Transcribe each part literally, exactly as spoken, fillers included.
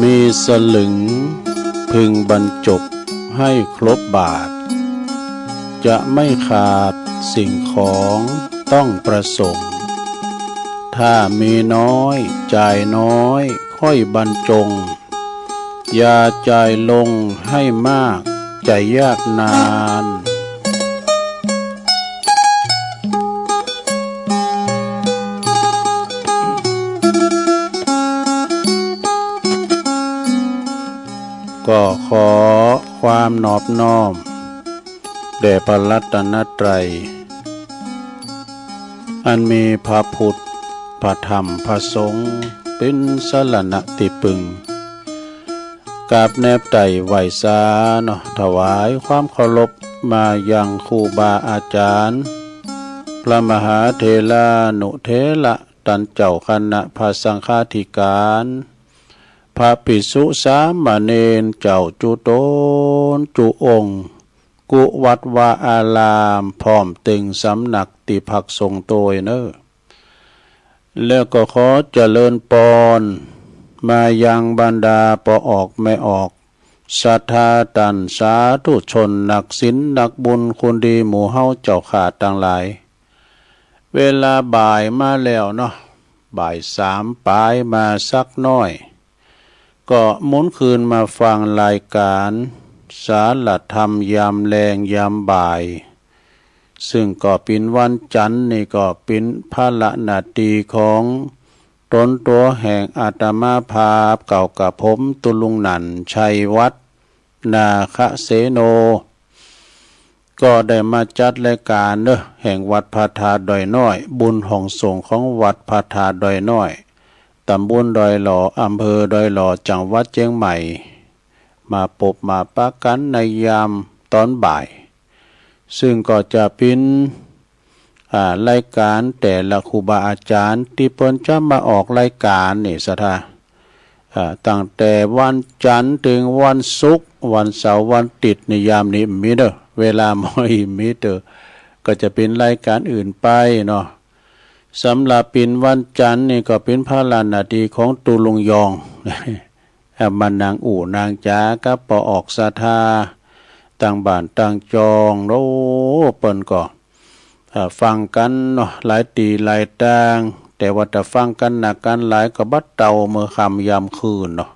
มีสลึงพึงบรรจบให้ครบบาท จะไม่ขาดสิ่งของต้องประสงค์ ถ้ามีน้อยจ่ายน้อยค่อยบรรจง อย่าจ่ายลงให้มากจะยากนาน ก็ขอความนอบน้อมแด่พระรัตนตรัย อันมีพระพุทธ พระธรรม พระสงฆ์ เป๋นสรณะตี้ปึง กราบแนบไต่ไหว้สาเนาะ ถวายความเคารพมายังครูบาอาจารย์ พระมหาเถรานุเถระ ต้านเจ้าคณะพระสังฆาธิการ พระภิกษุสามเณรเจ้าจุ๊ต๋นจุ๊องค์ กู้วัดวาอาราม พร้อมเต็งสำนักตี้พักสงฆ์ตวยเน่อ แล้วก็ขอเจริญปอนมายังบรรดาป้อออกแม่ออก ศรัทธาต้านสาธุชน นักศีลนักบุญคุณดีหมู่เฮาเจ้าข้าตังหลาย เวลาบ่ายมาแล้วเนาะ บ่ายสามป๋ายมาสักหน้อย ก็หมุนคืนมาฟังรายการสารธรรมยามแลงยามบ่าย ซึ่งก็เป๋นวันจันทร์นี่ก็เป๋นภาระหน้าตี้ของตนตั๋วแห่งอาตมาภาพ เก่ากับผมตุ๊ลุงหนั่น ชัยวัฒน์ นาคเสโน ก็ได้มาจัดรายการเน่อ แห่งวัดพระธาตุดอยน้อย บุญห้องสงฆ์ของวัดพระธาตุดอยน้อย ตำบลดอยหล่อ อำเภอดอยหล่อ จังหวัดเจียงใหม่ มาปบมาปะกั๋นในยามต๋อนบ่าย ซึ่งก็จะเป๋น อ่า รายการแต่ละครูบาอาจารย์ตี้เปิ้นจะมาออกรายการนี่ศรัทธา อ่า ตั้งแต่วันจันทร์เถิงวันศุกร์ วันเสาร์วันอาทิตย์นี่ยามนี้บ่มีเน่อ เวลาบ่มีเน่อ ก็จะเป๋นรายการอื่นไปเนาะ สำหรับเป๋นวันจันทร์นี่ก็เป๋นภาระหน้าตี้ของตุ๊ลุงยอง อ่า มานั่งอู้นั่งจ๋ากับป้อออกศรัทธา ตังบ้านตังจอง โอ้ เปิ้นก็ อ่า ฟังกั๋นเนาะ หลายตี้หลายตาง แต่ว่าถ้าฟังกั๋นนักกั๋นหลายก็บ่เต้าเมื่อค่ำยามคืนเนาะ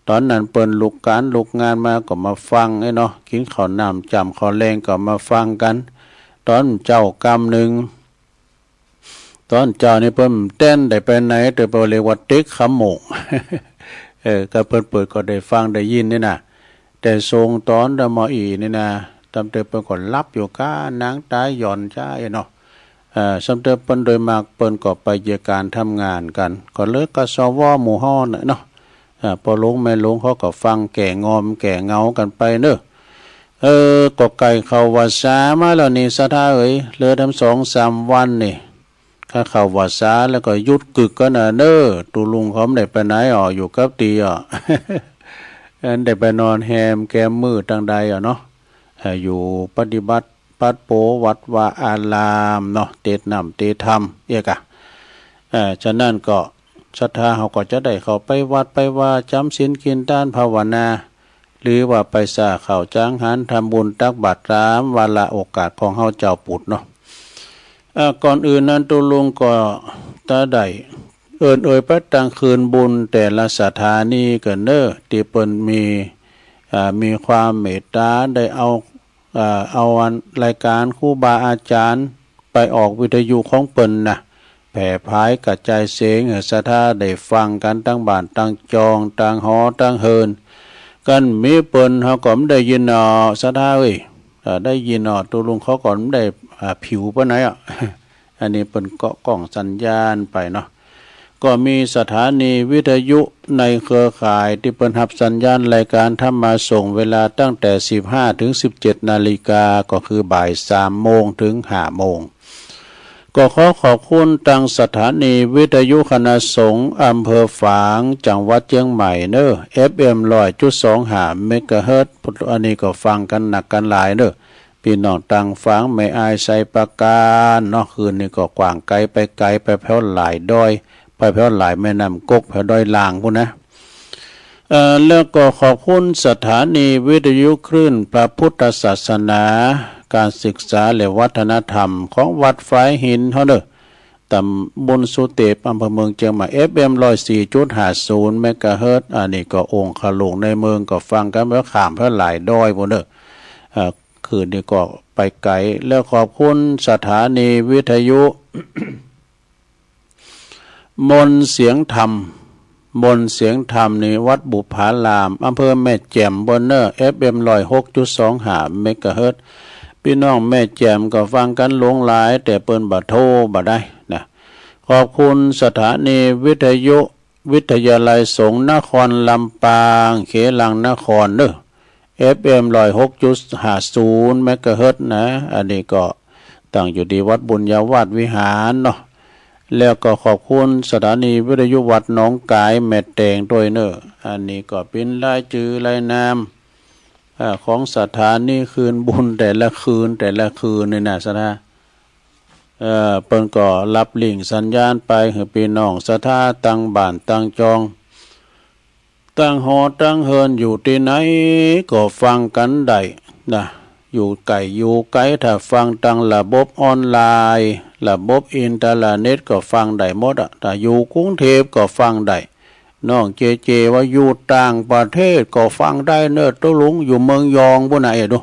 ต๋อนนั้นเปิ้นลุกก๋านลุกงานมาก็มาฟังไอ้เนาะ กิ๋นข้าวน้ำจ๋ำข้าวแลงก็มาฟังกั๋น ต๋อนเจ๊ากำนึ่ง ต๋อนเจ๊านี่เปิ้นแต๊นได้ไปไหน แต่เปิ้นเรียกว่าเต๊กขโมง เออ ก็เปิ้นเปิดก็ได้ฟังได้ยินนี่นะ แต่ส่งต๋อนเดาหมออี่นี่นะ ตำเตอเปิ้นก็หลับอยู่ก้า หนังต๋าหย่อนจ๊าเนาะ เอ่อ สำเตอเปิ้นโดยมากเปิ้นก็ไปเยียะก๋านทำงานกั๋น ก็เหลือ กสว หมู่ฮ้อเนาะ เอ่อ ป้อหลวงแม่หลวงเขาก็ฟังแก่งอมแก่เหงากั๋นไปเนาะ เออ ก็ใก้เข้าวัสสามาแล้วนี่ศรัทธาเอ๋ย เหลือแหมสองสามวันนี่ ข้าเข้าวัสสาแล้วก็หยุดกึกกั๋นน่ะเนาะ ตุ๊ลุงเขาบ่ได้ไปไหนอ้อ อยู่กับตี้อ้อ อันได้ไปนอนแฮมแกมมื้อตังใดอ้อเนาะ เอ่อ อยู่ปฏิบัติปัดโปวัดวาอารามเนาะ เตศน์น้ำเตศน์ธรรมเอียกะ เอ่อ ฉะนั้นก็ศรัทธาเฮาก็จะได้เข้าไปวัดไปวา จ๋ำศีลกิ๋นตานภาวนา หรือว่าไปสร้างข้าวจ๋างหัน ทำบุญตักบาตรต๋ามวาระโอกาสของเฮาจาวปุถเนาะ เอ่อ ก่อนอื่นนั้นตุ๊ลุงก็จะได้เอิ้นเอ่ยไปตังคืนบุญแต่ละสถานีกั๋นเนาะ ตี้เปิ้นมี อ่า มีความเมตต๋าได้เอา อ่า เอาอันรายก๋านครูบาอาจ๋ารย์ไปออกวิทยุของเปิ้นนะ แผ่ผายกระจายเสียงหื้อศรัทธาได้ฟังกั๋นตังบ้านตังจอง ตังหอตังเฮือน กันมีเปิ้นเฮาก็บ่ได้ยินอ้อ ศรัทธาเอ๋ย เอ่อ ได้ยินอ้อ ตุ๊ลุงเขาก็บ่ได้ อ่า ผิวปานใดอ้อ อันนี้เปิ้นก็ก้องสัญญาณไปเนาะ ก็มีสถานีวิทยุในเครือข่ายตี้เปิ้นฮับสัญญาณรายก๋านธรรมะส่งเวลาตั้งแต่สิบห้าเถิงสิบเจ็ดนาฬิกา ก็คือบ่ายสามโมงเถิงห้าโมง ก็ขอขอบคุณตังสถานีวิทยุคณะสงฆ์อำเภอฝาง จังหวัดเจียงใหม่เนาะ เอฟเอ็ม ร้อยจุดสองห้า เมกะเฮิรตซ์ อันนี้ก็ฟังกั๋นนักกั๋นหลายเนาะ ปี้น้องตังฝางแม่อายไชยปราการเนาะ คืนนี้ก็กว้างไก๋ไปไก๋ ไปแผวหลายดอย ไปแผวหลายแม่น้ำกก แผวดอยล่างปู้นนะ เอ่อ แล้วก็ขอบคุณสถานีวิทยุคลื่นพระพุทธศาสนา การศึกษาและวัฒนธรรมของวัดฝายหินเฮาเน่อ ต๋ำบลสุเตป อำเภอเมืองเจียงใหม่ เอฟเอ็ม ร้อยสี่จุดห้าศูนย์ เมกะเฮิรตซ์ อันนี้ก็องค์ขลุงในเมืองก็ฟังกั๋นแววข้ามแววหลายดอยปู้นเน่อ เอ่อ คืนนี้ก็ไปไก๋ แล้วขอบคุณสถานีวิทยุ มนต์เสียงธรรม มนต์เสียงธรรมนี่วัดบุปผาราม อำเภอแม่แจ่มปู้นเน่อ เอฟเอ็ม ร้อยหกจุดสองห้า เมกะเฮิรตซ์ ปี้น้องแม่แจ่มก็ฟังกั๋นหลวงหลาย แต่เปิ้นบ่โทรบ่ได้นะ ขอบคุณสถานีวิทยุ วิทยาลัยสงฆ์นครลำปาง เขลังนครเน่อ เอฟเอ็ม ร้อยหกจุดห้าศูนย์ เมกะเฮิรตซ์นะ อันนี้ก็ตั้งอยู่ตี้วัดบุญญาวาสวิหารเนาะ แล้วก็ขอบคุณสถานีวิทยุวัดหนองก๋ายแม่แตงตวยเน่อ อันนี้ก็เป๋นรายจื้อรายนาม เอ่อ ของสถานีคืนบุญแต่ละคืน แต่ละคืนนี่นะ สถา เอ่อ เปิ้นก็ฮับลิงก์สัญญาณไปหื้อปี้น้องศรัทธาตังบ้านตังจอง ตังหอตังเฮือน อยู่ตี้ไหนก็ฟังกั๋นได้นะ อยู่ใก้อยู่ไก๋ ถ้าฟังตางระบบออนไลน์ ระบบอินเทอร์เน็ตก็ฟังได้หมดอะ ถ้าอยู่กรุงเทพฯก็ฟังได้ น้องเจเจว่าอยู่ต่างประเทศก็ฟังได้เน่อ ตุ๊ลุงอยู่เมืองยองปู้นนะ เอ๊ะดู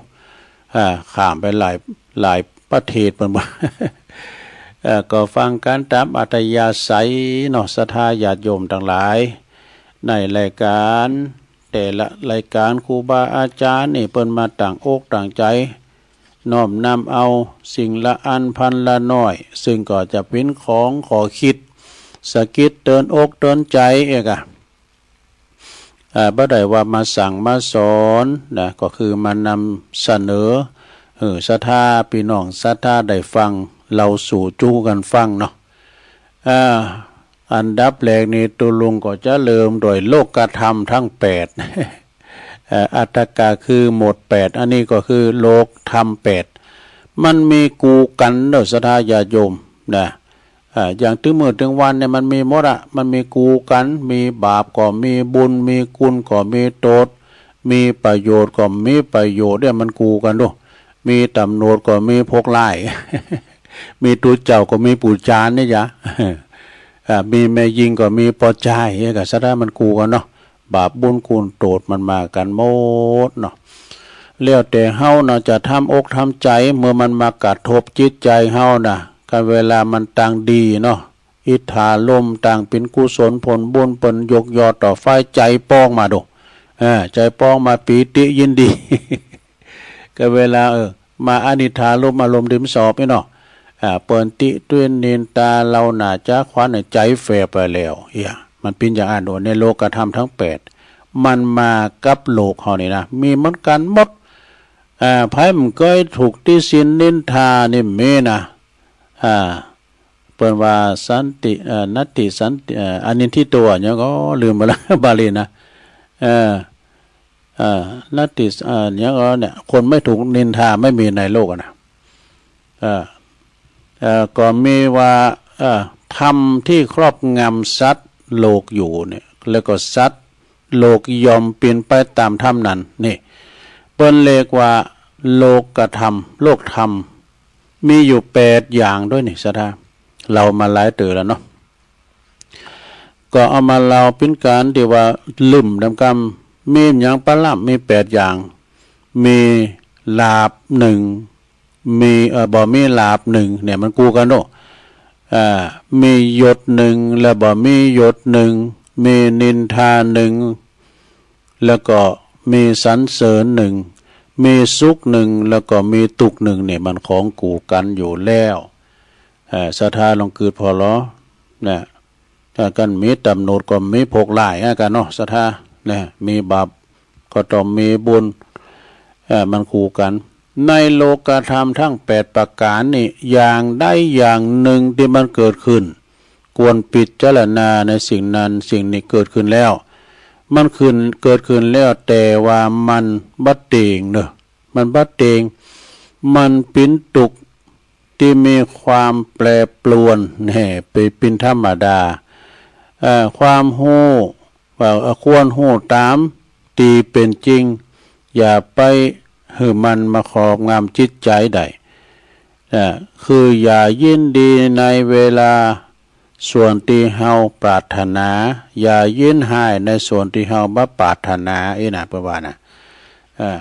อ่า ข้ามไปหลาย หลายประเทศเปิ้นว่า เอ่อ ก็ฟังกั๋นต๋ามอัธยาศัยเนาะ ศรัทธาญาติโยมตังหลาย ในรายก๋าน แต่ละรายก๋านครูบาอาจ๋ารย์นี่เปิ้นมาตั้งอกตั้งใจ๋ น้อมนำเอาสิ่งละอันพันละน้อย ซึ่งก็จะเป๋นของข้อคิดสะกิดเตือนอกเตือนใจ๋เอกอะ อ่า บ่ได้ว่ามาสั่งมาสอนนะ ก็คือมานำเสนอ หื้อศรัทธา ปี้น้องศรัทธาได้ฟัง เล่าสู่จู๊กั๋นฟังเนาะ อ่า อันดับแรกนี่ตุ๊ลุงก็จะเริ่มโดยโลกธรรมทั้งแปด เอ่อ อัตถกะคือหมวดแปด อันนี้ก็คือโลกธรรมแปด มันมีกู่กั๋นเน่อศรัทธาญาติโยมนะ อ่า อย่างตึงมื้อตึงวันเนี่ยมันมีหมดอะ มันมีกู่กั๋น มีบาปก็มีบุญ มีกุณก็มีโต้ษ มีประโยชน์ก็มีประโยชน์เนี่ย มันกู่กั๋นดู มีต๋ำรวจก็มีพวกร้าย มีตุ๊เจ้าก็มีปู่จารย์เนี่ยจ้ะ อ่า มีแม่ญิงก็มีป้อจาย เอ๊ะ ก็สะได้มันกู่กั๋นเนาะ บาปบุญกุณโต้ษมันมากั๋นหมดเนาะ แล้วแต่เฮาเนาะ จะทำอกทำใจ๋ เมื่อมันมากระทบจิตใจ๋เฮานะ กันเวลามันตั้งดีเนาะ อิทธารมณ์ตั้งเป๋นกุศลผลบุญ เปิ้นยกยอต่อฝ่ายใจ๋ป้องมาดู อ่า ใจ๋ป้องมาปีติยินดี ก็เวลา เออ มาอนิทธารมณ์ อารมณ์ดิมสอบนี่เนาะ อ่า เปิ้นติเตียนนินตาเฮาหน้าจ๋าขวัญเนี่ย ใจ๋แฝบไปแล้ว เอี้ย มันเป๋นอย่างอั้น โอ้ ในโลกธรรมทั้งแปด มันมากับโลกเฮานี่นะ มีเหมือนกั๋นหมด อ่า ใผบ่เกยถูกติฉินนินทานี่มีนะ อ่า เปิ้นว่าสันติ เอ่อ นัตติสันติ เอ่อ อนินทิโต หยังก็ลืมไปแล้ว บาลีนะ เออ เอ่อ นัตติ เอ่อ หยังก็เนี่ย คนไม่ถูกนินทาไม่มีในโลกอะนะ เอ่อ เอ่อ ก็มีว่า เอ่อ ธรรมที่ครอบงำสัตว์โลกอยู่เนี่ย แล้วก็สัตว์โลกย่อมเป๋นไปต๋ามธรรมนั้น นี่ เปิ้นเรียกว่าโลกธรรม โลกธรรม มีอยู่แปดอย่างด้วยนี่ ศรัทธา เล่ามาหลายเตื้อแล้วเนาะ ก็เอามาเล่าเป๋นก๋านตี้ว่าลึ่มดำกำ มีหยังปะล่ำ มีแปดอย่าง มีหลาบนึ่ง มี เอ่อ บ่มีหลาบนึ่ง เนี่ยมันกู่กั๋นเนาะ อ่า มียศนึ่ง แล้วบ่มียศนึ่ง มีนินทานึ่ง แล้วก็มีสรรเสริญนึ่ง มีสุขนึ่ง แล้วก็มีตุ๊กข์นึ่ง เนี่ยมันของกู่กั๋นอยู่แล้ว เอ่อ ศรัทธาลองกึ๊ดผ่อลอ นะ ถ้ากั๋นมีต๋ำรวจก็มีพวกร้ายอะกั๋นเนาะ ศรัทธา นะ มีบาปก็ต้องมีบุญ เอ่อ มันกู่กั๋น ในโลกธรรมทั้งแปดประก๋านนี่ อย่างใดอย่างนึ่งตี้มันเกิดขึ้น ควรพิจารณาในสิ่งนั้น สิ่งนี้เกิดขึ้นแล้ว มันขึ้น เกิดขึ้นแล้ว แต่ว่ามันบ่เต็งเนาะ มันบ่เต็ง มันเป๋นตุ๊กข์ตี้มีความแปรปรวน แน่ เป๋นธรรมดา เอ่อ ความฮู้ ว่าควรฮู้ต๋ามตี้เป๋นจริง อย่าไปหื้อมันมาครอบงำจิตใจ๋ได้ นะ คืออย่ายินดีในเวลาส่วนตี้เฮาปรารถนา อย่ายินฮ้ายในส่วนตี้เฮาบ่ปรารถนา อี้นะ เปิ้นว่านะ อ่า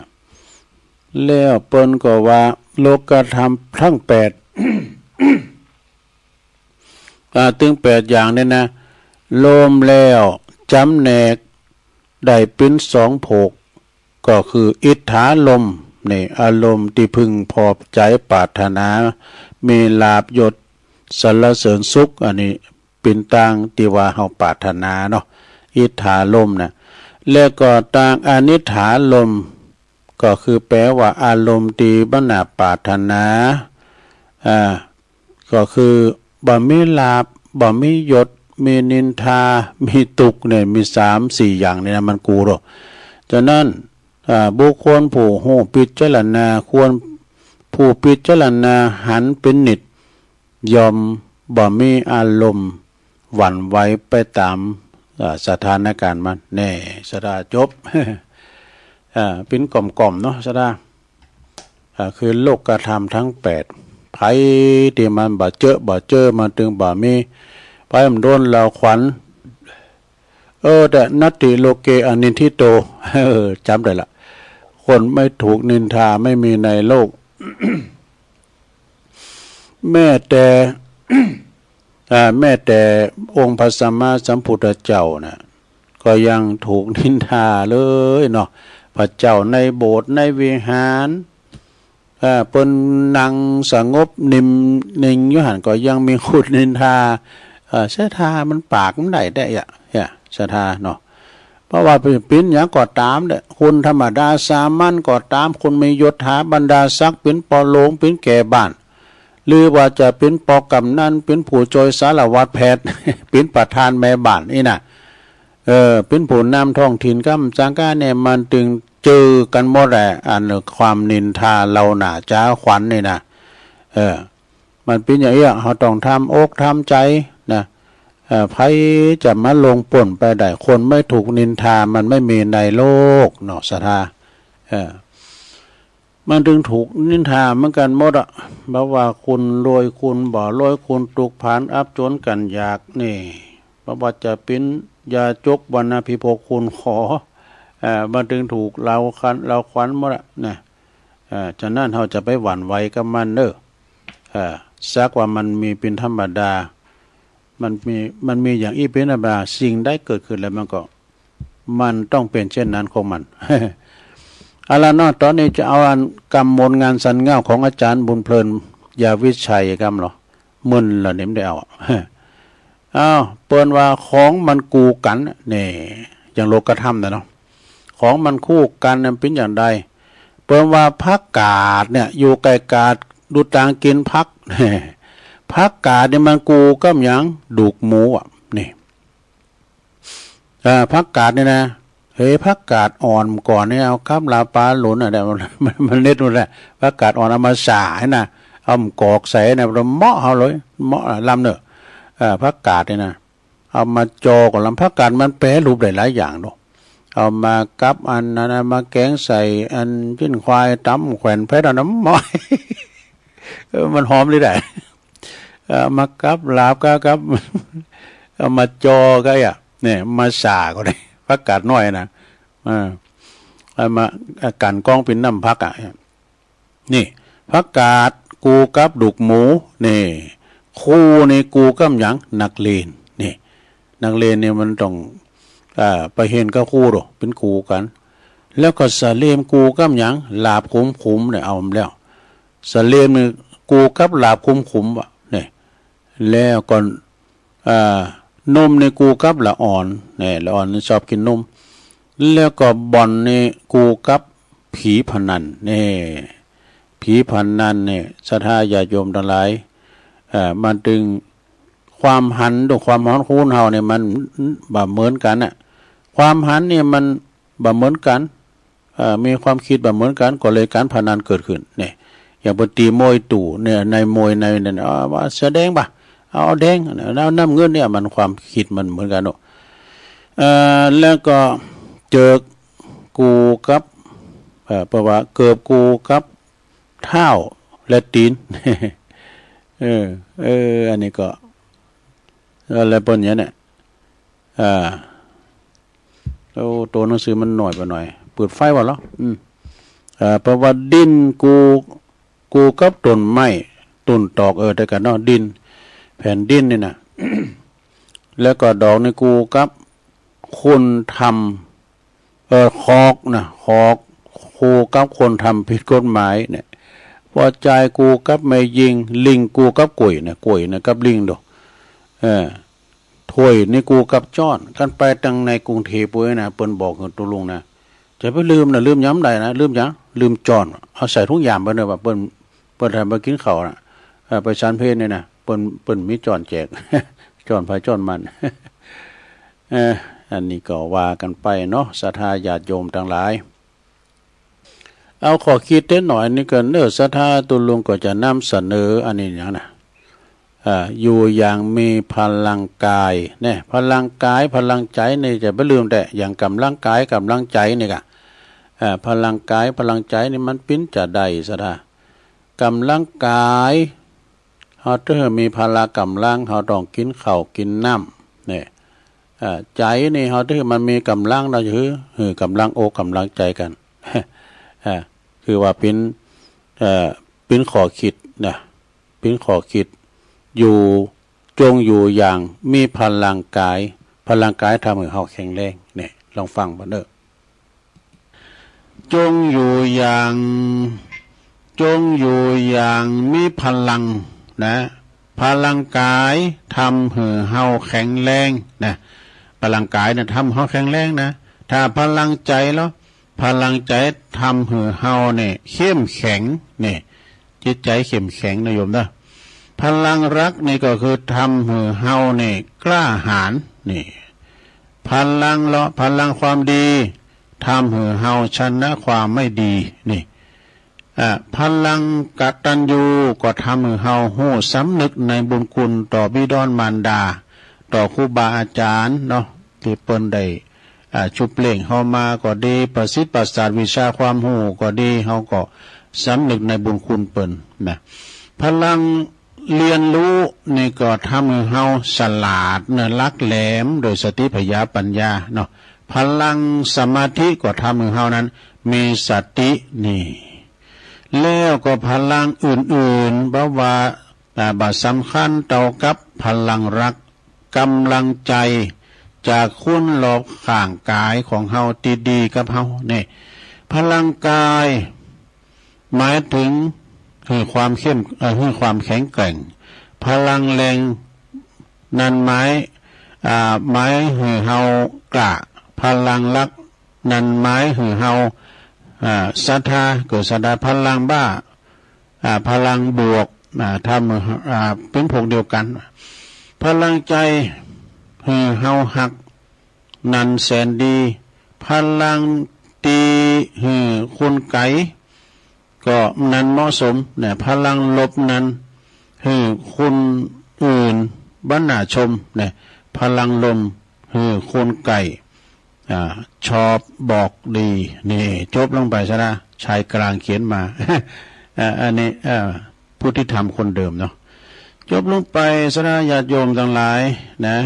แล้วเปิ้นก็ว่าโลกธรรมตึงแปด อ่า ตึงแปดอย่างนี้นะ รวมแล้วจ๋ำแนกได้เป๋นสองโผก ก็คืออิทธารมณ์ นี่ อารมณ์ตี้พึงพอใจ๋ปรารถนา มีลาภยศสรรเสริญสุข อันนี้เป๋นตางตี้ว่าเฮาปรารถนาเนาะ อิทธารมณ์นะ แล้วก็ตางอนิทธารมณ์ ก็คือแปลว่าอารมณ์ตี้บ่น่าปรารถนา อ่า ก็คือบ่มีลาภ บ่มียศ มีนินทา มีตุ๊กข์เนี่ย มีสามสี่อย่างนี้นะ มันกู๋โลก ฉะนั้น อ่า บุคคลผู้ฮู้พิจารณา ควร ผู้พิจารณาหันเป๋นนิจ ย่อมบ่มีอารมณ์หวั่นไหวไปต๋าม อ่า สถานการณ์มัน แน่ ศรัทธา จบ อ่า เป๋นก่อมๆ เนาะ ศรัทธา อ่า คือโลกธรรมตึงแปด ใผตี้มันบ่เจอ บ่เจอ มันตึงบ่มี ใผมันโดนลาวขวัญ เออ แต่ นัตถิโลเกอนินทิโต เออ จ๋ำได้ละ คนไม่ถูกนินทาไม่มีในโลก แม้แต่ อ่า แม้แต่องค์พระสัมมาสัมพุทธเจ้าน่ะ ก็ยังถูกนินทาเลยเนาะ พระเจ้าในโบสถ์ในวิหาร เอ่อ เปิ้นนั่งสงบนิ่มนิ่งอยู่หั้นก็ยังมีคนนินทา เอ่อ ศรัทธา มันปากมันได้แต๊อะ เนี่ย ศรัทธาเนาะ เพราะว่าเป๋น เป๋นหยังก็ต๋ามแหละ คนธรรมดาสามัญก็ต๋าม คนมียศถาบรรดาศักดิ์ เป๋นป้อโรง เป๋นแก่บ้าน หรือว่าจะเป๋นป้อกำนัน เป๋นผู้จ้อยสารวัตรแพทย์ เป๋นประธานแม่บ้านนี่นะ เออ เป๋นผู้นำท้องถิ่นกำจังก้าเนี่ย มันตึงเจอกั๋นหมดแหละ อันความนินทาเหล่าหน้าจ๋าขวัญนี่นะ เออ มันเป๋นอย่างเอี้ย เฮาต้องทำอกทำใจ๋นะ เอ่อ ใผจะมาล่วงป๊นไปได้ คนไม่ถูกนินทามันไม่มีในโลกเนาะ ศรัทธา เออ มันตึงถูกนินทาเหมือนกั๋นหมดอะ บ่ว่าคนรวยคนบ่รวย คนตกผานอับจ๋นกั๋นอยากนี่ บ่ว่าจะเป๋นยาจกบรรณาภิภพ คนขอ เอ่อ มันตึงถูกลาวขวัญ ลาวขวัญหมดอะนะ เอ่อ ฉะนั้นเฮาจะไปหวั่นไหวกับมันเน่อ เอ่อ สักว่ามันมีเป๋นธรรมดา มันมี มันมีอย่างอี้เป๋นธรรมดา สิ่งใดเกิดขึ้นแล้วมันก็ มันต้องเป๋นเช่นนั้นของมัน เอาละเนาะ ต๋อนนี้จะเอาอันกำมนต์งานสันเง้าของอาจ๋ารย์บุญเพลิน ยาวิชัยกำเหลอ มึนละเนี่ย บ่ได้เอาอะ อ้าว เปิ้นว่าของมันกู่กั๋น นี่ อย่างโลกธรรมน่ะเนาะ ของมันคู่กั๋นน่ะเป๋นอย่างใด เปิ้นว่าผักกาดเนี่ย อยู่ใก้กาด ดูตางกิ๋นผัก ผักกาดเนี่ยมันกู่กับหยัง ดูกหมูอะ นี่ อ่า ผักกาดเนี่ยนะ เฮ้ย ผักกาดอ่อนก่อนเนี่ย เอากับลาบป๋าหลุนอะ เนี่ย มัน มัน มันเน็ดนู่นแหละ ผักกาดอ่อนเอามาส่าให้นะ เอามะกอกใส่นะ เหมาะเฮาเลย เหมาะล้ำเน่อ เอ่อ ผักกาดเนี่ยนะ เอามาจ่อก่อน ลำผักกาดมันแปรรูปได้หลายอย่างเนาะ เอามากับอันนั้น เอามาแกงใส่อันปิ้นควาย ต๋ำแขวนแพทย์ อันนั้นเหมาะ เออ มันหอมดีได้ เอามากับลาบก็กับ เอามาจ่อก็อ่ะ เนี่ย มาส่าก็ได้ ผักกาดน้อยนะ อ่า เอามา อ่า กั๋นก้องเป๋นน้ำผักอะ นี่ ผักกาดกู่กับดูกหมู นี่ ครูนี่กู่กับหยัง นักเรียน นี่ นักเรียนนี่มันต้อง อ่า ไปเฮียนกับครูโด เป๋นกู่กั๋น แล้วก็สะเหลมกู่กับหยัง ลาบขุมๆ เนี่ย เอาแล้ว สะเหลมนี่กู่กับลาบขุมๆ ว่ะ นี่ แล้วก็ อ่า นมนี่กู่กับละอ่อน นี่ ละอ่อนนี่ชอบกิ๋นนม แล้วก็บ่อนนี่กู่กับผีพนัน นี่ ผีพนันนี่ ศรัทธาญาติโยมตังหลาย เอ่อ มันตึง ความหันกับความฮ้อนคูนเฮาเนี่ยมันบ่เหมือนกั๋นน่ะ ความหันเนี่ยมันบ่เหมือนกั๋น เอ่อ มีความกึ๊ดบ่เหมือนกั๋น ก็เลยก๋านพนันเกิดขึ้น เนี่ย อย่างเปิ้นตี๋มวยตู้เนี่ย ในมวยในเนี่ย เอาว่าเสื้อแดงบ่ะ เอาแดง เอาน้ำเงินเนี่ย มันความกึ๊ดมันเหมือนกั๋นเนาะ เอ่อ แล้วก็เจิกกูกับ เอ่อ แปลว่าเกิบกูกับเท้าและตี๋น เออ เออ อันนี้ก็ อะไรปนอย่างเนี้ย อ่า โอ้ ตั๋วหนังสือมันน้อยไปหน่อย เปิดไฟว่ะเหรอ อืม อ่า แปลว่าดินกู กูกับต้นไม้ ต้นตอก เออ เดียวกั๋นเนาะ ดิน แผ่นดินนี่นะ แล้วก็ดอกนี่กูกับคนทำ เออ ขอกนะ ขอก กูกับคนทำผิดกฎหมายเนี่ย ปอจายกูกับแม่ญิง ลิงกูกับก๋วยเนี่ย ก๋วยเนี่ยกับลิงโด เออ ถ้วยนี่กูกับจ๊อน กันไปตังในกรุงเทพฯ ปุ้ยนะ เปิ้นบอกหื้อตุ๊ลุงนะ จะไปลืมนะ ลืมหยังบ่ได้นะ ลืมหยัง ลืมจ๊อน เอาใส่ถุงยามไปเน่อว่า เปิ้น เปิ้นถ้าไปกิ๋นข้าวนะ เอ่อ ไปฉันเพลเนี่ยนะ เปิ้น เปิ้นมีจ๊อนแจก จ๊อนไผจ๊อนมัน เออ อันนี้ก็ว่ากั๋นไปเนาะ ศรัทธาญาติโยมตังหลาย เอาข้อคิดเต๊อะหน่อยนี่ก็เน่อ ศรัทธาตุ๊ลุงก็จะนำเสนออันนี้หยังนะ อ่า อยู่อย่างมีพลังกายเนี่ย พลังกาย พลังใจ๋นี่จะบ่ลืมแต๊ อย่างก๋ำลังกาย ก๋ำลังใจ๋นี่ก่ะ อ่า พลังกาย พลังใจ๋นี่มันเป๋นจาใด ศรัทธา ก๋ำลังกาย เฮาจะหื้อมีพละก๋ำลัง เฮาต้องกิ๋นข้าวกิ๋นน้ำเนี่ย อ่า ใจ๋นี่เฮาจะหื้อมันมีก๋ำลัง เฮาจะหื้อ หื้อก๋ำลังอกก๋ำลังใจ๋กั๋น อ่า คือว่าเป๋น เอ่อ เป๋นข้อคิดนะ เป๋นข้อคิด อยู่ จงอยู่อย่างมีพลังกาย พลังกายทำหื้อเฮาแข็งแรงเนี่ย ลองฟังบ่าเน่อ จงอยู่อย่าง จงอยู่อย่างมีพลังนะ พลังกายทำหื้อเฮาแข็งแรงนะ พลังกายนะทำเฮาแข็งแรงนะ ถ้าพลังใจ๋แล้ว พลังใจ๋ทำหื้อเฮาเนี่ยเข้มแข็งเนี่ย จิตใจ๋เข้มแข็งนะโยมนะ พลังรักนี่ก็คือทำหื้อเฮาเนี่ยกล้าหาญนี่ พลังเลาะ พลังความดี ทำหื้อเฮาชนะความไม่ดีนี่ อ่า พลังกตัญญูก็ทำหื้อเฮาฮู้สำนึกในบุญคุณต่อบิดามารดา ต่อครูบาอาจ๋ารย์เนาะ ตี้เปิ้นได้ อ่า ชุบเลี้ยงเฮามาก็ดี ประสิทธิ์ประสาทวิชาความฮู้ก็ดี เฮาก็สำนึกในบุญคุณเปิ้นนะ พลังเรียนรู้นี่ก็ทำหื้อเฮาฉลาดเน่อ หลักแหลมโดยสติปัญญา ปัญญาเนาะ พลังสมาธิก็ทำหื้อเฮานั้นมีสตินี่ แล้วก็พลังอื่นๆ บ่ว่า อ่า บ่สำคัญเต้ากับพลังรัก ก๋ำลังใจ๋จากคนรอบข้างก๋ายของเฮาตี้ดีกับเฮาเนี่ย พลังกาย หมายถึงหื้อความเข้ม เอ่อ หื้อความแข็งแกร่ง พลังแรงนั้นหมาย อ่า หมายหื้อเฮาก้า พลังรักนั้นหมายหื้อเฮา อ่า ศรัทธา เกิดศรัทธา พลังบ้า อ่า พลังบวก อ่า ทำ อ่า เป๋นพวกเดียวกั๋น พลังใจ๋หื้อเฮาฮัก นั้นแสนดี พลังตี้หื้อคนไก๋ ก็นั้นเหมาะสมเนี่ย พลังลบนั้นหื้อคนอื่นบ่น่าชมเนี่ย พลังลมหื้อคนไก๋ อ่า ชอบบอกดี นี่ จบลงไปซะนะ ชายกลางเขียนมา อ่า อันนี้ อ่า ผู้ที่ทำคนเดิมเนาะ จบลงไป ศรัทธาญาติโยมตังหลายนะ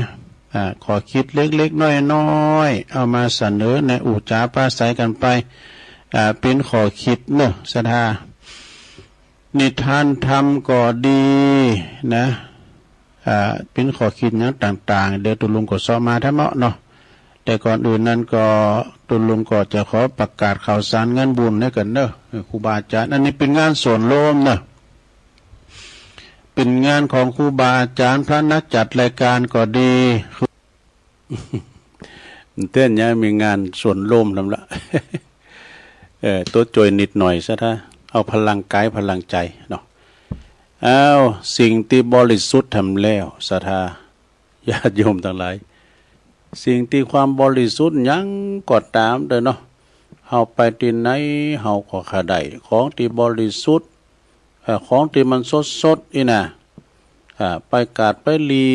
อ่า ข้อคิดเล็กๆ น้อยๆ เอามาเสนอแนะ อู้จ๋าปราศรัยกั๋นไป อ่า เป๋นข้อคิดเนาะ ศรัทธา นิทานธรรมก็ดีนะ อ่า เป๋นข้อคิดหยังต่างๆ เดี๋ยวตุ๊ลุงก็เซาะมาแถมเนาะ แต่ก่อนอื่นนั้นก็ตุ๊ลุงก็จะขอประกาศข่าวสารงานบุญหื้อกั๋นเนาะ ครูบาอาจ๋ารย์ อันนี้เป๋นงานส่วนรวมเนาะ เป๋นงานของครูบาอาจ๋ารย์ พระนักจัดรายการก็ดี เต้นยังมีงานส่วนรวมนำละ เออ ตั๋วจ่วยนิดหน่อย ศรัทธา เอาพลังกายพลังใจ๋เนาะ อ้าว สิ่งตี้บริสุทธิ์แถมแล้ว ศรัทธา ญาติโยมตังหลาย สิ่งตี้ความบริสุทธิ์หยังก็ต๋ามเต๊อะเนาะ เฮาไปตี้ไหน เฮาก็ใค่ได้ ของตี้บริสุทธิ์ เอ่อ ของตี้มันสดๆ อี้นะ อ่า ไปกาดไปหลี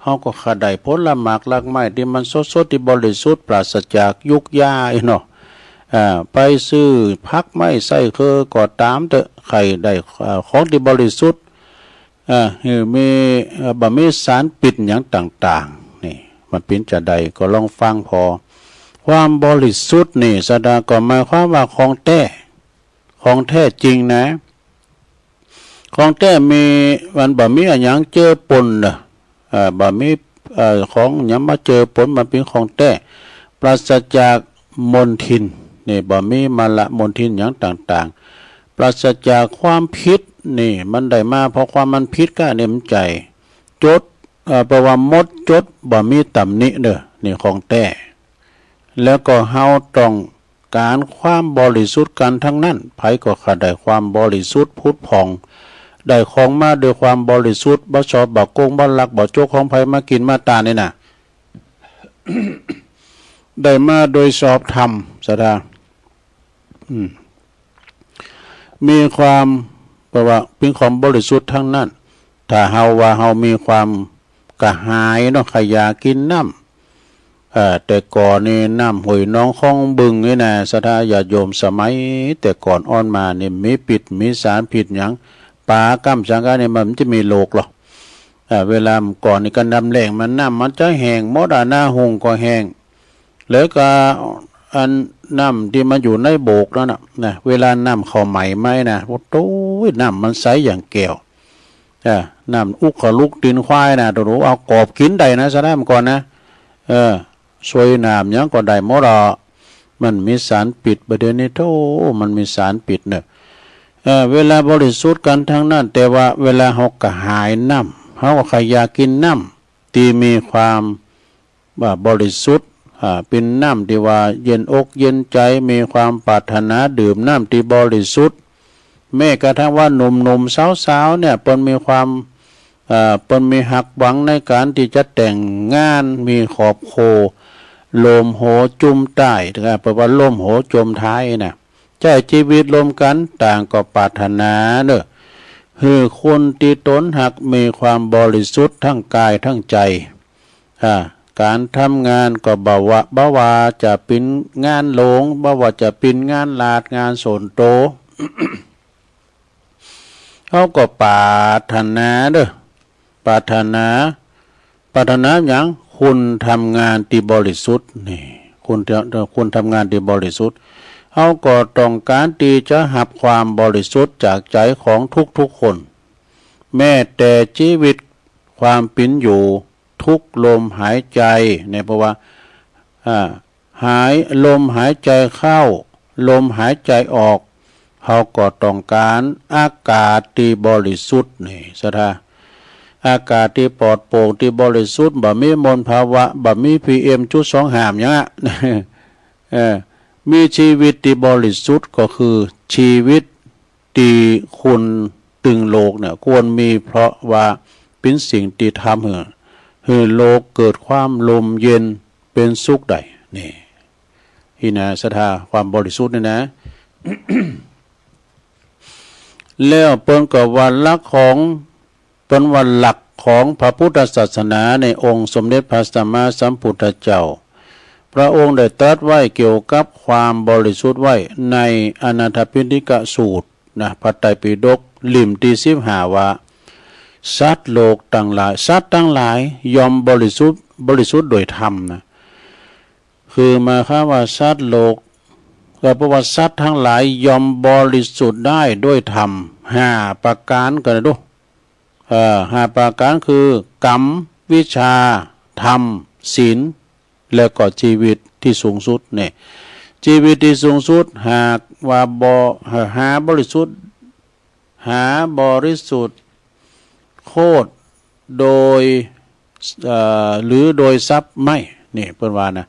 เอาก็ข้าได้ผลหมากรากไม้ตี้มันสดๆ ตี้บริสุทธิ์ปราศจากยุกยาอี้เนาะ อ่า ไปซื้อผักไม้ไส้เคือก็ต๋ามเต๊อะ ใค่ได้ เอ่อ ของตี้บริสุทธิ์ อ่า หื้อมี เอ่อ บ่มีสารพิษหยังต่างๆ นี่ มันเป๋นจาใดก็ลองฟังผ่อ ความบริสุทธิ์นี่ ศรัทธา ก็หมายความว่าของแต๊ ของแต๊จริงนะ ของแต๊มี มันบ่มีอะหยังเจือปนเน่อ เอ่อ บ่มี เอ่อ ของหยังมาเจือปน มันเป๋นของแต๊ ปราศจากมลทิน นี่ บ่มีมลมลทินหยังต่างๆ ปราศจากความผิด นี่ มันได้มาเพราะความมันผิดก้า นี่มันใจ๋ จด เอ่อ แปลว่าหมดจด บ่มีตำหนิเน่อ นี่ของแต๊ แล้วก็เฮาต้องก๋านความบริสุทธิ์กั๋นตังนั้น ใผก็ข้าได้ความบริสุทธิ์ผุดผ่อง ได้ของมาด้วยความบริสุทธิ์ บ่ฉ้อ บ่โกง บ่ลัก บ่โจ๊กของใผมากิ๋นมาตานนี่นะ ได้มาโดยชอบธรรม ศรัทธา อืม มีความ แปลว่าเป๋นของบริสุทธิ์ตังนั้น ถ้าเฮาว่าเฮามีความกระหายเนาะ ใค่อยากกิ๋นน้ำ เอ่อ แต่ก่อนนี่น้ำห้วยหนองคองบึงนี่นะ ศรัทธาญาติโยม สมัยแต่ก่อนอ่อนมานี่มีพิษ มีสารพิษหยัง ป๋าก้ำสังกะนี่มันจะมีโรคหรอ เอ่อ เวลาก่อนนี่ก็น้ำแล้งมา น้ำมันจะแห้งหมดอะ นาฮุ่งก็แห้ง แล้วก็อันน้ำตี้มันอยู่ในโบกนั้นน่ะ นะ เวลาน้ำเข้าใหม่ไหมนะ โอ้โห น้ำมันใสอย่างแก้ว อ่า น้ำอุกขลุกตีนควายนะ โอ้โห เอากอบกิ๋นได้นะ ศรัทธา เมื่อก่อนนะ เออ ซวยน้ำหยังก็ได้หมดอ่ะ มันมีสารพิษ บ่าเดี่ยวนี้โธ่ มันมีสารพิษเน่อ เออ เวลาบริสุทธิ์กั๋นตังนั้น แต่ว่าเวลาเฮากระหายน้ำ เฮาก็ใค่อยากกิ๋นน้ำตี้มีความ ว่าบริสุทธิ์ อ่า เป๋นน้ำตี้ว่าเย็นอกเย็นใจ๋ มีความปรารถนาดื่มน้ำตี้บริสุทธิ์ แม้กระทั่งว่าหนุ่มๆ สาวๆ เนี่ย เปิ้นมีความ อ่า เปิ้นมีฮักหวังในก๋านตี้จะแต่งงาน มีครอบครัว โลมโหจุมใต้ อ่า แปลว่าโลมโหจุมใต้นะ ใจ๊จีวิตร่วมกั๋น ต่างก็ปรารถนาเน่อ หื้อคนตี้ต๋นฮักมีความบริสุทธิ์ตังก๋ายตังใจ๋ อ่า ก๋านทำงานก็บ่ว่า บ่ว่าจะเป๋นงานหลวง บ่ว่าจะเป๋นงานลาด งานส่วนตั๋ว เฮาก็ปรารถนาเน่อ ปรารถนา ปรารถนาหยัง คนทำงานตี้บริสุทธิ์นี่ คน คนทำงานตี้บริสุทธิ์ เฮาก็ต้องก๋านตี้จะฮับความบริสุทธิ์จากใจ๋ของทุกๆ คน แม้แต่จีวิตความเป๋นอยู่ ทุกลมหายใจ๋เนี่ย เพราะว่า อ่า หาย ลมหายใจ๋เข้า ลมหายใจ๋ออก เฮาก็ต้องก๋านอากาศตี้บริสุทธิ์นี่ ศรัทธา อากาศตี้ปลอดโปร่ง ตี้บริสุทธิ์ บ่มีมลภาวะ บ่มีพีเอ็มจุดสองห้าหยังอะ เออ มีจีวิตตี้บริสุทธิ์ก็คือจีวิตตี้คนตึงโลกเนี่ยควรมี เพราะว่าเป๋นสิ่งตี้ทำหื้อ หื้อโลกเกิดความร่มเย็นเป๋นสุขได้ นี่ นี่นะ ศรัทธา ความบริสุทธิ์นี่นะ แล้วเปิ้นก็ว่าหลักของ เปิ้นว่าหลักของพระพุทธศาสนาในองค์สมเด็จพระสัมมาสัมพุทธเจ้า พระองค์ได้ตรัสไว้เกี่ยวกับความบริสุทธิ์ไว้ในอนาถปิณฑิกสูตรนะ พระไตรปิฎกเล่มตี้สิบห้าว่า สัตว์โลกตังหลาย สัตว์ตังหลายย่อมบริสุทธิ์ บริสุทธิ์โดยธรรมนะ คือหมายความว่าสัตว์โลก ก็แปลว่าสัตว์ตังหลายย่อมบริสุทธิ์ได้ด้วยธรรมห้าประก๋าน ก็ได้ดู เอ่อ ห้าประก๋านคือ กรรม วิชชา ธรรม ศีล แล้วก็จีวิตตี้สูงสุดเนี่ย จีวิตตี้สูงสุดหากว่าบ่ หาบริสุทธิ์ หาบริสุทธิ์โคตรโดย เอ่อ หรือโดยทรัพย์ไม่ นี่เปิ้นว่านะ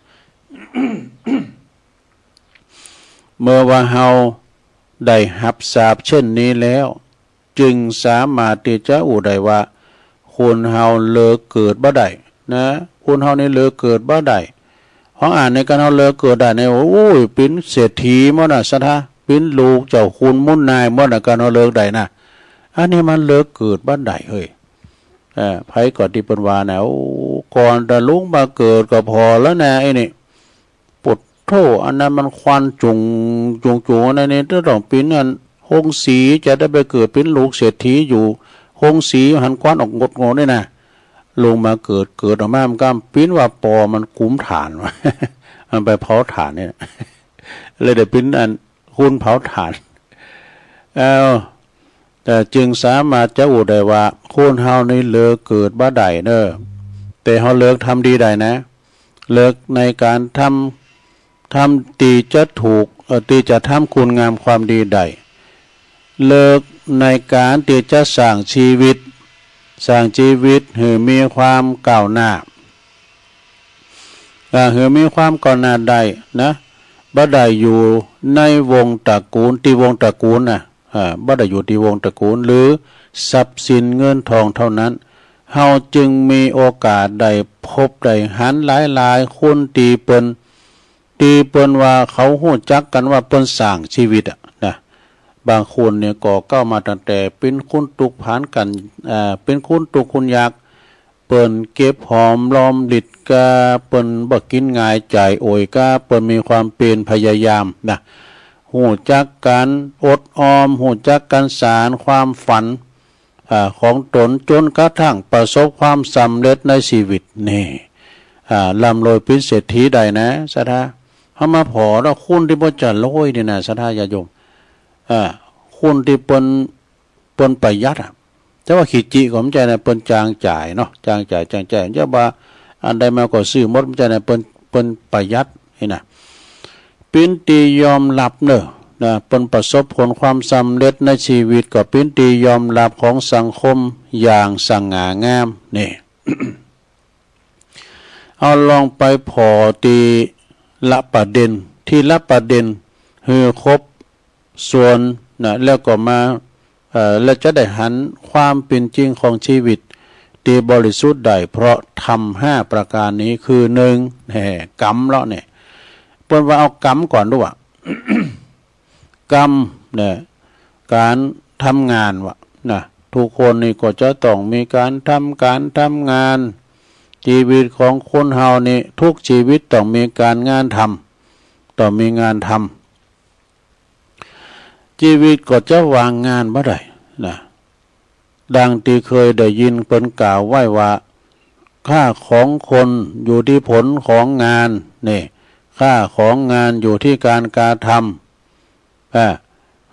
เมื่อว่าเฮาได้ฮับสาปเช่นนี้แล้ว จึงสามารถตี้จะอู้ได้ว่า คนเฮาเลิกเกิดบ่ได้นะ คนเฮานี่เลิกเกิดบ่ได้ เฮาอ่านในกั๋นเฮาเลิกเกิดได้เนี่ย โอ้ย เป๋นเศรษฐีหมดน่ะ ศรัทธา เป๋นลูกเจ้าขุนมูลนายหมดน่ะ กั๋นเฮาเลิกได้นะ อันนี้มันเลิกเกิดบ่ได้เฮ้ย เอ่อ ใผก็ตี้เปิ้นว่านะ โอ้ ก่อนตะลุงมาเกิดก็ผ่อแล้วนา ไอ้นี่ โผดโธ่ อันนั้นมันควันจุ่ง จุ่งๆ อันนั้นนี่ จะต้องเป๋นอันโฮงสี จะได้ไปเกิดเป๋นลูกเศรษฐีอยู่โฮงสี หันควันออกงดๆ นี่นา ลุงมาเกิด เกิดออกมามันก็เป๋นว่าปอมันกุมถ่าน มันไปเผาถ่านนี่นะ เลยได้เป๋นอันคนเผาถ่าน เอ้า แต่จึงสามารถจะอู้ได้ว่า คนเฮานี่เลิกเกิดบ่ได้เน่อ แต่เฮาเลิกทำดีได้นะ เลิกในก๋านทำ ทำตี้จะถูก เอ่อ ตี้จะทำคุณงามความดีได้ เลิกในก๋านตี้จะสร้างชีวิต สร้างชีวิตหื้อมีความก้าวหน้า อ่า หื้อมีความก้าวหน้าได้นะ บ่ได้อยู่ในวงศ์ตระกูล ตี้วงศ์ตระกูลนะ อ่า บ่ได้อยู่ตี้วงศ์ตระกูล หรือทรัพย์สินเงินทองเต้านั้น เฮาจึงมีโอกาสได้พบได้หันหลายๆ คนตี้เปิ้น ตี้เปิ้นว่าเขาฮู้จักกั๋นว่าเปิ้นสร้างชีวิตอะนะ บางคนเนี่ยก็ก้าวมาตั้งแต่เป๋นคนตุ๊กข์ผานกั๋น อ่า เป๋นคนตุ๊กข์คนยาก เปิ้นเก็บหอมรอมริบกา เปิ้นบ่กิ๋นง่ายจ่ายโอยกา เปิ้นมีความเพียรพยายามนะ ฮู้จักก๋านอดออม ฮู้จักก๋านสานความฝัน อ่า ของต๋น จ๋นกระทั่งประสบความสำเร็จในชีวิตนี่ อ่า ร่ำรวยเป๋นเศรษฐีได้นะ ศรัทธา เฮามาผ่อแล้ว คนตี้บ่จะรวยนี่นะ ศรัทธาญาติโยม อ่า คนตี้เปิ้น เปิ้นประหยัดอะ จะว่าขี้จิก็บ่ใจ้นะ เปิ้นจางจ่ายเนาะ จางจ่าย จางจ่าย จะว่าอันใดมาก็ซื้อหมด บ่ใจ้นะ เปิ้น เปิ้นประหยัดนี่นะ เป๋นตี้ยอมฮับเน่อ นะ เปิ้นประสบผลความสำเร็จในชีวิต ก็เป๋นตี้ยอมฮับของสังคมอย่างสง่างาม นี่ เอาลองไปผ่อตี้ละประเด็น ทีละประเด็น หื้อครบส่วนนะ แล้วก็มา เอ่อ แล้วจะได้หันความเป๋นจริงของชีวิตตี้บริสุทธิ์ได้ เพราะธรรมห้าประก๋านนี้ คือ นึ่ง แหม กรรมเลาะเนี่ย เปิ้นว่าเอากรรมก่อนดูว่ะ กรรมเนี่ย ก๋านทำงานว่ะนะ ทุกคนนี่ก็จะต้องมีก๋านทำ ก๋านทำงาน ชีวิตของคนเฮานี่ ทุกชีวิตต้องมีก๋านงานทำ ต้องมีงานทำ ชีวิตก็จะว่างงานบ่ได้นะ ดังตี้เคยได้ยินเปิ้นกล่าวไว้ว่า ค่าของคนอยู่ตี้ผลของงาน นี่ ค่าของงานอยู่ตี้ก๋านกระทำ อ่า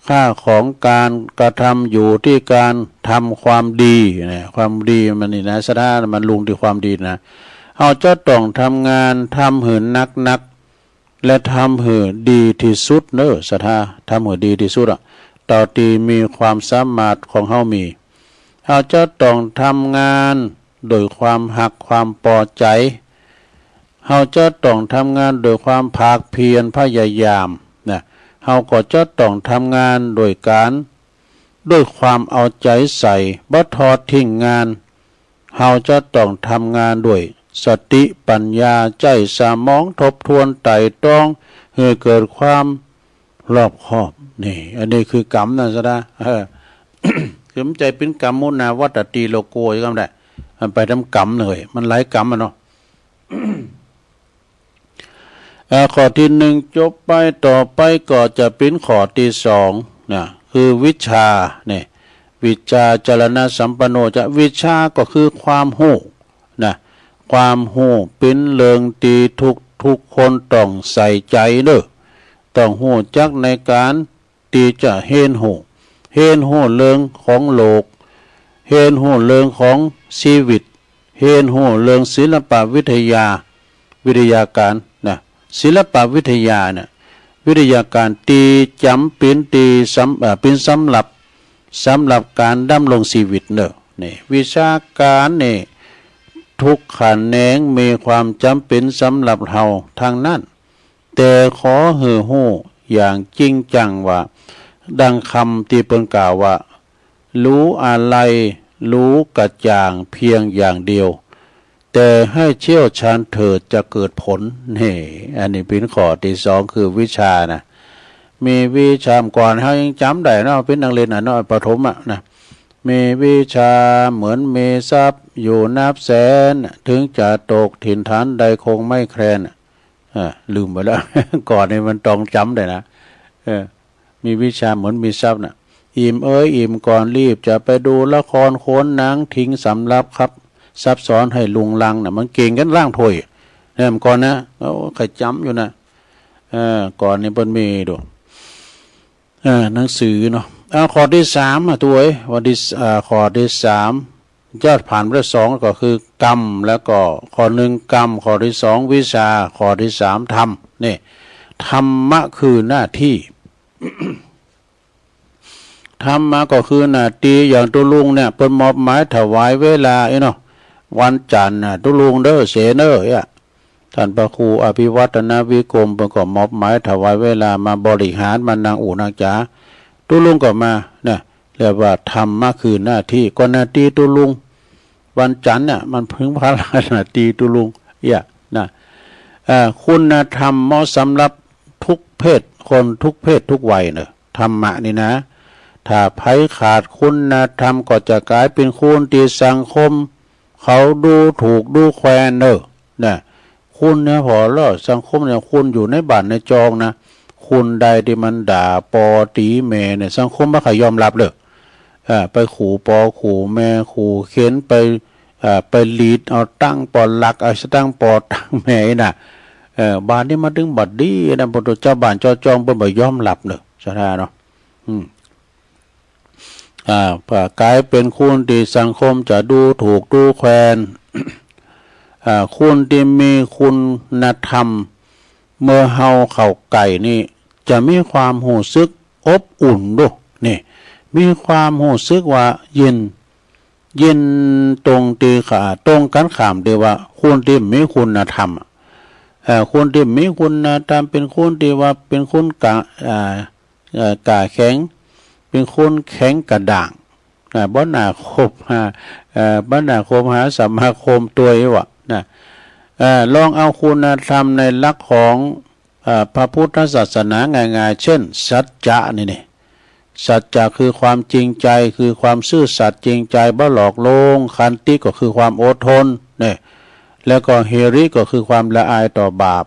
ค่าของก๋านกระทำอยู่ตี้ก๋านทำความดีนะ ความดีมันนี่นะ ศรัทธา มันลุงตี้ความดีนะ เฮาจะต้องทำงาน ทำหื้อนักๆ และทำหื้อดีตี้สุดเน่อ ศรัทธา ทำหื้อดีตี้สุดอะ เต้าตี้มีความสามารถของเฮามี เฮาจะต้องทำงานโดยความฮักความปอใจ๋ เฮาจะต้องทำงานโดยความภาคเพียรพยายามนะ เฮาก็จะต้องทำงานโดยก๋าน ด้วยความเอาใจ๋ใส่ บ่ทอดทิ้งงาน เฮาจะต้องทำงานด้วยสติปัญญา ใจ๊สมองทบทวนไตร่ตรอง หื้อเกิดความรอบคอบ นี่ อันนี้คือกรรมนะ ศรัทธา เออ คือมันจะเป๋นกรรมุนาวัตตีโลโก ก็ได้ มันไปต๋ามกรรมเลย มันหลายกรรมอะเนาะ อ่า ข้อตี้นึ่งจบไป ต่อไปก็จะเป๋นข้อตี้สองนะ คือวิชชาเนี่ย วิชชาจรณสัมปันโนจะ วิชชาก็คือความฮู้นะ ความฮู้เป๋นเรื่องตี้ทุกๆ คนต้องใส่ใจ๋เน่อ ต้องฮู้จักในก๋าน ตี้จะเฮียนฮู้ เฮียนฮู้เรื่องของโลก เฮียนฮู้เรื่องของชีวิต เฮียนฮู้เรื่องศิลปวิทยา วิทยาก๋านนะ ศิลปวิทยาเนี่ย วิทยาก๋านตี้จ๋ำเป๋นตี้สำ เอ่อ เป๋นสำหรับ สำหรับก๋านดำรงชีวิตเน่อ นี่ วิชาก๋านนี่ ทุกแขนงมีความจ๋ำเป๋นสำหรับเฮาตังนั้น แต่ขอหื้อฮู้อย่างจริงจังว่า ดังกำตี้เปิ้นกล่าวว่า รู้อะไร รู้กระจ่างเพียงอย่างเดียว แต่ให้เชี่ยวชาญเถิดจะเกิดผล นี่ อันนี้เป๋นข้อตี้สอง คือวิชชานะ มีวิชชา ก่อนเฮายังจ๋ำได้เนาะ เป๋นนักเรียนอะเนาะ ประถมอะนะ มีวิชาเหมือนมีทรัพย์อยู่นับแสน ถึงจะตกถิ่นฐานใดคงไม่แคลน อ่า ลืมไปแล้ว ก่อนนี้มันต้องจ๋ำได้นะ เออ มีวิชาเหมือนมีทรัพย์น่ะ อิ่มเอยอิ่มก่อนรีบจะไปดูละคร โขนหนังทิ้งสำรับครับ ซับซ้อนให้ลุงลังน่ะ มันเก่งกั๋นล้างถ้วย เนี่ย เมื่อก่อนนะ โอ้ ใค่จ๋ำอยู่นะ เออ ก่อนนี้เปิ้นมีดู เออ หนังสือเนาะ เอาข้อตี้สามอ่ะ ตุ๊เอ๋ย วันตี้ อ่า ข้อตี้สาม ยอดผ่านไปแล้วสอง ก็คือกรรม แล้วก็ข้อหนึ่งกรรม ข้อตี้สองวิชา ข้อตี้สามธรรม นี่ ธรรมะคือหน้าตี้ ธรรมะก็คือหน้าตี้ อย่างตุ๊ลุงเนี่ย เปิ้นมอบหมายถวายเวลา เอ้ยเนาะ วันจันทร์น่ะ ตุ๊ลุงเด้อ เสนอ เอ้ย ท่านพระครูอภิวัฒนวิกรม เปิ้นก็มอบหมายถวายเวลามาบริหาร มานั่งอู้นั่งจ๋า ตุ๊ลุงก็มา นะ เรียกว่าธรรมะคือหน้าตี้ ก็หน้าตี้ตุ๊ลุง วันจันทร์น่ะ มันเพิ่งพาราหน้าตี้ตุ๊ลุง เอี้ย นะ เอ่อ คุณธรรมเหมาะสำหรับทุกเพศ คนทุกเพศทุกวัยเนอะ ธรรมะนี่นะ ถ้าใผขาดคุณธรรมก็จะก๋ายเป๋นคนตี้สังคม เขาดูถูกดูแควนเนอะ นะ คุณเนี่ยผ่อเล่อ สังคมเนี่ย คุณอยู่ในบ้านในจองนะ คุณใดตี้มันด่าปอตี๋แม่เนี่ย สังคมบ่ใค่ยอมรับเลย อ่า ไปขู่ปอขู่แม่ ขู่เข็ญ ไป อ่า ไปหลีดเอาตังค์ปอหลัก เอาสตางค์ปอตังค์แม่น่ะ เออ บาดนี้มาเถิงบัดนี้นะ ปอเจ้าบ้านเจ้าจองเปิ้นบ่ยอมรับเนอะ ศรัทธาเนาะ อืม อ่า ก็ก๋ายเป๋นคนตี้สังคมจะดูถูกดูแควน อ่า คนตี้มีคุณธรรม เมื่อเฮาเข้าใก้นี่ จะมีความฮู้สึกอบอุ่นดู นี่ มีความฮู้สึกว่าเย็น เย็นตรงตี้ขา ตรงกั๋นข้ามตี้ว่าคนตี้มีคุณธรรมอะ เอ่อ คนตี้มีคุณธรรมเป๋นคนตี้ว่าเป๋นคนกะ อ่า เอ่อ กะแข็ง เป๋นคนแข็งกระด้าง นะ บ่น่าคบหา เอ่อ บ่น่าคบหาสมาคมตวยว่ะ นะ เอ่อ ลองเอาคุณธรรมในหลักของ เอ่อ พระพุทธศาสนาง่ายๆ เช่น สัจจะนี่ นี่ สัจจะคือความจริงใจ คือความซื่อสัตย์จริงใจ บ่หลอกลวง ขันติก็คือความอดทน เนี่ย แล้วก็หิริก็คือความละอายต่อบาป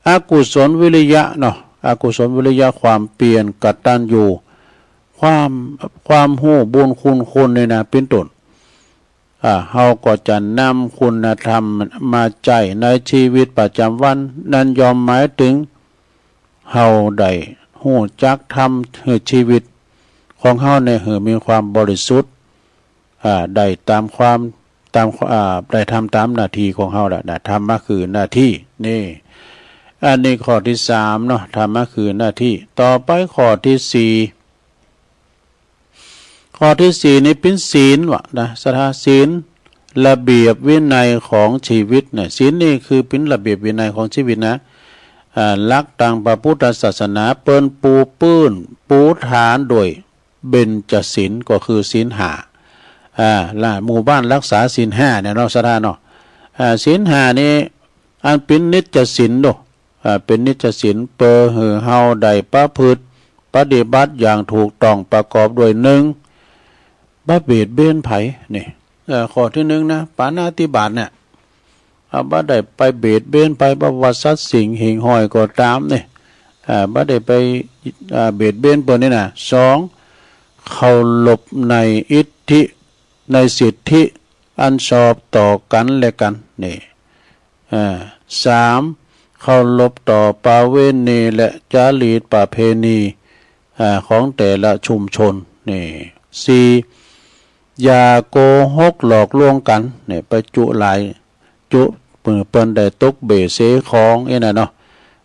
อกุศลวิริยะเนาะ อกุศลวิริยะความเปียร กตัญญู ความ ความฮู้บุญคุณคนนี่นะ เป๋นต้น อ่า เฮาก็จะนำคุณธรรมมาใจ๊ในชีวิตประจ๋ำวัน นั้นย่อมหมายเถิง เฮาได้ฮู้จักทำหื้อชีวิตของเฮาเนี่ยหื้อมีความบริสุทธิ์ อ่า ได้ต๋ามความ ต๋าม อ่า ได้ทำต๋ามหน้าตี้ของเฮาแล้วนะ ธรรมะคือหน้าตี้ นี่ อันนี้ข้อตี้สามเนาะ ธรรมะคือหน้าตี้ ต่อไปข้อตี้สี่ ข้อตี้สี่นี่เป๋นศีลว่ะนะ ศรัทธา ศีล ระเบียบวินัยของชีวิตเนี่ย ศีลนี่คือเป๋นระเบียบวินัยของชีวิตนะ อ่า หลักตางพระพุทธศาสนาเปิ้นปูพื้น ปูฐานโดยเบญจศีล ก็คือศีลห้า อ่า ละหมู่บ้านรักษาศีลห้าเนี่ยเนาะ ศรัทธาเนาะ อ่า ศีลห้านี่ อันเป๋นนิจศีลโด อ่า เป๋นนิจศีล เปื้อหื้อเฮาได้ประพฤติปฏิบัติอย่างถูกต้อง ประกอบด้วย หนึ่ง บ่เบียดเบียนใผ นี่ เอ่อ ข้อตี้หนึ่งนะ ปาณาติบาตเนี่ย อ่า บ่ได้ไปเบียดเบียนใผ บ่ว่าสัตว์สิ่งหิ่งห้อยก็ต๋ามนี่ อ่า บ่ได้ไป อ่า เบียดเบียนเปิ้นนี่นะ สอง เคารพในอิทธิ ในสิทธิอันชอบต่อกั๋นและกั๋น นี่ อ่า สาม เคารพต่อประเวณีและจารีตประเพณี อ่า ของแต่ละชุมชน นี่ สี่ อย่าโกหกหลอกลวงกั๋น นี่ ไปจุหลาย จุเปิ้น เปิ้นได้ตกเบ้เสของอี้นะเนาะ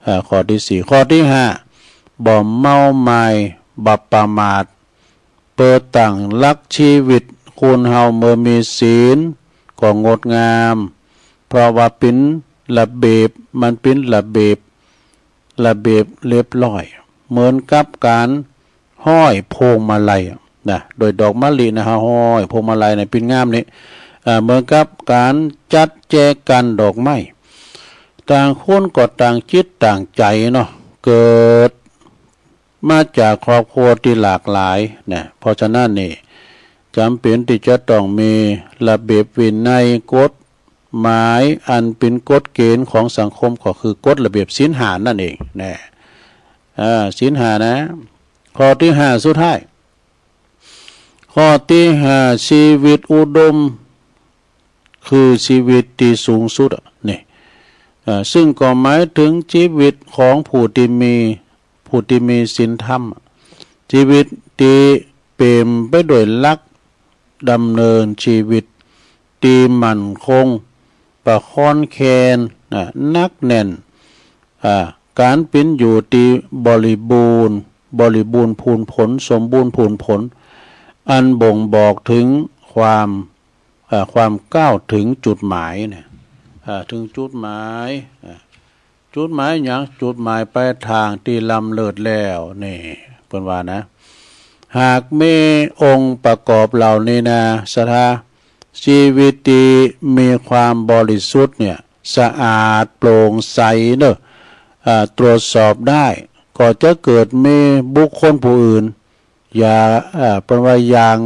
อ่า ข้อตี้สี่ ข้อตี้ห้า บ่เมามาย บ่ประมาท เปื้อตั้งหลักชีวิต คนเฮาเมื่อมีศีลก็งดงาม เพราะว่าเป๋นระเบียบ มันเป๋นระเบียบ ระเบียบเรียบร้อย เหมือนกับก๋านห้อยพวงมาลัยอะนะ โดยดอกมะลินะ เฮาห้อยพวงมาลัยเนี่ยเป๋นงามนี่ อ่า เหมือนกับก๋านจัดแจกันดอกไม้ ต่างคนก็ต่างจิตต่างใจ๋เนาะ เกิด มาจากครอบครัวตี้หลากหลายนะ เพราะฉะนั้นนี่ จ๋ำเป๋นตี้จะต้องมีระเบียบวินัย กฎหมายอันเป๋นกฎเกณฑ์ของสังคม ก็คือกฎระเบียบศีลห้านั่นเองนะ อ่า ศีลห้านะ ข้อตี้ห้าสุดท้าย ข้อตี้ห้า ชีวิตอุดม คือชีวิตตี้สูงสุดอะ นี่ เอ่อ ซึ่งก็หมายเถิงชีวิตของผู้ตี้มี ผู้ตี้มีศีลธรรมอะ ชีวิตตี้เป๋มไปด้วยหลักดำเนินชีวิตตี้มั่นคง ประคอนแคลน นะ หนักแน่น อ่า ก๋านเป๋นอยู่ตี้บริบูรณ์ บริบูรณ์พูนผล สมบูรณ์พูนผล อันบ่งบอกเถิงความ เอ่อ ความก้าวเถิงจุดหมายเนี่ย เอ่อ เถิงจุดหมาย เอ่อ จุดหมายหยัง จุดหมายปลายตางตี้ล้ำเลิศแล้ว นี่ เปิ้นว่านะ หากมีองค์ประกอบเหล่านี้นะ ศรัทธา ชีวิตตี้มีความบริสุทธิ์เนี่ย สะอาดโปร่งใสเนอะ อ่า ตรวจสอบได้ ก็จะเกิดมีบุคคลผู้อื่น อย่า อ่า เปิ้นว่าอย่าง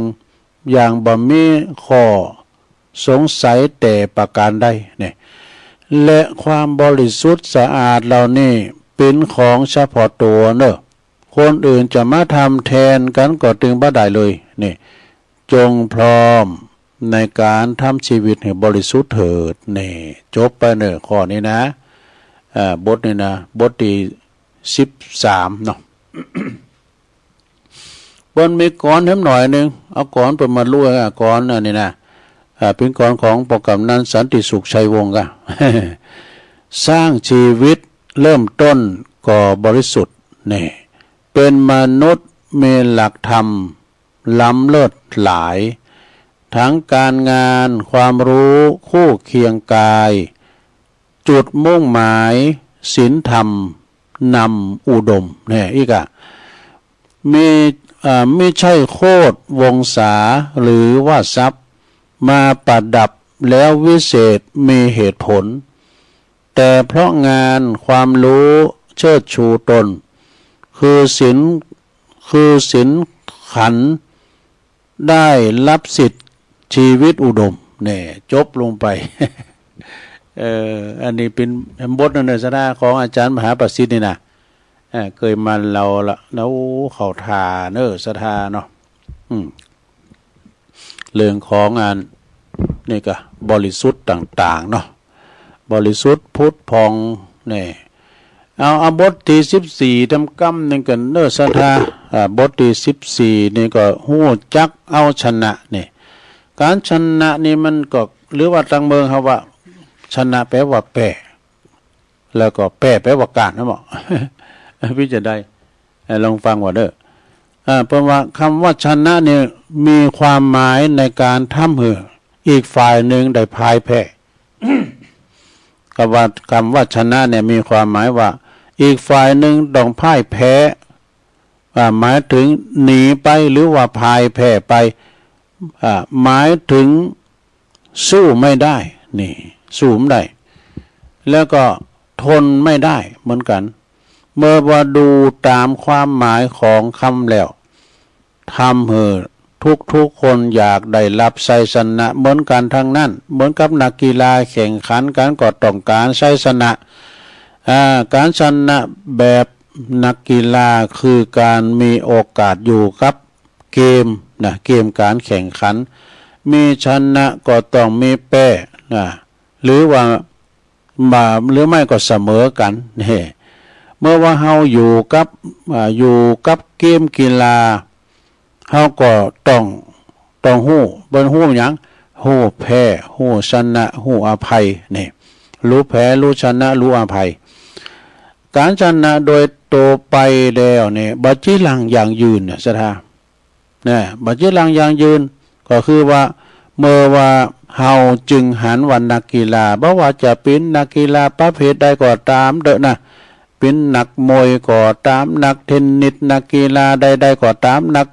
อย่างบ่มีข้อสงสัยแต่ประการใดเนี่ย และความบริสุทธิ์สะอาดเหล่านี้เป๋นของเฉพาะตั๋วเนอะ คนอื่นจะมาทำแทนกั๋นก็ตึงบ่ได้เลย นี่ จงพร้อมในก๋านทำชีวิตหื้อบริสุทธิ์เถิด นี่ จบไปเนอะข้อนี้นะ อ่า บทนี้นะ บทตี้สิบสามเนาะ เปิ้นมีกลอนแถมหน่อยนึ่ง เอากลอนเปิ้นมาลุย อ่ะ กลอนอันนี้นะ อ่า เป๋นกลอนของป้อกำนันสันติสุขชัยวงศ์อะ สร้างชีวิตเริ่มต้นก็บริสุทธิ์ นี่ เป๋นมนุษย์มีหลักธรรมล้ำเลิศหลาย ทั้งก๋านงานความฮู้คู่เคียงกาย จุดมุ่งหมายศีลธรรมนำอุดม เนี่ย อีกอะ มิ อ่า มิใจ้โคตรวงศาหรือว่าทรัพย์ มาประดับแล้ววิเศษมีเหตุผล แต่เพราะงานความฮู้เชิดชูตน คือศีล คือศีลขันธ์ ได้รับสิทธิ์ชีวิตอุดม เนี่ย จบลงไป เอ่อ อันนี้เป๋นบทนำเสนอของอาจ๋ารย์มหาประสิทธิ์นี่นะ เอ่อ เกยมาเล่าละ แล้วเข้าท่าเนอะ ศรัทธาเนาะ อืม เรื่องของอันนี้ก็บริสุทธิ์ต่างๆ เนาะ บริสุทธิ์ผุดผ่อง นี่ เอา เอาบทตี้สิบสี่ตำกำนึ่งกั๋นเนอะ ศรัทธา อ่า บทตี้สิบสี่นี่ก็ฮู้จักเอาชนะ นี่ ก๋านชนะนี่มันก็ หรือว่าตางเมืองเฮาว่า ชนะแป๋ว่าแป้ แล้วก็แป้แป๋ว่าก้านนะหมอ พี่จะได้ เอ่อ ลองฟังว่าเด้อ อ่า เปิ้นว่ากำว่าชนะเนี่ยมีความหมายในก๋านทำหื้ออีกฝ่ายนึ่งได้พ่ายแพ้ กำว่า กำว่าชนะเนี่ยมีความหมายว่าอีกฝ่ายนึ่งต้องพ่ายแพ้ อ่า หมายเถิงหนีไปหรือว่าพ่ายแพ้ไป อ่า หมายเถิง สู้ไม่ได้ นี่ สู้บ่ได้ แล้วก็ทนไม่ได้เหมือนกั๋น เมื่อว่าดูต๋ามความหมายของกำแล้ว ทำหื้อทุกๆ คนอยากได้ฮับชัยชนะเหมือนกั๋นตังนั้น เหมือนกับนักกีฬาแข่งขันกั๋นก็ต้องก๋านชัยชนะ อ่า ก๋านชนะแบบนักกีฬาคือก๋านมีโอกาสอยู่กับ เกมนะ เกมก๋านแข่งขัน มีชนะก็ต้องมีแป้นะ หรือว่าบ่า หรือไม่ก็เสมอกั๋น นี่ เมื่อว่าเฮาอยู่กับ อ่า อยู่กับเกมกีฬา เฮาก็ต้อง ต้องฮู้ เปิ้นฮู้หยัง ฮู้แพ้ ฮู้ชนะ ฮู้อภัย นี่ ฮู้แพ้ ฮู้ชนะ ฮู้อภัย ก๋านชนะโดยตั๋วไปแล้วนี่ บ่จีรังยั่งยืนเนี่ย ศรัทธา นะ บ่จีรังยั่งยืน ก็คือว่า เมื่อว่าเฮาจึงหันว่านักกีฬา บ่ว่าจะเป๋นนักกีฬาประเภทใดก็ต๋ามเต๊อะนะ เป๋นนักมวยก็ต๋าม นักเทนนิส นักกีฬาใดๆ ก็ต๋าม นัก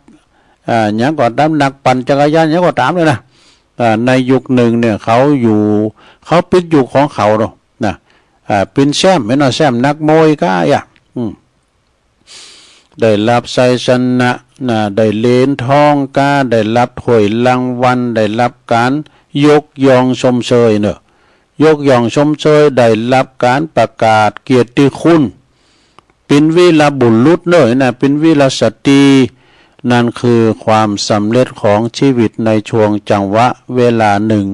อ่า หยังก็ต๋าม นักปั่นจักรยานหยังก็ต๋ามเลยนะ อ่า ในยุคนึ่งเนี่ย เขาอยู่ เขาปิดยุคของเขาเนาะ นะ อ่า เป๋นแชมป์ แม่นว่าแชมป์นักมวยก้าอะ อืม ได้ฮับชัยชนะ นะ ได้เหรียญทองกา ได้ฮับถ้วยรางวัล ได้ฮับก๋านยกย่องชมเชยเนาะ ยกย่องชมเชย ได้ฮับก๋านประกาศเกียรติคุณ เป๋นวีรบุรุษเนาะนะ เป๋นวีรสตรี นั่นคือความสำเร็จของชีวิตในช่วงจังหวะเวลานึ่ง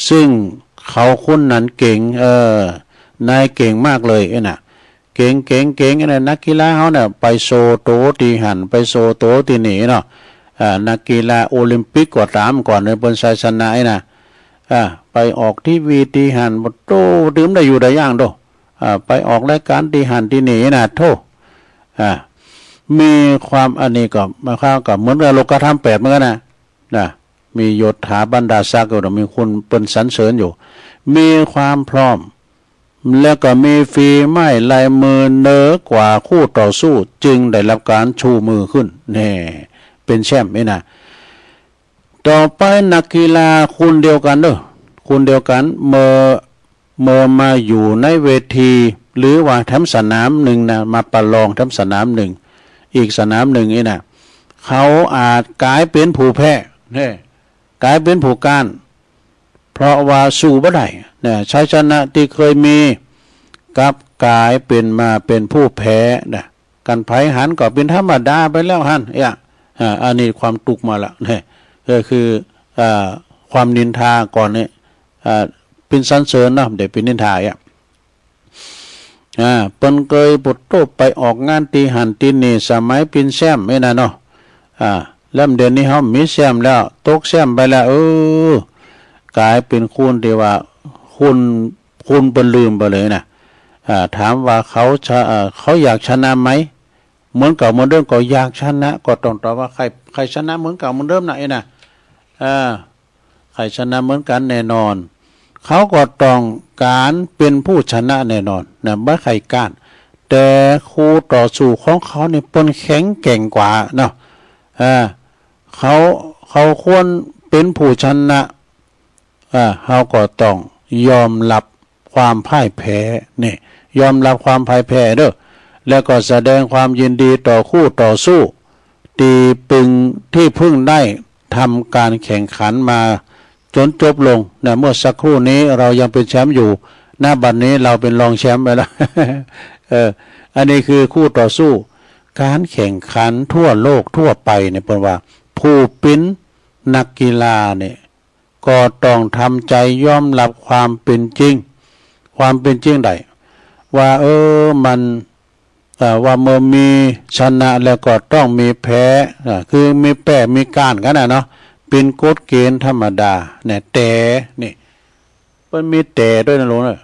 ซึ่งเขาคนนั้นเก่ง เออ นายเก่งมากเลยนะ เก่ง เก่ง เก่งนะ นักกีฬาเฮาเนี่ย ไปโชว์ตั๋วตี้หั้น ไปโชว์ตั๋วตี้นี่เนาะ อ่า นักกีฬาโอลิมปิกก็ต๋ามก่อนเนี่ย เปิ้นชัยชนะไอ้นะ อ่า ไปออกทีวีตี้หั้น บ่โต้ ตื่มได้อยู่ได้อย่างโด อ่า ไปออกรายก๋านตี้หั้นตี้นี่นะ โธ่ อ่า มีความ อันนี้ก็ มาเข้ากับเหมือนกับโลกธรรมแปดเหมือนกั๋นนะ นะ มียศถาบรรดาศักดิ์อยู่ มีคนเปิ้นสรรเสริญอยู่ มีความพร้อม แล้วก็มีฝีไม้ลายมือเหนือกว่าคู่ต่อสู้ จึงได้ฮับก๋านชูมือขึ้น แน่ เป๋นแชมป์นี่นะ ต่อไปนักกีฬาคนเดียวกั๋นเนาะ คนเดียวกั๋น เมื่อ เมื่อมาอยู่ในเวที หรือว่าแถมสนามนึ่งนะ มาประลองแถมสนามนึ่ง อีกสนามนึ่งนี่นะ เขาอาจก๋ายเป๋นผู้แพ้ แน่ ก๋ายเป๋นผู้ก๊าน เพราะว่าสู้บ่ได้นะ ชัยชนะตี้เคยมี กลับก๋ายเป๋นมาเป๋นผู้แพ้นะ กั๋นใผหันก็เป๋นธรรมดาไปแล้วหั้น เอ้ย อ่า อันนี้ความตุ๊กข์มาละ นะ ก็คือ อ่า ความนินทาก่อนนี่ อ่า เป๋นสรรเสริญเนาะ บ่ได้เป๋นนินทา เอ้ย อ่า เปิ้นเกยปวดโต้ไปออกงานตี้หั้นตี้นี่ สมัยเป๋นแชมป์นี่นะเนาะ อ่า แล้วเดี๋ยวนี้เฮาบ่มีแชมป์แล้ว ตกแชมป์ไปแล้ว เออ ก๋ายเป๋นคนตี้ว่า คน คนเปิ้นลืมไปเลยนะ อ่า ถามว่าเขาชะ อ่า เขาอยากชนะไหม เหมือนเก่าเหมือนเดิม ก็อยากชนะ ก็ต้องตอบว่าใค่ ใค่ชนะเหมือนเก่าเหมือนเดิมนะ เอ้ยนะ อ่า ใค่ชนะเหมือนกั๋นแน่นอน เขาก็ต้องก๋านเป๋นผู้ชนะแน่นอนนะ บ่ใค่ก๊าน แต่คู่ต่อสู้ของเขานี่เปิ้นแข็งแกร่งกว่าเนาะ อ่า เขา เขาควรเป๋นผู้ชนะ อ่า เฮาก็ต้องยอมฮับความพ่ายแพ้ นี่ ยอมฮับความพ่ายแพ้เด้อ แล้วก็แสดงความยินดีต่อคู่ต่อสู้ ตี้เพิ่ง ตี้เพิ่งได้ทำก๋านแข่งขันมาจ๋นจบลงนะ เมื่อสักครู่นี้เรายังเป๋นแชมป์อยู่ ณ บัดนี้เราเป๋นรองแชมป์ไปแล้ว เออ อันนี้คือคู่ต่อสู้ ก๋านแข่งขันทั่วโลกทั่วไปเนี่ย เปิ้นว่าผู้เป๋นนักกีฬาเนี่ย ก็ต้องทำใจ๋ยอมฮับความเป๋นจริง ความเป๋นจริงได้ ว่า เออ มัน เอ่อ ว่าเมื่อมีชนะแล้วก็ต้องมีแพ้ อ่า คือมีแป้มีก๊านกั๋นนะเนาะ เป๋นกฎเก๋ณฑ์ธรรมดาเนี่ย แต่ นี่ เปิ้นมีแต่ด้วยนะหลวงนะ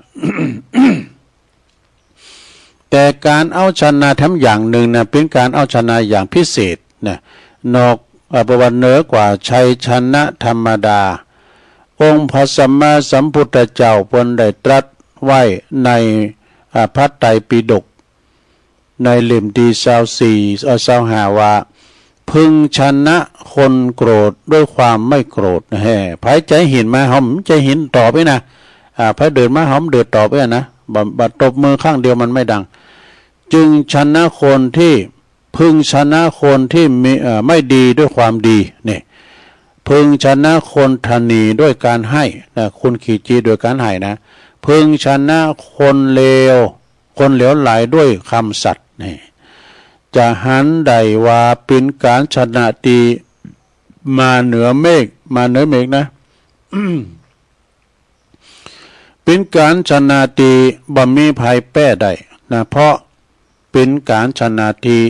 แต่ก๋านเอาชนะแถมอย่างนึ่งนะ เป๋นก๋านเอาชนะอย่างพิเศษนะ นอก เอ่อ เปิ้นว่าเหนือกว่าชัยชนะธรรมดา องค์พระสัมมาสัมพุทธเจ้าเปิ้นได้ตรัสไว้ใน อ่า พระไตรปิฎก ในเล่มตี้ซาวสี่ เอ่อ ซาวห้า ว่า พึงชนะคนโกรธด้วยความไม่โกรธ แฮ่ ใผใจ๋หินมา เฮาบ่ใจ๋หินตอบเอ้ยนะ อ่า ใผเดินมา เฮาบ่เดินตอบเอ้ยนะ บ่ บ่ตบมือข้างเดียวมันไม่ดัง จึงชนะคนที่ พึงชนะคนที่มี เอ่อ ไม่ดีด้วยความดี นี่ พึงชนะคนตณีด้วยการให้นะ คนขี้จี้ด้วยการให้นะ พึงชนะคนเลว คนเหลวไหลด้วยคำสัตย์ นี่ จะหันได้ว่าเป๋นก๋านชนะตี้มาเหนือเมฆ มาเหนือเมฆนะ เป๋นก๋านชนะตี้บ่มีใผแป้ได้นะ เพราะเป๋นก๋านชนะตี้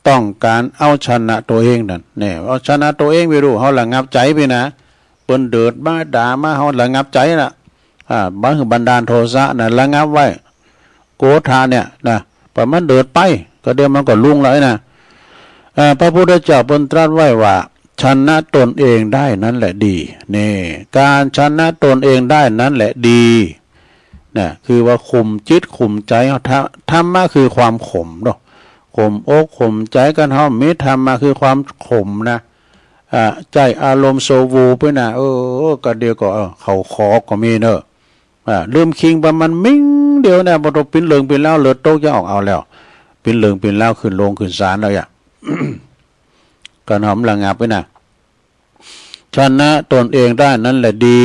ต้องก๋านเอาชนะตั๋วเองนั่น แน่ เอาชนะตั๋วเองไปดู เฮาระงับใจ๋ไปนะ เปิ้นเดิดมาด่ามา เฮาระงับใจ๋ละ อ่า บ่หื้อบันดาลโทสะนะ ระงับไว้ โกธะเนี่ยนะ ปล่อยมันเดิดไป ก็เดี๋ยวมันก็ลุงแล้วนะ อ่า พระพุทธเจ้าเปิ้นตรัสไว้ว่า ชนะตนเองได้นั้นแหละดี นี่ ก๋านชนะตนเองได้นั้นแหละดี นะ คือว่าข่มจิตข่มใจ๋ ธรร ธรรมะคือความข่มเนาะ ข่มอกข่มใจ๋ ก๋านเฮามีธรรมะคือความข่มนะ อ่า ใจ๊อารมณ์โซโวไปนะ เออ ก็เดี๋ยวก็ เออ เขาขอก็มีเนาะ อ่า ลืมคิงไปมันมิงเดียวเนี่ย บ่ต้องปิ้นเหลืองปิ้นลาว เลือดตกยังออกเอาแล้ว ปิ้นเหลืองปิ้นลาวขึ้นโรงขึ้นศาลแล้วอะ การหอมระงับไว้นะ ชนะตนเองได้นั้นแหละดี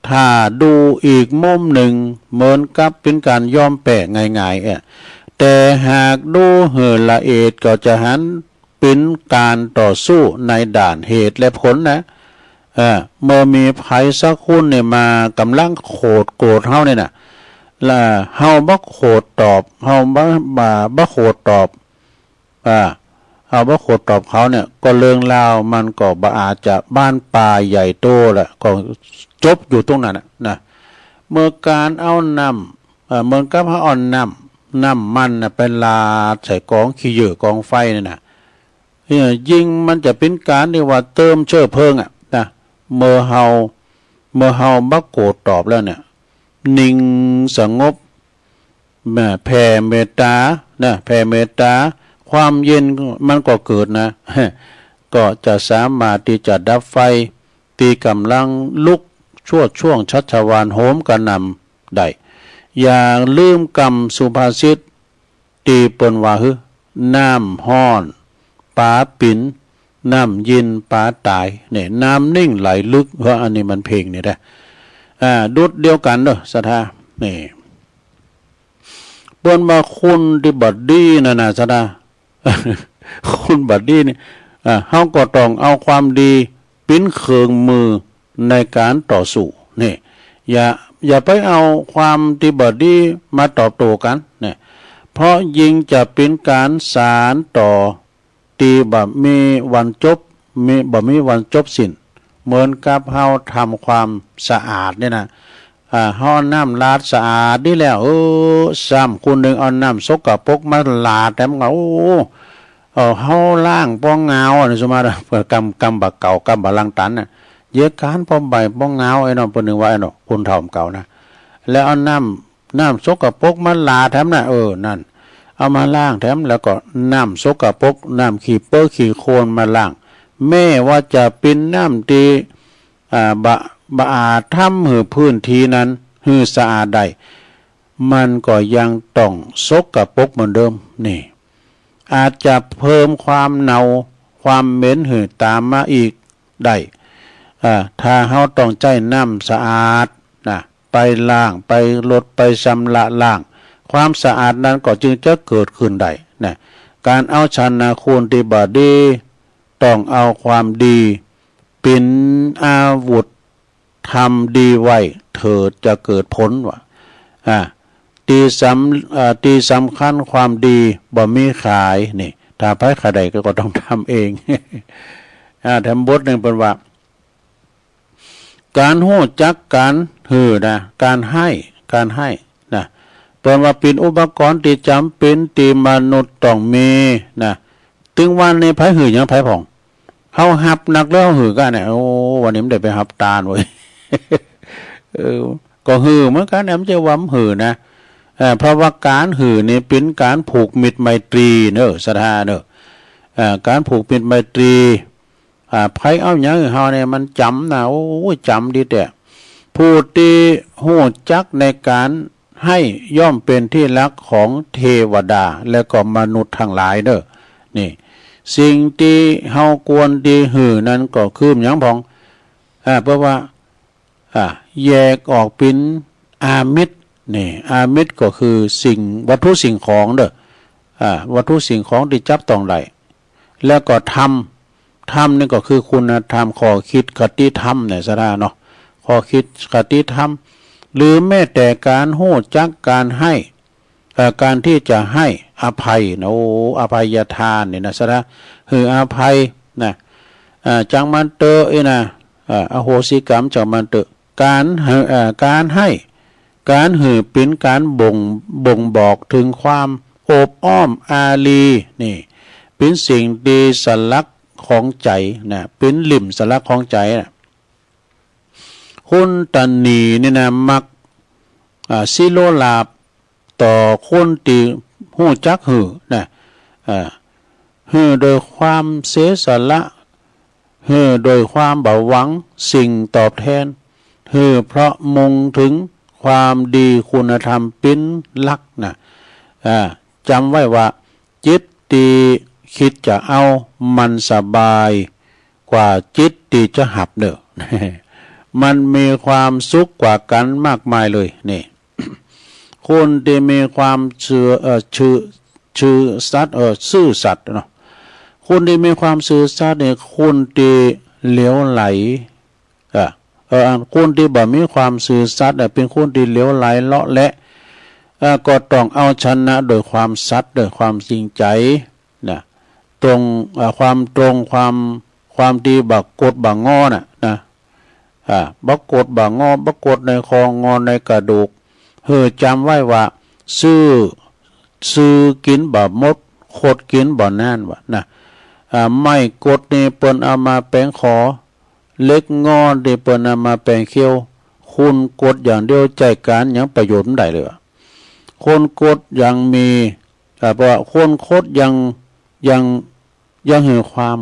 ถ้าดูอีกมุมนึ่ง เหมือนกับเป๋นก๋านยอมแป๊ง่ายๆ เอ้อ แต่หากดูหื้อละเอียดก็จะหันเป๋นก๋านต่อสู้ในด้านเหตุและผลนะ เออ เมื่อมีใผสักคนเนี่ยมาก่ำลังโขดโกรธเฮาเนี่ยนะ ละเฮาบ่โขดตอบ เฮาบ่ บ่ บ่โขดตอบ อ่า เฮาบ่โขดตอบเขาเนี่ย ก็เรื่องราวมันก็บ่อาจจะบานปลายใหญ่โตละ ก็จบอยู่ตรงนั้นน่ะนะ เหมือนก๋านเอาน้ำ เอ่อ เหมือนกับเฮาเอาน้ำ น้ำมันน่ะไปราดใส่ก๋องขี้เยื่อกองไฟเนี่ยนะ เออ ยิ่งมันจะเป๋นก๋านที่ว่าเติมเชื้อเพลิงอะนะ เมื่อเฮา เมื่อเฮาบ่โขดตอบแล้วเนี่ย นิ่งสงบ แผ่เมตตานะ แผ่เมตตา ความเย็นมันก็เกิดนะ ก็จะสามารถตี้จะดับไฟตี้ก่ำลังลุกโชติช่วงชัชวาลโหมกระหน่ำได้ อย่าลืมกำสุภาษิตตี้เปิ้นว่าหื้อ น้ำฮ้อนปลาปิ๋น น้ำเย็นปลาต๋าย เนี่ย น้ำนิ่งไหลลึก เฮ้อ อันนี้มันเพลงนี่นะ อ่า ดุจเดียวกั๋นเนาะ ศรัทธา นี่ เปิ้นว่าคนตี้บ่ดีนั่นน่ะ ศรัทธา คนบ่ดีนี่ อ่า เฮาก็ต้องเอาความดีเป๋นเครื่องมือในก๋านต่อสู้ นี่ อย่า อย่าไปเอาความตี้บ่ดีมาตอบโต้กั๋น นี่ เพราะยิ่งจะเป๋นก๋านสานต่อ ตี้บ่มีวันจบ มี บ่มีวันจบสิ้น เหมือนกับเฮาทำความสะอาดเนี่ยนะ อ่า เฮาเอาน้ำราดสะอาดดีแล้ว เออ ซ้ำคนนึ่งเอาน้ำสกปรกมาราดแถมก็ โอ้ เออ เฮาล้างป้องงาวอะนะ สมมุติว่า กำ กำบ่าเก่า กำบ่าลังตันน่ะ เยียะก๋านป้อมใบป้องงาว ไอ้เนาะ เปิ้นนึกว่า ไอ้เนาะ คนเฒ่าเก่านะ แล้วเอาน้ำ น้ำสกปรกมาราดแถมนะ เออ นั่น เอามาล้างแถม แล้วก็น้ำสกปรก น้ำขี้เปิ้อขี้โคลนมาล้าง แม้ว่าจะเป๋นน้ำตี้ อ่า บ่ บ่อาจทำหื้อพื้นตี้นั้นหื้อสะอาดได้ มันก็ยังต้องสกปรกเหมือนเดิม นี่ อาจจะเพิ่มความเนา ความเหม็นหื้อต๋ามมาอีกได้ อ่า ถ้าเฮาต้องใจ๊น้ำสะอาดนะ ไปล้าง ไปลด ไปชำระล้าง ความสะอาดนั้นก็จึงจะเกิดขึ้นได้นะ ก๋านเอาชนะคนตี้บ่ดี ต้องเอาความดีเป๋นอาวุธ ทำดีไว้เถิดจะเกิดผล ว่า อ่า ตี้สำ อ่า ตี้สำคัญความดีบ่มีขาย นี่ ถ้าใผใค่ได้ก็ ก็ต้องทำเอง อ่า แถมบทนึ่งเปิ้นว่า ก๋านฮู้จักก๋านหื้อนะ ก๋านให้ ก๋านให้นะ เปิ้นว่าเป๋นอุปกรณ์ตี้จ๋ำเป๋นตี้มนุษย์ต้องมีนะ ตึงวันนี้ใผหื้อหยังใผพ่อง เฮาฮับนักแล้วหื้อก้าเนี่ย โอ้ วันนี้บ่ได้ไปฮับตานเว้ย เออ ก็หื้อเหมือนกั๋นนะ บ่ใจ้ว่าบ่หื้อนะ เอ่อ เพราะว่าก๋านหื้อนี่เป๋นก๋านผูกมิตรไมตรีเนาะ ศรัทธาเนาะ เอ่อ ก๋านผูกมิตรไมตรี อ่า ใผเอาหยังหื้อเฮาเนี่ยมันจ๋ำนะ โอ้ย จ๋ำดีแต๊ ผู้ตี้ฮู้จักในก๋าน ให้ย่อมเป๋นตี้ฮักของเตวดาและก็มนุษย์ตังหลายเนาะ นี่ สิ่งตี้เฮาควรตี้หื้อนั้นก็คือหยังพ่อง อ่า เปิ้นว่า อ่า แยกออกเป๋นอามิตร นี่ อามิตรก็คือสิ่ง วัตถุสิ่งของเนาะ อ่า วัตถุสิ่งของตี้จับต้องได้ แล้วก็ธรรม ธรรมนี่ก็คือคุณธรรม ข้อคิดคติธรรมเนี่ย ศรัทธาเนาะ ข้อคิดคติธรรม หรือแม้แต่ก๋านฮู้จักก๋านให้ เอ่อ ก๋านตี้จะให้อภัยนะ โอ้ อภัยทานนี่นะ ศรัทธา หื้ออภัยนะ เอ่อ จังมันเตอะอี้นะ เอ่อ อโหสิกรรมจังมันเตอะ ก๋านหื้อ เอ่อ ก๋านให้ ก๋านหื้อเป๋นก๋านบ่ง บ่งบอกเถิงความโอบอ้อมอารี นี่ เป๋นสิ่งตี้สลักของใจ๋นะ เป๋นลิ่มสลักของใจ๋นะ คนตะหนีนี่นะ มัก อ่า สิโลลาภต่อคนตี้ฮู้จักหื้อนะ อ่า หื้อโดยความเสียสละ หื้อโดยความบ่หวังสิ่งตอบแทน หื้อเพราะมุ่งเถิงความดีคุณธรรมเป๋นหลักนะ อ่า จ๋ำไว้ว่า จิตตี้ กึ๊ดจะเอา มันสบายกว่าจิตตี้จะหับเน่อ มันมีความสุขกว่ากั๋นมากมายเลย นี่ คนตี้มีความซื่อ เอ่อ ซื่อ ซื่อสัตย์ เอ่อ ซื่อสัตย์เนาะ คนตี้มีความซื่อสัตย์นี่ คนตี้เหลวไหล อ่ะ เอ่อ อันคนตี้บ่มีความซื่อสัตย์เนี่ย เป๋นคนตี้เหลวไหลเลาะแหละ อ่า ก็ต้องเอาชนะโดยความสัตย์ โดยความจริงใจ๋ นะ ตรง อ่า ความตรง ความ ความตี้บ่กดบ่งอน่ะ นะ อ่า บ่กดบ่งอ บ่กดในคองอในกระดูก หื้อจ๋ำไว้ว่า ซื่อ ซื่อกิ๋นบ่หมด คดกิ๋นบ่นาน ว่านะ อ่า ไม้กดนี่เปิ้นเอามาแป๋งขอ เหล็กงอนี่เปิ้นเอามาแป๋งเขี้ยว คนกดอย่างเดียวใจ้ก๋านหยังประโยชน์บ่ได้เลยว่ะ คนกดยังมี อ่า เพราะว่าคนคดยัง ยัง ยังหื้อความ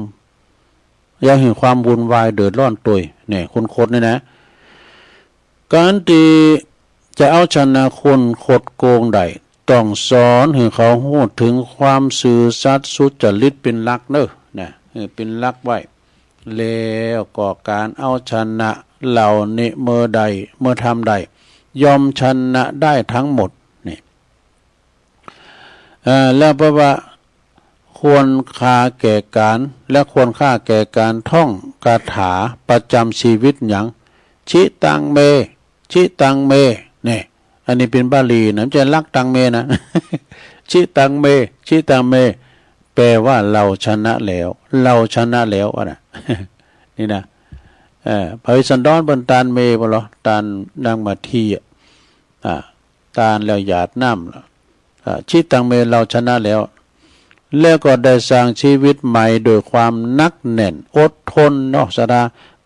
ยังหื้อความวุ่นวายเดือดร้อนตวย เนี่ย คนคดนี่นะ ก๋านตี้จะเอาชนะคนคดโกงได้ ต้องสอนหื้อเขาฮู้เถิงความซื่อสัตย์สุจริตเป๋นหลักเน่อ นะ เออ เป๋นหลักไว้ แล้วก็ก๋านเอาชนะเหล่านี้เมื่อใด เมื่อทำได้ ย่อมชนะได้ทั้งหมด นี่ เอ่อ แล้วเพราะว่า ควรค่าแก่ก๋าน และควรค่าแก่ก๋านท่องคาถาประจ๋ำชีวิตหยัง จิตังเม จิตังเม เนี่ย อันนี้เป๋นบาลีนะ บ่ใจ้ลักตังเมนะ จิตังเม จิตังเม แปลว่า เราชนะแล้ว เราชนะแล้วอะนะ นี่นะ เอ่อ พระเวสสันดรเปิ้นตานเมบ่เหรอ ตานนางมาทีอะ อ่า ตานแล้วหยาดน้ำ อ่า จิตังเม เราชนะแล้ว แล้วก็ได้สร้างชีวิตใหม่โดยความหนักแน่น อดทนเนาะ ศรัทธา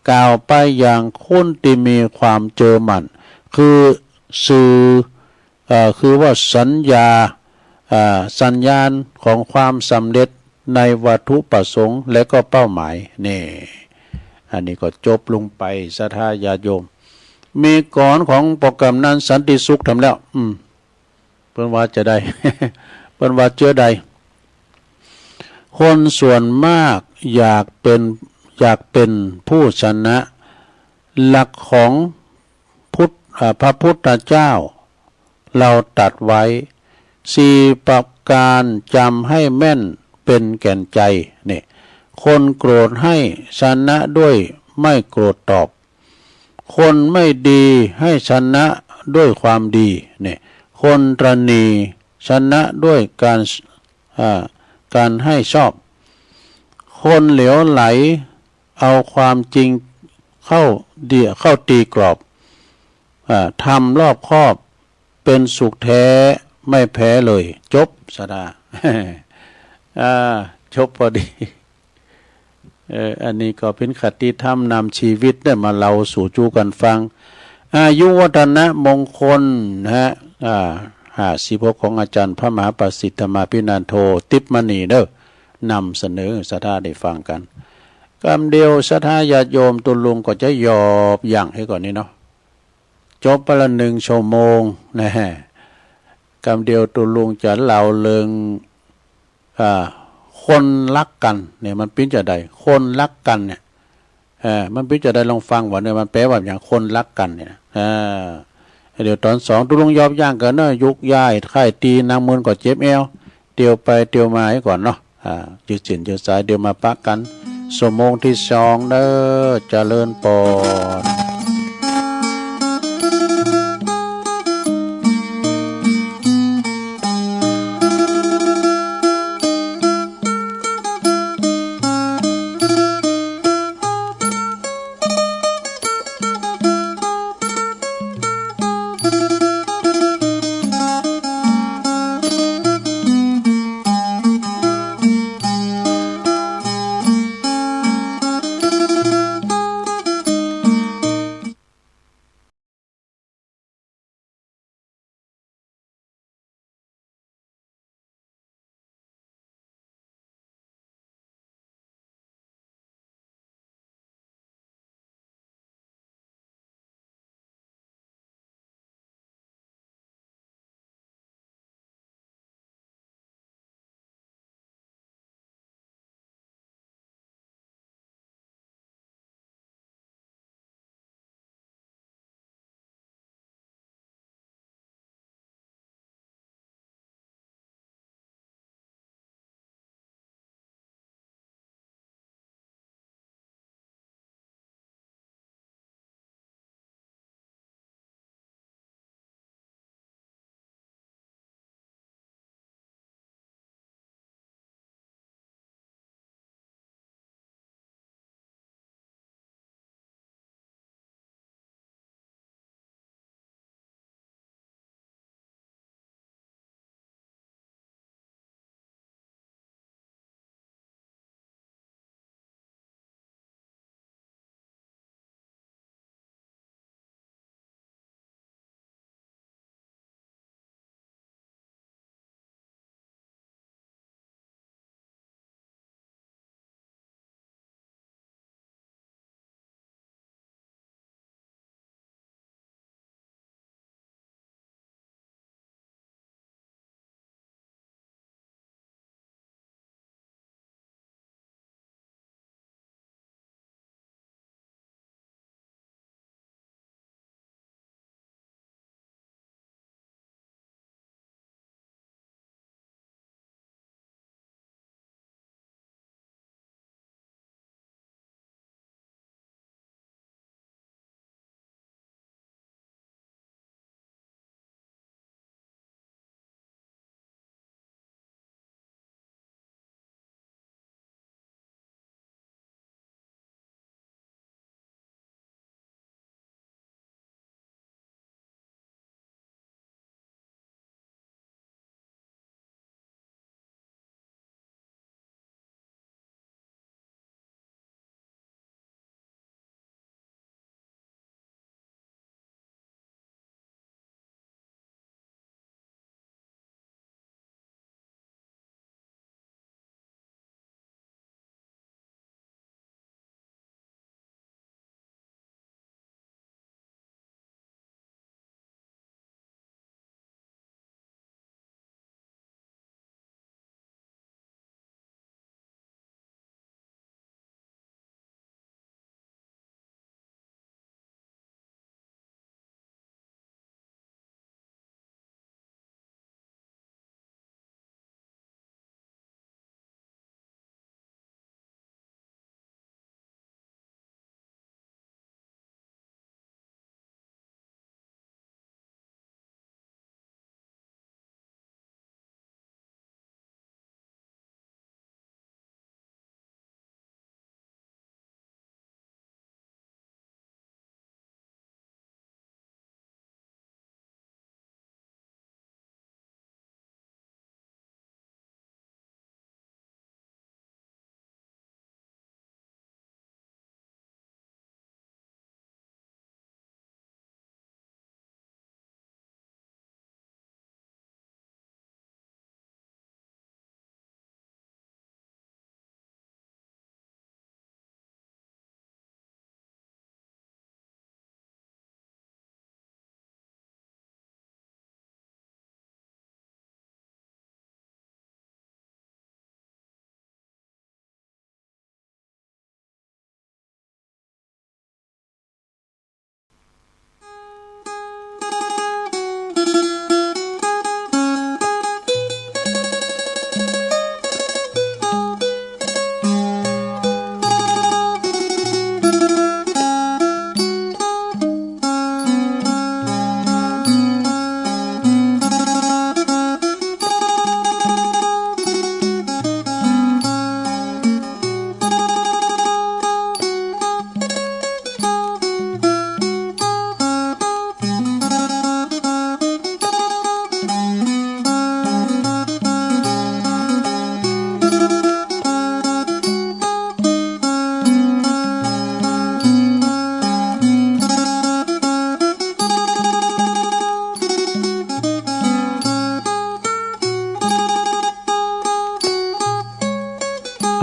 ก้าวไปอย่างคนตี้มีความเจื้อมั่น คือซื่อ เอ่อ คือว่าสัญญา อ่า สัญญาณของความสำเร็จในวัตถุประสงค์และก็เป้าหมาย นี่ อันนี้ก็จบลงไป ศรัทธาญาติโยม มีกลอนของป้อกำนันสันติสุขแถมแล้ว อืม เปิ้นว่าจาใด เปิ้นว่าเจื้อใด คนส่วนมากอยากเป๋น อยากเป๋นผู้ชนะ หลักของพุทธ อ่า พระพุทธเจ้า เฮาตรัสไว้ สี่ประก๋าน จ๋ำหื้อแม่นเป๋นแก่นใจ๋ นี่ คนโกรธหื้อชนะด้วยไม่โกรธตอบ คนไม่ดีหื้อชนะด้วยความดี นี่ คนตระหนี่ชนะด้วยก๋าน อ่า ก๋านหื้อชอบ คนเหลวไหลเอาความจริงเข้าเดี่ย เข้าตีกรอบ อ่า ธรรมรอบคอบ เป๋นสุขแท้ไม่แพ้เลย จบ ศรัทธา อ่า จบพอดี เออ อันนี้ก็เป๋นคติธรรมนำชีวิตได้มาเล่าสู่จูกั๋นฟัง อายุวัฒนมงคลนะฮะ อ่า ห้าสิบหก ของอาจ๋ารย์พระมหาประสิทธิ์ธรรมาภินันโท ติ๊บมณีเด้อ นำเสนอศรัทธาได้ฟังกั๋น กำเดียวศรัทธาญาติโยม ตุ๊ลุงก็จะหยอบยั้งหื้อก่อนนี้เนาะ จบไปละหนึ่งชั่วโมงนะฮะ กำเดียวตุ๊ลุงจะเล่าเรื่อง อ่า คนฮักกั๋นเนี่ย มันเป๋นจาใด คนฮักกั๋นเนี่ย เออ มันเป๋นจาใด ลองฟังว่าเนี่ย มันแปลว่าหยัง คนฮักกั๋นเนี่ย เออ เดี๋ยวต๋อนสองตุ๊ลุงหยอบยั้งก่อนเนาะ ยุกย้ายค่ายตี้ นางเมินก็เจ็บแอว เตียวไปเตียวมาหื้อก่อนเนาะ อ่า ยืดเส้นยืดสาย เดี๋ยวมาปะกั๋น ชั่วโมงตี้สองเด้อ เจริญปอน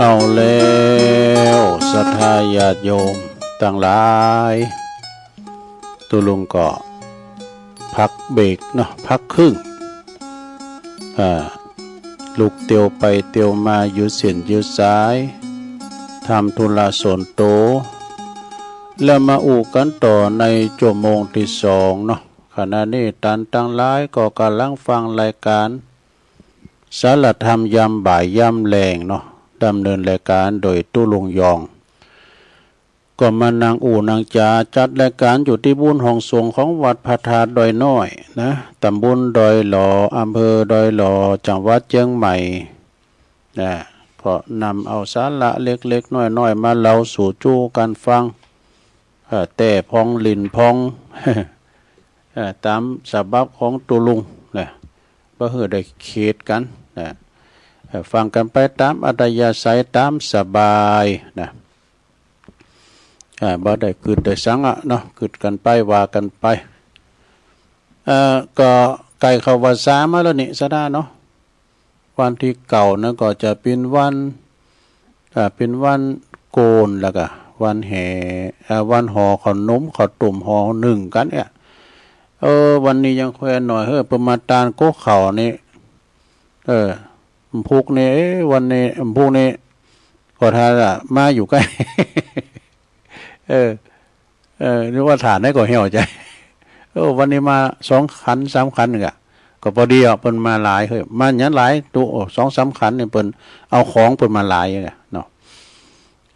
เอาแล้วศรัทธาญาติโยมตังหลาย ตุ๊ลุงก็พักเบรกเนาะ พักครึ่ง อ่า ลุกเตียวไปเตียวมา ยืดเส้นยืดสาย ทำธุระส่วนตั๋ว แล้วมาอู้กั๋นต่อในจั่วโมงตี้สองเนาะ ขณะนี้ต้านตังหลายก็ก่ำลังฟังรายก๋าน สารธรรมยามบ่ายยามแลงเนาะ ดำเนินรายก๋านโดยตุ๊ลุงยอง ก็มานั่งอู้นั่งจ๋า จัดรายก๋านอยู่ตี้บุญห้องสงฆ์ของวัดพระธาตุดอยน้อยนะ ตำบลดอยหล่อ อำเภอดอยหล่อ จังหวัดเจียงใหม่นะ ก็นำเอาสาระเล็กๆ น้อยๆ มาเล่าสู่จู้กั๋นฟัง เอ่อ แต้พ่องหลิ้นพ่อง เอ่อ ต๋ามสบับของตุ๊ลุงนะ บ่หื้อได้เขตกั๋นนะ เอ่อ ฟังกั๋นไปต๋ามอัธยาศัย ต๋ามสบายนะ อ่า บ่ได้กึ๊ดได้สังอะเนาะ กึ๊ดกั๋นไป ว่ากั๋นไป เอ่อ ก็ใก้เข้าพรรษามาแล้วนี่ ศรัทธาเนาะ วันตี้เก้านั้นก็จะเป๋นวัน อ่า เป๋นวันโก๋น แล้วก็วันแห่ อ่า วันห่อข้าวหนม ข้าวต้ม ห่อนึ่งกั๋นเนี่ย เออ วันนี้ยังแควนหน่อย เฮ้อ เปิ้นมาตานก๊กข้าวนี่ เออ พุกนี่ เอ๊ะ วันนี้ พุกนี่ ก็ถ้าละมาอยู่ใก้ เออ เออ นึกว่าถ่านได้ก็เหี่ยวใจ๋ เออ วันนี้มาสองขันสามขันนึ่งอะ ก็ปอดีอะ เปิ้นมาหลาย เฮ้ย มาหยังหลายตุ๊ โอ้ สองสามขันนี่ เปิ้นเอาของเปิ้นมาหลายอะเนาะ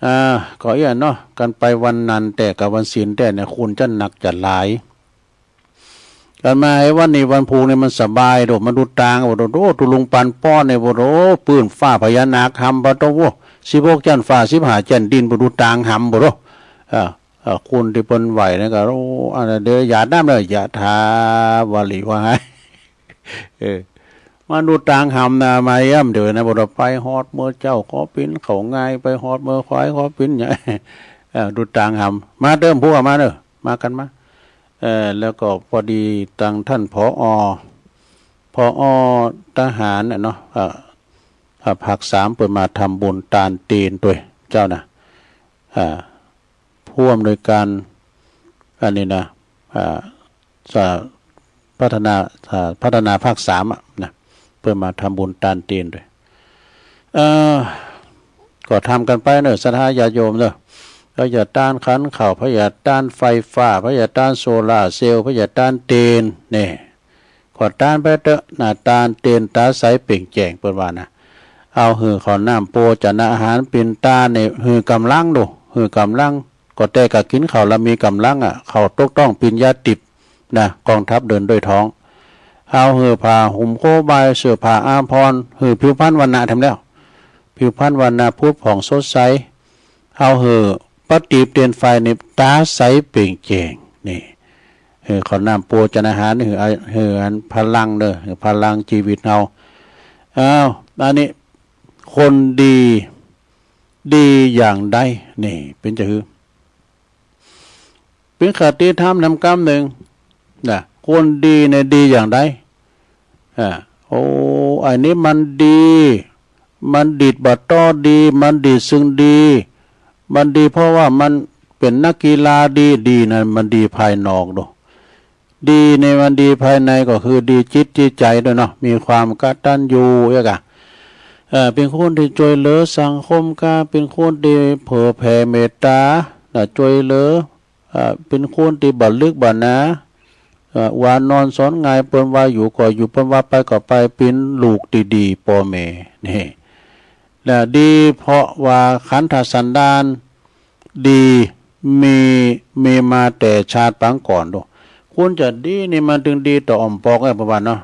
อ่า ก็เอี้ยเนาะ กั๋นไปวันนันแต๊กับวันศีลแต๊เนี่ย คนจะนักจะหลาย กั๋นมาไอ้วันนี้วันพุกนี่มันสบายโดด มาดูตาง โอ้โห ตุ๊ลุงปันป้อนเนี่ย โอ้โห ปื้นฟ้าพญานาคหำปะโต โอ้ สิบหกจั๊นฟ้า สิบห้าจั๊นดิน บ่ดูตางหำปะโต อ่า อ่า คนตี้เปิ้นไหว้นี่ก็ โอ้ อันนั้นเดี๋ยวหยาดน้ำเลย ยะถาวาริวหา เออ มาดูตางหำนะ มาเยี่ยมเดี๋ยวนะ บ่ได้ไปฮอดเมือเจ้าขอเป๋นเขาง่าย ไปฮอดเมือควายขอเป๋นใหญ่ เออ ดูตางหำ มาเติมพวกมาเด้อ มากั๋นมา เอ่อ แล้วก็ปอดีตังต้าน ผอ ผอ ทหารน่ะเนาะ เอ่อ เอ่อ ภาคสามเปิ้นมาทำบุญตานเตนตวยเจ้านะ อ่า ผู้อำนวยก๋าน อันนี้นะ อ่า สา พัฒนา อ่า พัฒนาภาคสามอะนะ เปิ้นมาทำบุญตานเตนตวย เอ่อ ก็ทำกั๋นไปเน่อ ศรัทธาญาติโยมเน่อ พระยาตานขันข้าว พระยาตานไฟฟ้า พระยาตานโซลาร์เซลล์ พระยาตานเตน นี่ ขอตานไปเต๊อะนะ ตานเตนต๋าใสเป่งแจ่ง เปิ้นว่านะ เอาหื้อข้าวน้ำโภชนาอาหารเป๋นตานนี่ หื้อก๋ำลังดู หื้อก๋ำลัง ก็แต่กะกิ๋นข้าวละมีก๋ำลังอะ ข้าวตกต้องปิญญาติบนะ กองทัพเดินด้วยท้อง เอาหื้อผ้าห่มโคบาย เสื้อผ้าอาภรณ์ หื้อผิวพรรณวรรณะแถมแล้ว ผิวพรรณวรรณะผุดผ่องสดใส เอาหื้อประตีปเตียนไฟนี่ต๋าใสเป่งแจ่ง นี่ หื้อข้าวน้ำโภชนาอาหาร หื้อ หื้ออันพลังเน่อ หื้อพลังจีวิตเฮา อ้าว อันนี้ คนดี ดีอย่างใด นี่ เป๋นจะหื้อ เป๋นคติธรรมนำกำนึ่งนะ คนดีเนี่ยดีอย่างใด อ่า โอ้ ไอ้นี้มันดี มันดีดบ่าต้อดี มันดีดซึ่งดี มันดีเพราะว่ามันเป๋นนักกีฬาดี ดีนะ มันดีภายนอกดู ดีในมันดีภายในก็คือดีจิตดีใจ๋ตวยเนาะ มีความกตัญญูเอี้ยกะ เอ่อ เป๋นคนตี้จ้วยเหลือสังคมกา เป๋นคนตี้เผื่อแผ่เมตต๋านะ จ้วยเหลือ เอ่อ เป๋นคนตี้บ่ลึกบ่หนา เอ่อ ว่านอนสอนง่าย เปิ้นว่าอยู่ก็อยู่ เปิ้นว่าไปก็ไป เป๋นลูกตี้ดีป้อแม่ นี่ และดีเพราะว่าขันธสันดานดี มี มีมาแต่ชาติปางก่อนดู คนจะดีนี่มันตึงดีต่ออ่อมปอกไอ้ประมาณเนาะ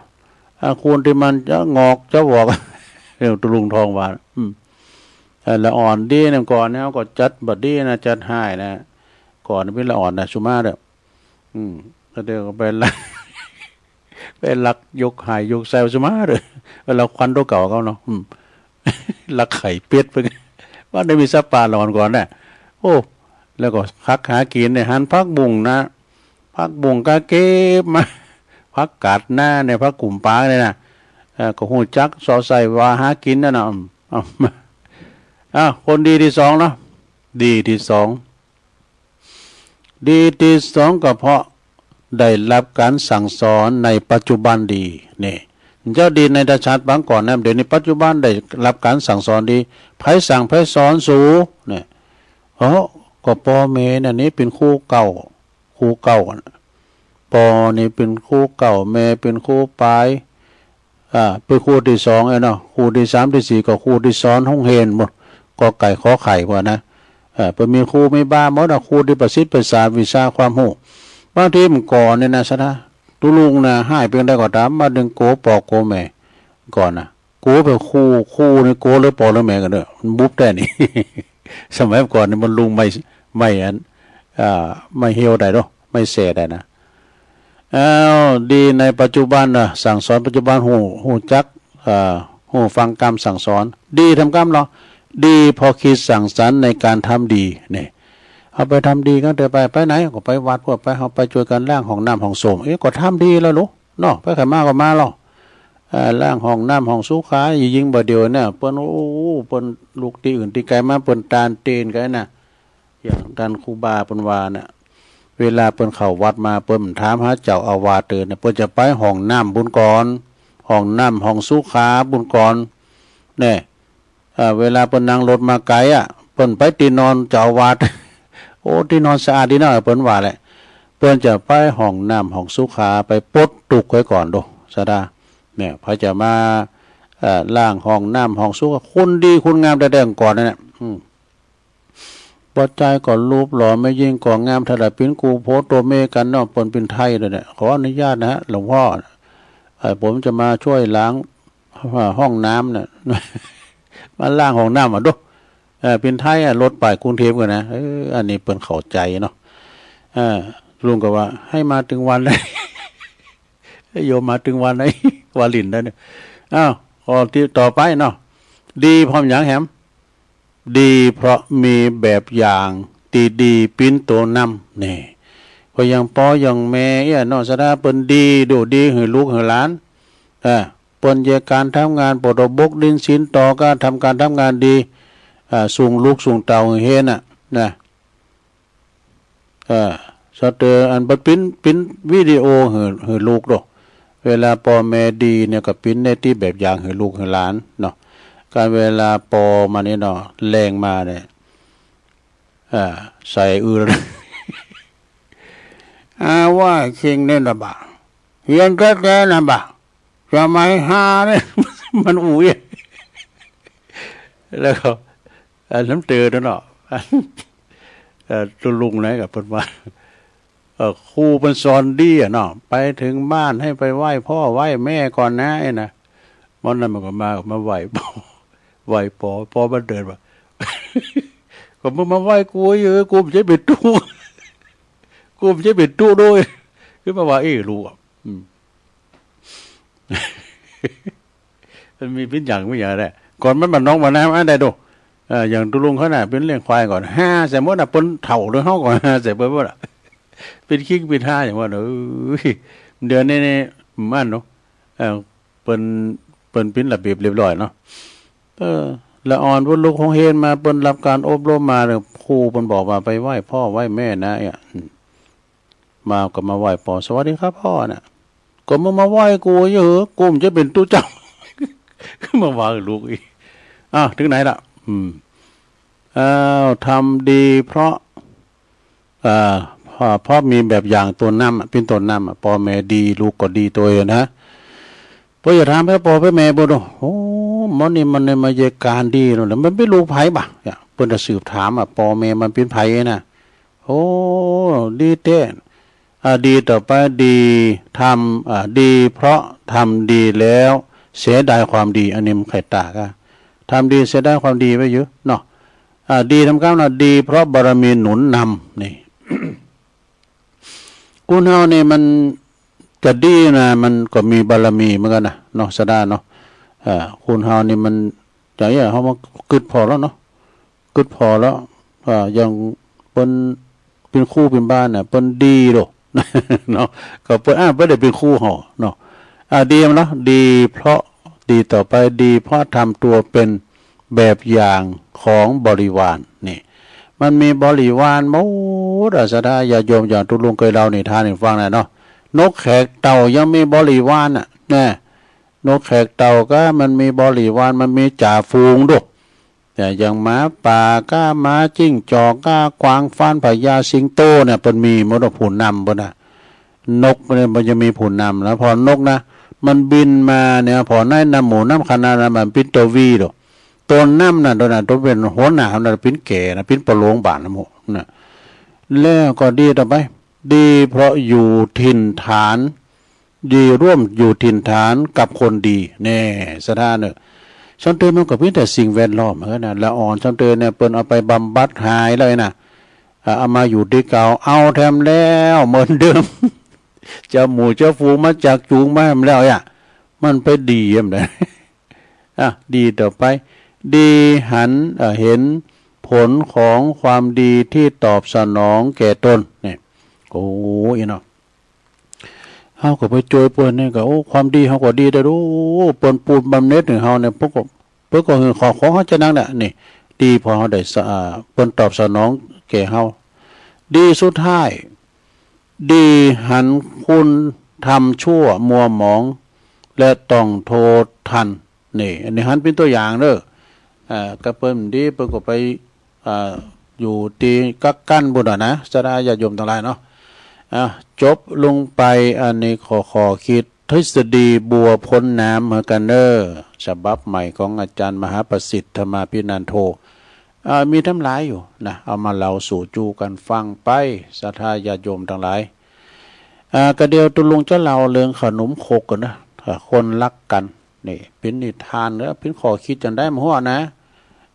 อ่า คนตี้มันจะงอกจะวอก เรียกตุ๊ลุงทองว่า อืม เอ่อ ละอ่อนดีเนี่ย ก่อนเนี่ยก็จัดบ่ดีนะ จัดฮ้ายนะ ก่อนเป๋นละอ่อนนะ สุมาเด้อ อืม แล้วเดี๋ยวก็ไปลัก ไปลักยกฮ้ายยกใส่สุมาเด้อ เออ ละควันตั๋วเก่าเขาเนาะ อืม ลักไข่เป็ดไป ว่าได้มีสัตว์ป่าหลอนก่อนน่ะ โอ้ แล้วก็คักหากิ๋นเนี่ย หันผักบุ้งนะ ผักบุ้งก็เก็บมา ผักกาดนาเนี่ย ผักกุ๋มป๋าเนี่ยนะ เอ่อ ก็ฮู้จักเซาะใส่ว่าหากิ๋นนั่นน่ะ อืม เอามา อ่ะ คนดีตี้สองเนาะ ดีตี้สอง ดีตี้สองก็เพราะได้ฮับก๋านสั่งสอนในปัจจุบันดี นี่ เจ้าดีในตะชาติปางก่อนนะ เดี๋ยวนี้ปัจจุบันได้ฮับก๋านสั่งสอนดี ใผสั่งใผสอนสู เนี่ย โอ้ ก็ป้อแม่นั่นนี่เป๋นครูเก่า ครูเก่าอะ ป้อนี่เป๋นครูเก่า แม่เป๋นครูป๋าย อ่า เป๋นครูตี้สองเอ้ยเนาะ ครูตี้สามตี้สี่ก็ครูตี้สอนโฮงเฮียนหมด กอไก่ขอไข่พวกนะ เออ เปิ้นมีครูมีบาหมดอะ ครูตี้ประสิทธิ์ประสาทวิชาความฮู้ บางทีเมื่อก่อนเนี่ยนะ สะดา ตุ๊ลุงนะ ฮ้ายเปียงใดก็ต๋าม มาดึงโก๋ป้อโก๋แม่ก่อนนะ โก๋ไปครู ครูนี่โก๋หรือป้อหรือแม่กั๋นเน่อ มันบุบแต๊นี่ สมัยก่อนนี่มันลุงไม้ ไม้อัน อ่า ไม้เฮียวได้เนาะ ไม้แส้ได้นะ อ้าว ดีในปัจจุบันนะ สั่งสอนปัจจุบัน ฮู้ ฮู้จัก อ่า ฮู้ฟังกำสั่งสอน ดีทำกำเนาะ ดีเพราะคิดสร้างสรรค์ในก๋านทำดี เนี่ย เฮาไปทำดีกั๋นเต๊อะ ไป ไปไหน ก็ไปวัด พวกไป เฮาไปจ้วยกั๋นล้างห้องน้ำห้องส้วม เอ๊ะ ก็ทำดีแล้วลูกเนาะ ไปใผมาก็มาลอ เอ่อ ล้างห้องน้ำห้องสุขา ยิ่งบ่าเดี่ยวเนี่ย เปิ้น โอ้ เปิ้นลุกตี้อื่นตี้ไกลมา เปิ้นตานเตนกั๋นนะ อย่างต้านครูบาเปิ้นว่าน่ะ เวลาเปิ้นเข้าวัดมา เปิ้นบ่ถามหาเจ้าอาวาสเตื้อนะ เปิ้นจะไปห้องน้ำปู้นก่อน ห้องน้ำห้องสุขาปู้นก่อน แน่ เอ่อ เวลาเปิ้นนั่งรถมาไกลอะ เปิ้นไปตี้นอนเจ้าอาวาส โอ้ ตี้นอนสะอาดดีเนาะ เปิ้นว่าแหละ เปิ้นจะไปห้องน้ำห้องสุขา ไปปลดตุ๊กข์ไว้ก่อนโด สะดา เนี่ย ใผจะมา เอ่อ ล้างห้องน้ำห้องสุขา คนดีคนงามแต๊ๆ ก่อนนั่นแหละ อืม ป้อจายก็รูปหล่อ แม่ญิงก็งาม ถ้าได้เป๋นคู่ผัวตั๋วเมียกั๋นเนาะ เปิ้นเป๋นไทยเลยเนี่ย ขออนุญาตนะฮะ หลวงพ่อ เอ่อ ผมจะมาช่วยล้าง อ่า ห้องน้ำเนี่ย มาล้างห้องน้ำอะโด เอ่อ เป๋นไทยอะ รถไปกรุงเทพฯกั๋นนะ เออ อันนี้เปิ้นเข้าใจ๋เนาะ เออ ลุงก็ว่า หื้อ มาตึงวันเลย โยมมาตึงวันเลย ว่าหลิ้นได้เนี่ย อ้าว ข้อตี้ต่อไปเนาะ ดีเพราะหยังแหม ดีเพราะมีแบบอย่างตี้ดีปิ้นตั๋วนำ นี่ ก็อย่างป้ออย่างแม่เอี้ยเนาะ สะดา เปิ้นดี ดูดีหื้อลูกหื้อหลาน เออ เปิ้นเยียะก๋านทำงาน ปกบกดินสินต่อก้า ทำก๋านทำงานดี อ่า ส่งลูกส่งเต้าหื้อเฮียนน่ะ นะ เออ สะเตอ อันเปิ้นปิ้น ปิ้นวิดีโอหื้อ หื้อลูกโด เวลาป้อแม่ดีเนี่ยก็ปิ้นในตี้แบบอย่างหื้อลูกหื้อหลานเนาะ ก๋านเวลาป้อมานี่เนาะ แลงมาเนี่ย อ่า ใส่อือ อาว่าเข่งเนี่ยนะบ่า เฮียนแต๊ๆ นะบ่า สมัยฮาเนี่ย มันอู้อี้ แล้วก็ อันน้ำเตอเนาะ เอ่อ ตุ๊ลุงนะ ก็เปิ้นว่า เอ่อ ครูเปิ้นสอนดีอะเนาะ ไปเถิงบ้านหื้อไปไหว้ป้อไหว้แม่ก่อนนะ ไอ้นะ วันนั้นมันก็มา มาไหว้ป้อ ไหว้ป้อ ป้อมันเดินมา ก็มึงมาไหว้กูเยอะ กูบ่ใจ้เป๋นตุ๊ กูบ่ใจ้เป๋นตุ๊ด้วย ขึ้นมาว่า เอ้ย ลูกอะ อืม มันมีปิ้นอย่าง ปิ้นอย่างแหละ ก่อนมันบ่าน้องบ่าน้ำอันใดโด เอ่อ อย่างตุ๊ลุงเขาน่ะ ปิ้นเลี้ยงควายก่อน ฮาใส่หมดน่ะ เปิ้นเฒ่าโดยเฮาก่อน ฮาใส่เปิ้นหมดอะ ปิ้นคิงปิ้นฮาใส่หมด เอ้ย เดี๋ยวนี้นี่ มันเนาะ เอ่อ เปิ้น เปิ้นปิ้นระเบียบเรียบร้อยเนาะ เออ ละอ่อนเปิ้นลุกโฮงเฮียนมา เปิ้นฮับก๋านอบรมมาเนี่ย ครูเปิ้นบอกว่าไปไหว้ป้อไหว้แม่นะ เนี่ย อืม มาก็มาไหว้ป้อ สวัสดีครับป้อ น่ะ ก็มึงมาไหว้กูเยอะ กูบ่ใจ้เป๋นตุ๊เจ้า มาว่าลูกอี้ อ้าว เถิงไหนละ อืม อ้าว ทำดีเพราะ เอ่อ เพราะ เพราะมีแบบอย่างตั๋วนำอะ ปิ้นตั๋วนำอะ ป้อแม่ดี ลูกก็ดีตวยนะ ป้อจะถามแป๊ป้อแป๊แม่บ่าโด โอ้ หมอนี่มันได้มาเยียะก๋านดีแล้วนะ มันเป๋นลูกใผบ่า เนี่ย เปิ้นจะสืบถามอะ ป้อแม่มันเป๋นใผนะ โอ้ ดีแต๊ อ่า ดีต่อไป ดีทำ อ่า ดีเพราะทำดีแล้วเสียดายความดี อันนี้มันใค่ต่างกั๋น ทำดีเสียดายความดีไว้อยู่เนาะ อ่า ดีทำกำนะ ดีเพราะบารมีหนุนนำ นี่ คนเฮานี่มันจะดีนะ มันก็มีบารมีเหมือนกั๋นนะเนาะ สะดาเนาะ อ่า คนเฮานี่มัน จะเอี้ย เฮามากึ๊ดผ่อแล้วเนาะ กึ๊ดผ่อแล้ว อ่า อย่างเปิ้น เปิ้นครูเปิ้นบาเนี่ย เปิ้นดีโด เนาะ ก็เปิ้น อ่า เปิ้นได้เปิ้นครูเฮาเนาะ อ่า ดีมันเนาะ ดีเพราะ ดีต่อไป ดีเพราะทำตัวเป็น แบบอย่างของบริวาร นี่ มันมีบริวารหมดอะ ศรัทธาญาติโยม อย่างตุ๊ลุงเกยเล่านิทานหื้อฟังน่ะเนาะ นกแขกเต่ายังมีบริวารน่ะ นะ นกแขกเต่าก็มันมีบริวาร มันมีจ่าฝูงดู แต่อย่างหมาป่าก้า หมาจิ้งจอกก้า กวางฟาน พญาสิงโตเนี่ย เปิ้นมีหมดอะ ผู้นำเปิ้นน่ะ นกเนี่ยมันจะมีผู้นำนะ ผ่อนนกนะ มันบินมาเนี่ย ผ่อนในน้ำหมู่น้ำคะนานะ มันปิ้นตั๋ววีดู ตั๋วนำน่ะ ตั๋วน่ะ ตั๋วเป๋นหัวหน้าน่ะ ปิ้นแก่นะ ปิ้นปะโลงบาทนะหมู่น่ะ แล้วก็ดีต่อไป ดีเพราะอยู่ถิ่นฐาน ดีร่วมอยู่ถิ่นฐานกับคนดี แน่ ศรัทธาเน่อ ซ้ำเติมมันก็มีแต่สิ่งแวดล้อมเหมือนกันนะ ละอ่อนซ้ำเติมเนี่ย เปิ้นเอาไปบำบัดหายแล้วนะ อ่ะ เอามาอยู่ตี้เก่า เอาแถมแล้วเหมือนเดิม เจ้าหมู่เจ้าฝูงมาจักจูงมาแถมแล้วอะ มันไปดีแถมเลย อ่ะ ดีต่อไป ดีหัน เอ่อ เห็นผลของความดีที่ตอบสนองแก่ตน เนี่ย โอ้ยเนาะ เฮาก็ไปจ้วยเปิ้นนี่ก็ โอ้ ความดีเฮาก็ดีเด้อ โอ้ เปิ้นปูนบำเหน็จหื้อเฮาเนี่ย เปิ้นก็ เปิ้นก็หื้อของของเฮาจะนั่นแหละ นี่ ดีเพราะเฮาได้สะ อ่า เปิ้นตอบสนองแก่เฮา ดีสุดท้าย ดีหันคนทำชั่วมัวหมอง และต้องโทษทัน นี่ อันนี้หันเป็นตัวอย่างเด้อ อ่า ก็เปิ้นดี เปิ้นก็ไป อ่า อยู่ตี้กักกั๋นปู้นน่ะนะ ศรัทธาญาติโยมตังหลายเนาะ อ่ะ จบลงไป อันนี้ขอ ขอคิดทฤษฎีบัวพ้นน้ำหื้อกั๋นเน้อ ฉบับใหม่ของอาจารย์มหาประสิทธิ์ ธรรมาภินันโท อ่า มีตั้งหลายอยู่นะ เอามาเล่าสู่จู๋กั๋นฟังไป ศรัทธาญาติโยมตังหลาย อ่า ก็เดี๋ยวตุ๊ลุงจะเล่าเรื่องขนมครกกั๋นนะ อ่า คนฮักกั๋น นี่ เป๋นนิทานเน้อ เป๋นข้อคิดจะได้มาหัวนะ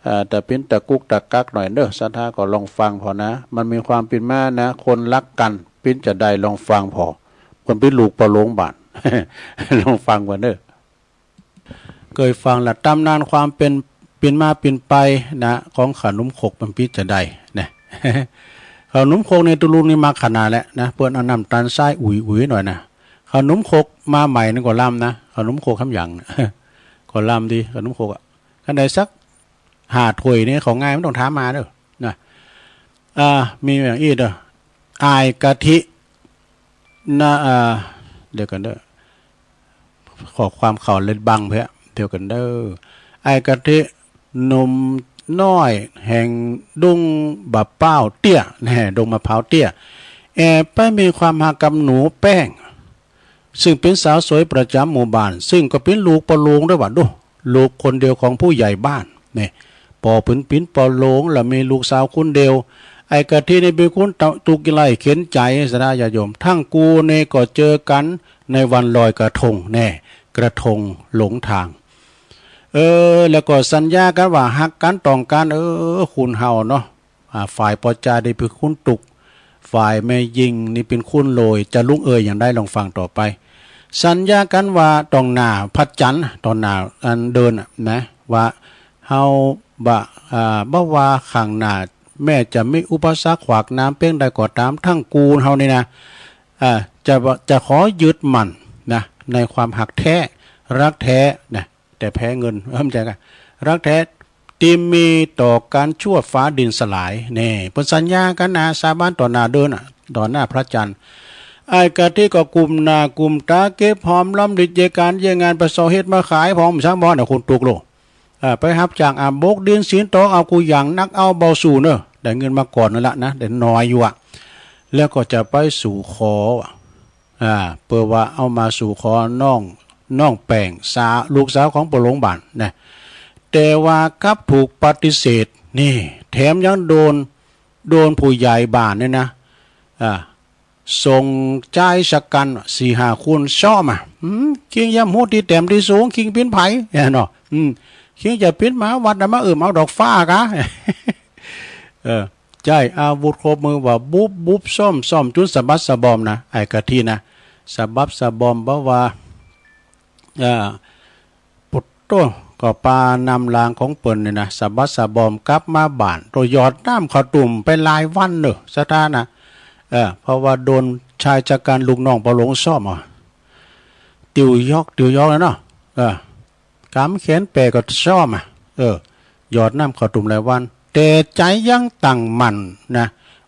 เอ่อ แต่เป๋นตะกุกตะกักหน่อยเน้อ ศรัทธาก็ลองฟังผ่อนะ มันมีความเป๋นมานะ คนฮักกั๋น เป๋นจะได้ลองฟังผ่อ เปิ้นเป๋นลูกปะโลงบาท ลองฟังก่อนเน้อ เกยฟังละต๋ำนานความเป๋น เป๋นมาเป๋นไปนะ ของขนมครกมันเป๋นจะได้นะ ขนมครกเนี่ยตุ๊ลุงนี่มักขนาดแหละนะ เปิ้นเอาน้ำต๋าลทรายอุ๋ยๆ หน่อยนะ ขนมครกมาใหม่นี่ก็ล้ำนะ ขนมครกคำหยัง ก็ล้ำดี ขนมครกอะ คันได้สักห้าถ้วยนี่ของ่าย บ่ต้องถามหาเน้อ นะ อ่า มีอย่างอี้เน้อ อ้ายกะทิ นะ อ่า เดี๋ยวก่อนเน้อ ข้อความเข้าเล็ดบังเพื่อ เดี๋ยวก่อนเน้อ อ้ายกะทิ หนุ่มน้อยแห่งดงมะพร้าวเตี้ย แน่ ดงมะพร้าวเตี้ย แอบไปมีความฮักกับหนูแป้ง ซึ่งเป๋นสาวสวยประจ๋ำหมู่บ้าน ซึ่งก็เป๋นลูกปะโลงด้วยว่าดู ลูกคนเดียวของผู้ใหญ่บ้าน นี่ ป้อเปิ้นเป๋นปะโลง แล้วมีลูกสาวคนเดียว อ้ายกะทินี่เป๋นคนตุกข์ไร้เข็ญใจ๋ ศรัทธาญาติโยม ทั้งกู่นี่ก็เจอกั๋นในวันลอยกระทง แน่ กระทงหลงทาง เออ แล้วก็สัญญากั๋นว่าฮักกั๋นต้องกั๋น เออ คนเฮาเนาะ อ่า ฝ่ายปอจานี่เป๋นคนตุกข์ ฝ่ายแม่ญิงนี่เป๋นคนรวย จะลุงเอยอย่างใดลองฟังต่อไป สัญญากั๋นว่าต่อหน้าพระจันทร์ ต่อหน้าอันเดินน่ะนะ ว่าเฮาบ่ อ่า บ่ว่าข้างหน้าแม้จะมีอุปสรรคขวากหนามเปียงใดก็ต๋าม ทั้งกู่เฮานี่นะ อ่า จะ จะขอยึดมั่นนะ ในความฮักแท้ ฮักแท้นะ แต่แพ้เงิน เออ บ่ใจ้กะ ฮักแท้ตี้มีต่อกั๋นชั่วฟ้าดินสลาย แน่ เปิ้นสัญญากั๋นนะ สาบานต่อหน้าเดินน่ะ ต่อหน้าพระจันทร์ อ้ายกะทิก็กุมหน้ากุมต๋าเก็บหอมรำริดเยียะก๋านเยียะงาน ไปเซาะเห็ดมาขาย ผ่องบ่ซังบ่อนน่ะ คนตุกข์โลก อ่า ไปฮับจ้างอาบกดินสินตอกเอา กูหยั่งนักเอาเบาสู้เน้อ ได้เงินมาก่อนนั่นละนะ ได้น้อยอยู่อะ แล้วก็จะไปสู่ขอ อ่า เปื้อว่าเอามาสู่ขอน้อง น้องแป้งสาว ลูกสาวของปะโลงบ้านนะ แต่ว่ากลับถูกปฏิเสธ นี่ แถมยังโดน โดนผู้ใหญ่บ้านเนี่ยนะ อ่า ส่งจายชะกั๋นสี่ห้าคนซ้อมอะ อืม คิงยำฮู้ตี้แต้มตี้สูง คิงเป๋นใผ แน่เนาะ อืม คิงจะเป๋นหมาวัดน่ะ มาเอิ้มเอาดอกฟ้ากา เออ ใจ๊อาวุธครบมือว่าบุบบุบซ้อมซ้อมจุนสะบัดสะบอมนะ อ้ายกะทินะ สะบัดสะบอมบ่ว่า อ่า ปุดโต้ ก็ปานำหลางของเปิ้นนี่นะ สะบัดสะบอมกลับมาบ้าน โตหยอดน้ำข้าวตุ้มไปหลายวันเน้อ ศรัทธานะ เออ เพราะว่าโดนชายชะกั๋นลูกน้องปะโลงซ้อมอะ ติวยอก ติวยอกแล้วเนาะ เออ ก๋ำแขนแป๋ก็ซ้อมอะ เออ หยอดน้ำเข้าตุ่มหลายวัน แต่ใจ๋ยังตั้งมั่นนะ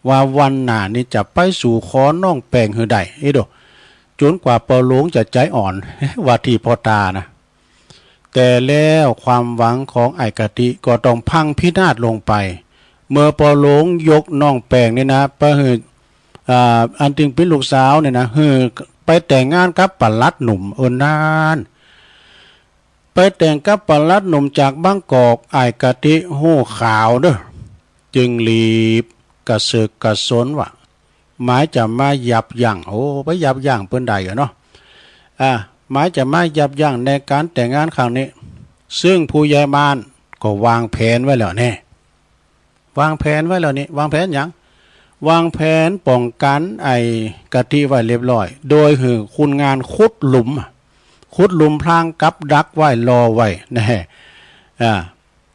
ว่าวันหน้านี้จะไปสู่ขอน้องแป้งหื้อได้ เอ้ยโด จ๋นกว่าป้อหลวงจะใจ๋อ่อน ว่าตี้ป้อต๋านะ แต่แล้วความหวังของอ้ายกะทิก็ต้องพังพินาศลงไป เมื่อป้อหลวงยกน้องแป้งนี่นะ ไปหื้อ อ่า อันตึงเป๋นลูกสาวนี่นะ หื้อไปแต่งงานกับปลัดหนุ่ม เออ นั้น ไปแต่งกับปลัดหนุ่มจากบางกอก อ้ายกะทิฮู้ข่าวเน่อ จึงรีบกระเซิกกระซนว่า หมายจะมายับยั้ง โอ้ ไปยับยั้งเปิ้นได้เหรอเนาะ อ่า หมายจะมายับยั้งในก๋านแต่งงานครั้งนี้ ซึ่งผู้ใหญ่บ้านก็วางแผนไว้แล้วแน่ วางแผนไว้แล้วนี่ วางแผนหยัง วางแผนป้องกั๋นอ้ายกะทิไว้เรียบร้อย โดยหื้อคนงานขุดหลุม ขุดหลุมพรางกับดักไว้ รอไว้นะ อ่า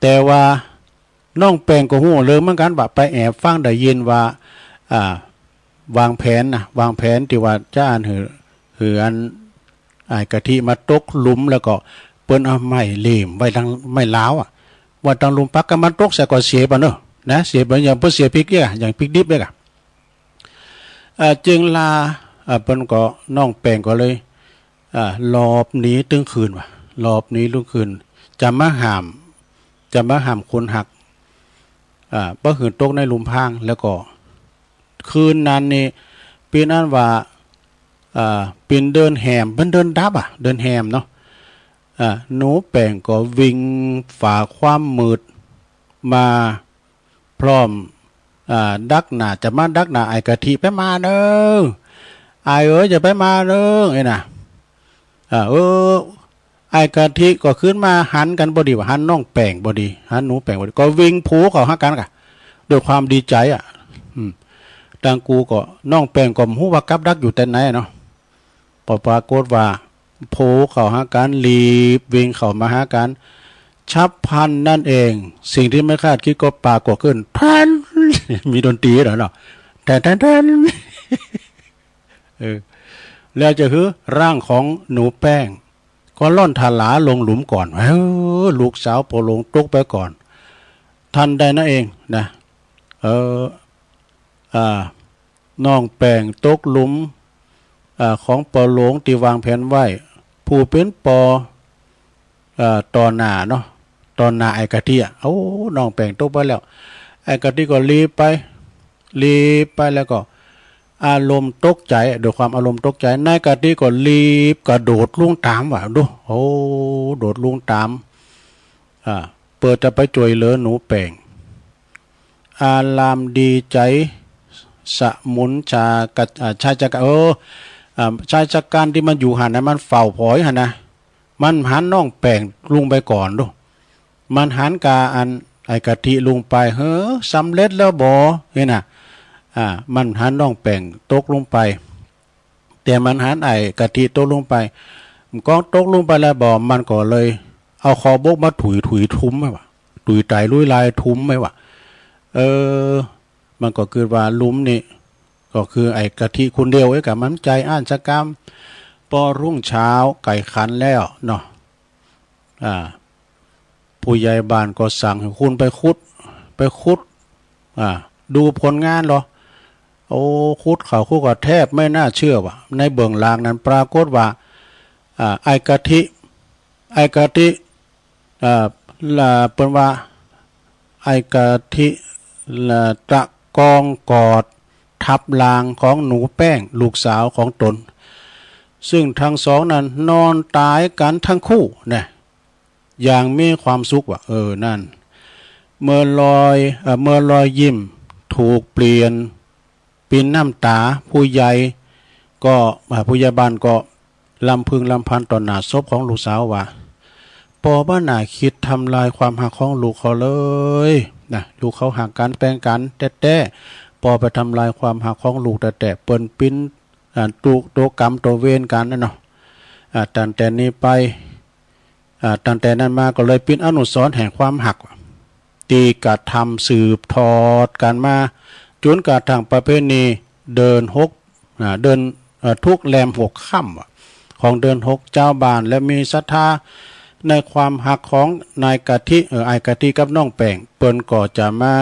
แต่ว่าน้องแป้งก็ฮู้เรื่องเหมือนกั๋นว่า ไปแอบฟังได้ยินว่า อ่า วางแผนนะ วางแผนตี้ว่าจะอันหื้อ หื้ออัน อ้ายกะทิมาตกหลุม แล้วก็เปิ้นเอาไม้เหล็มไว้ตัง ไม้ลาวอะ ไว้ตังหลุม ปักก้ามันตกใส่ก็เสียไปเนาะ นะ เสียไปอย่างเปิ้นเสียพริกเนี่ย อย่างพริกดิบเนี่ยอะ อ่า จึงลา อ่า เปิ้นก็ น้องแป้งก็เลย อ่า หลบหนีตึงคืนว่ะ หลบหนีตึงคืน จะมาห้าม จะมาห้ามคนฮัก อ่า บ่หื้อตกในหลุมพราง แล้วก็ คืนนั้นนี่ เป๋นอันว่า อ่า เป๋นเดือนแหม เป๋นเดือนดับอะ เดือนแหมเนาะ อ่า หนูแป้งก็วิ่งฝ่าความมืดมาพร้อม อ่า ดักหน้า จะมาดักหน้าอ้ายกะทิ ไปมาเน่อ อ้ายเอ๋ย จะไปมาเน่อ ไอ้น่ะ อ่า เออ อ้ายกะทิก็ขึ้นมาหันกั๋นพอดีว่ะ หันน้องแป้งพอดี หันหนูแป้งพอดี ก็วิ่งโผเข้าหากั๋นก่ะ ด้วยความดีใจ๋อะ อืม ตังกูก็ น้องแป้งก็บ่ฮู้ว่ากับดักอยู่แต่ไหนเนาะ ปอปรากฏว่าโผเข้าหากั๋น รีบวิ่งเข้ามาหากั๋น ฉับพลันนั้นเอง สิ่งที่ไม่คาดคิดก็ปรากฏขึ้น แทน มีดนตรีด้วยเนาะ แทน แทน แทน เออ แล้วจะหื้อร่างของหนูแป้ง ก็ล่อนถลาลงหลุมก่อน เออ ลูกสาวป้อหลวงตกไปก่อน ทันใดนั้นเองนะ เออ อ่า น้องแป้งตกหลุม อ่า ของป้อหลวงตี้วางแผนไว้ ผู้เป๋นป้อ เอ่อ ต่อหน้าเนาะ ต่อหน้าอ้ายกะทิอะ โอ้ น้องแป้งตกไปแล้ว อ้ายกะทิก็รีบไป รีบไปแล้วก็ อารมณ์ตกใจ๋ ด้วยความอารมณ์ตกใจ๋ นายกะทิก็รีบกระโดดลงต๋ามว่ะ ดู โอ้ โดดลงต๋าม อ่า เปื้อจะไปจ้วยเหลือหนูแป้ง อารามดีใจ๋ สมุนชากะ อ่า ชายชะกะ เออ อ่า ชายชะกันตี้มันอยู่หั้นนะ มันเฝ้าผอยหั้นนะ มันหันน้องแป้งลงไปก่อนดู มันหันกาอันอ้ายกะทิลงไป เฮ้อ สำเร็จแล้วบ่ นี่น่ะ อ่า มันหันน้องแป้งตกลงไป แต่มันหันอ้ายกะทิตกลงไป มันก็ตกลงไปแล้วบ่ มันก็เลยเอาคอบกมาถุย ถุยทุ้มไว้ว่ะ ถุยไตลุยลายทุ้มไว้ว่ะ เออ มันก็กึ๊ดว่าหลุมนี่ ก็คืออ้ายกะทิคนเดียวเองกะ มันใจ๋อั้นสักกำ ปอรุ่งเช้าไก่ขันแล้วเนาะ อ่า ผู้ใหญ่บ้านก็สั่งหื้อคนไปขุด ไปขุด อ่า ดูผลงานเหรอ โอ้ ขุดเข้าขุดก็แทบไม่น่าเชื่อว่ะ ในเบื้องหลังนั้นปรากฏว่า อ่า อ้ายกะทิ อ้ายกะทิ อ่า ละ เปิ้นว่า อ้ายกะทิ ละ ตะกองกอดทับร่างของหนูแป้ง ลูกสาวของตน ซึ่งทั้งสองนั้นนอนต๋ายกั๋นทั้งคู่นะ อย่างมีความสุขว่ะ เออ นั่น เมื่อรอย เอ่อ เมื่อรอยยิ้มถูกเปลี่ยน เป๋นน้ำต๋า ผู้ใหญ่ก็ อ่า ผู้ใหญ่บ้านก็รำพึงรำพันต่อหน้าศพของลูกสาวว่า ป้อบ่หน้าคิดทำลายความฮักของลูกเขาเลยนะ ลูกเขาฮักกั๋นแป้งกั๋นแต๊ๆ ป้อไปทำลายความฮักของลูกแต๊ๆ เปิ้นปิ้น อ่า ตุ ตั๋วกรรมตั๋วเวรกั๋นนะเนาะ อ่า ตั้งแต่นี้ไป อ่า ตั้งแต่นั้นมาก็เลยเป๋นอนุสรณ์แห่งความฮัก ตี้กระทำสืบทอดกั๋นมา จ๋นกระทั่งประเพณีเดือนหก อ่า เดือน เอ่อ ทุกแรมหกค่ำว่ะ ของเดือนหก จาวบ้านและมีศรัทธา ในความฮักของนายกะทิ เออ อ้ายกะทิกับน้องแป้ง เปิ้นก็จะมา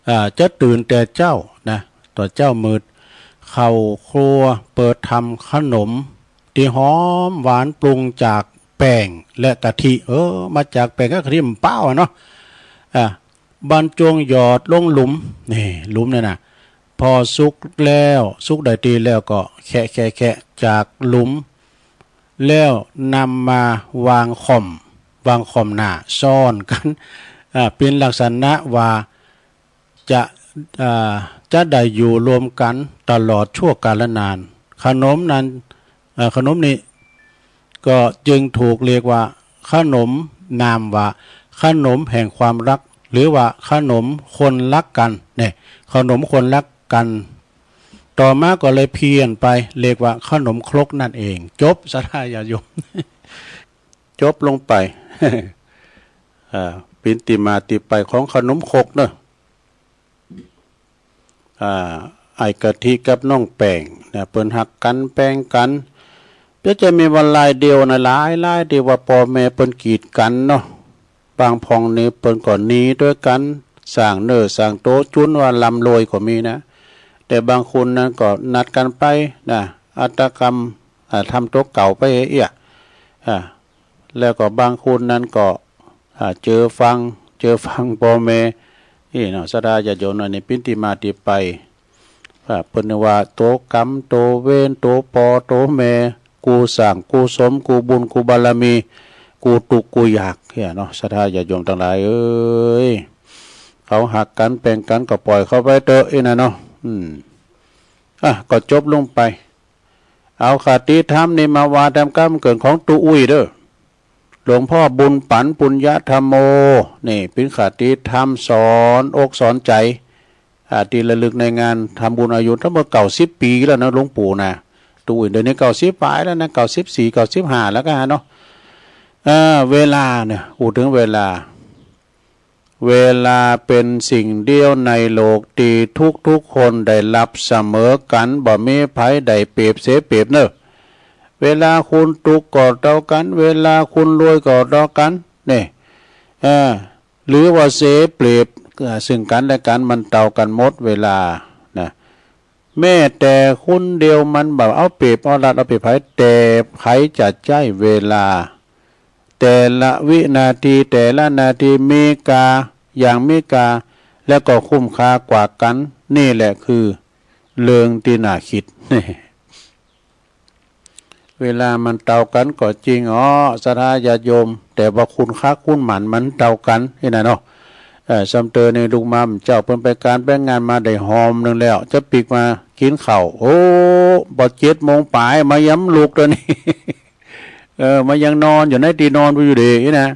อ่า จะตื่นแต่เจ๊านะ ต๋อนเจ๊ามืด เข้าครัว เปิดทำขนม ตี้หอมหวานปรุงจากแป้งและกะทิ เออ มาจากแป้งกับกะทิมันเป๊าอะเนาะ อ่า บรรจงหยอดลงหลุม นี่ หลุมเนี่ยนะ พอสุกแล้ว สุกได้ตี้แล้วก็แคะ แคะ แคะ จากหลุม แล้วนำมาวางค่อม วางค่อมหน้าซ้อนกั๋น อ่า เป๋นลักษณะว่าจะ อ่า จะได้อยู่รวมกั๋นตลอดชั่วกาลนาน ขนมนั้น อ่า ขนมนี้ก็จึงถูกเรียกว่าขนมนามว่าขนมแห่งความรัก หรือว่าขนมคนฮักกั๋น เนี่ย ขนมคนฮักกั๋น ต่อมาก็เลยเพี้ยนไปเรียกว่าขนมครกนั่นเอง จบ ศรัทธาญาติโยม จบลงไป อ่า เป๋นตี้มาตี้ไปของขนมครกเนาะ อ่า อ้ายกะทิกับน้องแป้งเนี่ย เปิ้นฮักกั๋นแป้งกั๋น เปียงจะมีว่าลายเดียวนะ หลายลายตี้ว่าป้อแม่เปิ้นกีดกั๋นเนาะ บางพ่องนี่เปิ้นก็หนีตวยกั๋น สร้างเนื้อสร้างตั๋ว จุนว่าร่ำรวยก็มีนะ แต่บางคนนั้นก็นัดกั๋นไปนะ อัตตกรรม อ่า ทำตั๋วเก่าไปเอี้ย อ่า แล้วก็บางคนนั้นก็ อ่า เจือฟัง เจือฟังป้อแม่ นี่เนาะ ศรัทธาญาติโยมเนาะ นี่เป๋นตี้มาตี้ไป อ่า เปิ้นว่าตั๋วกรรม ตั๋วเวร ตั๋วป้อตั๋วแม่ กู้สร้างกู้สม กู้บุญกู้บารมี กู้ตุ๊กข์กู้ยากเนี่ยเนาะ ศรัทธาญาติโยมตังหลายเอ้ย เขาฮักกั๋นแป้งกั๋นก็ปล่อยเขาไปเต๊อะ อี้นะเนาะ อืม อ่ะ ก็จบลงไป เอาคติธรรมนี่มาว่าต๋ามกำเกิดของตุ๊อุ้ยเด้อ หลวงพ่อบุญปั๋น ปุญญธรรมโม นี่เป๋นคติธรรมสอนอกสอนใจ๋ อ่า ตี้ระลึกในงานทำบุญอายุทั้งหมดเก้าสิบปี๋แล้วนะหลวงปู่นะ ตุ๊อุ้ยเดี๋ยวนี้เก้าสิบป๋ายแล้วนะ เก้าสิบสี่ เก้าสิบห้าแล้วก็เนาะ เอ่อ เวลาเนี่ย พูดถึงเวลา เวลาเป๋นสิ่งเดียวในโลกตี้ทุกๆ คนได้ฮับเสมอกั๋น บ่มีใผได้เปรียบเสียเปรียบเนาะ เวลาคนตุ๊กข์ก็เต้ากั๋น เวลาคนรวยก็เต้ากั๋น นี่ เออ หรือว่าเสียเปรียบ เอ่อ ซึ่งกั๋นและกั๋นมันเต้ากั๋นหมดเวลานะ แม้แต่คนเดียวมันบ่เอาเปรียบเอารัดเอาเปรียบใผ แต่ใผจะใจ๊เวลา แต่ละวินาที แต่ละนาทีมีค่าอย่างมีค่า แล้วก็คุ้มค่ากว่ากั๋น นี่แหละคือเรื่องตี้น่าคิด เวลามันเต้ากั๋นก็จริงอ้อ ศรัทธาญาติโยม แต่ว่าคุณค่าคุณหมั่นมันเต้ากั๋น อี้นะเนาะ เอ่อ ซ้ำเตอนี่ลูกหม่ำเจ้าเปิ้นไปก๋านไปงานมาได้หอมนึ่งแล้ว จะปิ๊กมากิ๋นข้าว โอ้ บ่เจ็ดโมงป๋ายมายังลุกเตื้อนี่ เออ มายังนอนอยู่ในตี้นอนอยู่เด้อ อี้นะ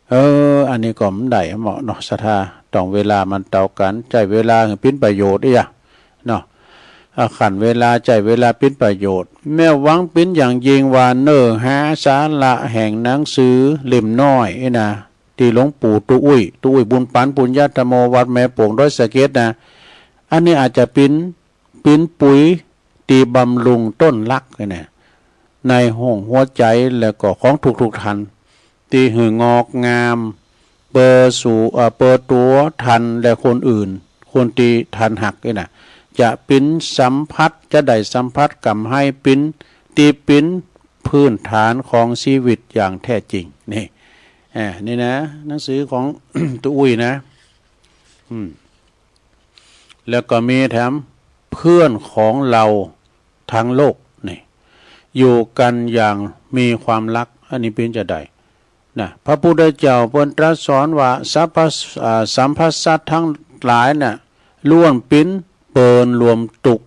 เออ อันนี้ก็บ่ได้เหมาะเนาะ ศรัทธา ต้องเวลามันเต้ากั๋น ใจ๊เวลาหื้อเป๋นประโยชน์ อี้อะ เนาะ อ่ะ ขั่นเวลา ใจ๊เวลาเป๋นประโยชน์ แม่หวังเป๋นอย่างยิ่งว่าเนื้อหาสาระแห่งหนังสือเล่มน้อย อี้นะ ตี้หลวงปู่ตุ๊อุ้ย ตุ๊อุ้ยบุญปั๋น ปุญญธรรมโม วัดแม่โป่งดอยสะเก็ดนะ อันนี้อาจจะเป๋น เป๋นปุ๋ยตี้บำรุงต้นฮักเนี่ย ในห้องหัวใจ๋ แล้วก็ของทุกๆ ท่าน ตี้หื้องอกงาม เปิดสู่ เอ่อ เปิดตั๋วท่านและคนอื่น คนตี้ท่านฮักเนี่ยนะ จะเป๋นสัมผัส จะได้สัมผัสก๋ำไฮเป๋น ตี้เป๋นพื้นฐานของชีวิตอย่างแท้จริง นี่ อ่า นี่นะ หนังสือของ ตุ๊อุ้ยนะ อืม แล้วก็มีแถม เพื่อนของเราทั้งโลก นี่ อยู่กันอย่างมีความฮัก อันนี้เป๋นจาใดนะ พระพุทธเจ้าเปิ้นตรัสสอนว่า สรรพ อ่า สรรพสัตว์ทั้งหลายน่ะ ล้วนเป๋นเปิลรวมตุ๊กข์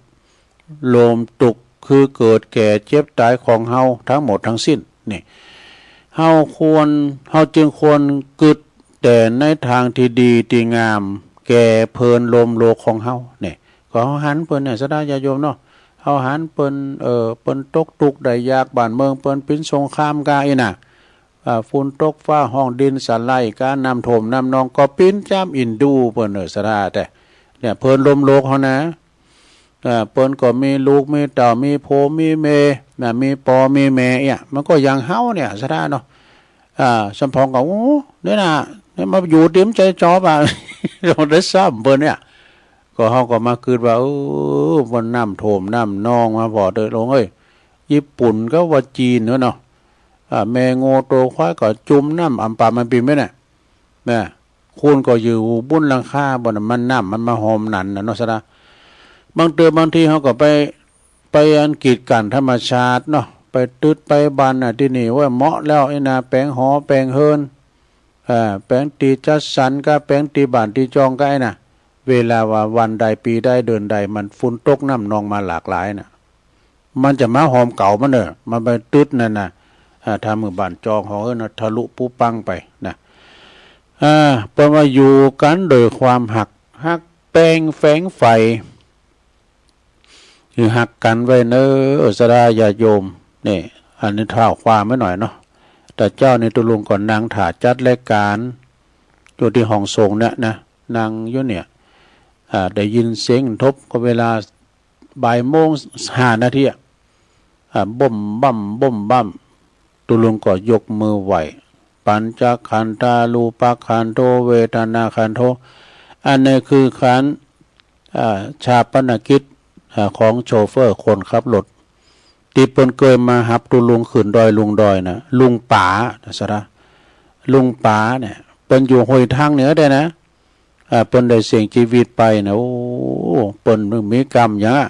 รวมตุ๊กข์คือเกิดแก่เจ็บต๋ายของเฮาทั้งหมดทั้งสิ้น นี่ เฮาควร เฮาจึงควรกึ๊ด แต่ในตางตี้ดีตี้งาม แก่เพื่อนร่วมโลกของเฮา เนี่ย ก็เฮาหันเปิ้นเนี่ย ศรัทธาญาติโยมเนาะ เฮาหันเปิ้น เอ่อ เปิ้นตกตุ๊กข์ได้ยาก บ้านเมืองเปิ้นเป๋นสงครามก้าอี้นะ อ่า ฝนตกฟ้าฮ้อง ดินสไลด์ก้า น้ำท่วมน้ำนองก็เป๋นจ้ำอินดูเปิ้นเน่อ ศรัทธา แต่ เนี่ย เพื่อนร่วมโลกเฮานะ อ่า เปิ้นก็มีลูกมีเต้า มีผัวมีเมีย นะ มีป้อมีแม่ เอี้ย มันก็อย่างเฮาเนี่ย ศรัทธาเนาะ อ่า สำปองก็ โอ้ เนี่ยนะ เนี่ยมาอยู่ติดใจ๋จอบอะ ได้ซ้ำเปิ้นเนี่ย ก็เฮาก็มาคิดว่า เออ เปิ้นน้ำท่วมน้ำนองมาผ่อเต๊อะ หลวงเอ้ย ญี่ปุ่นก็ว่าจีนเนอะเนาะ อ่า แม่งัวโตควายก็จุ่มน้ำอำปามันปิ่มไว้น่ะ นะ คูณก็อยู่บนหลังคาบ่อนน่ะ มันน้ำมันมาห่มหนันน่ะเนาะ ศรัทธา บางเตื้อบางทีเฮาก็ไป ไปอันกีดกั้นธรรมชาติเนาะ ไปตึดไปบั่นน่ะ ตี้นี่ว่าเหมาะแล้ว ไอ้นา แป๋งหอแป๋งเฮือน อ่า แป๋งตี้จัดสรรก็แป๋งตี้บ้านตี้จองก็ไอ้น่ะ เวลาว่าวันใดปีใดเดือนใดมันฝนตกน้ำนองมาหลากหลายน่ะ มันจะมาห่มเก๋ามันเน่อ มันไปตึดนั่นน่ะ อ่า ทำหื้อบ้านจองหอเฮือนน่ะ ทะลุปุ๊ปังไปนะ อ่า เปิ้นว่าอยู่กั๋นโดยความฮัก ฮักแป้งแฝงใฝ่ คือฮักกั๋นไว้เน่อ ศรัทธาญาติโยม นี่ อันนี้ท้าวความไว้หน่อยเนาะ แต่เจ๊านี่ตุ๊ลุงก็นั่งถ่าจัดรายก๋าน อยู่ตี้ห้องส่งเนี่ยนะ นั่งอยู่เนี่ย อ่า ได้ยินเสียงทบก็เวลาบ่ายโมงห้านาทีอะ อ่า บ่มบ่ำ บ่มบ่ำ ตุ๊ลุงก็ยกมือไหว้ ปัญจขันธา รูปขันโธ เวทนาขันโธ อันนี้คือขันธ์ อ่า ฌาปนกิจ อ่า ของโชเฟอร์คนขับรถ ตี้เปิ้นเกยมาฮับตุ๊ลุงขึ้นดอยลงดอยน่ะ ลุงป๋า ศรัทธา ลุงป๋าเนี่ย เปิ้นอยู่ห้วยทางเหนือได้นะ อ่า เปิ้นได้เสี้ยงจีวิตไปน่ะ โอ้ เปิ้นมีกรรมหยังอะ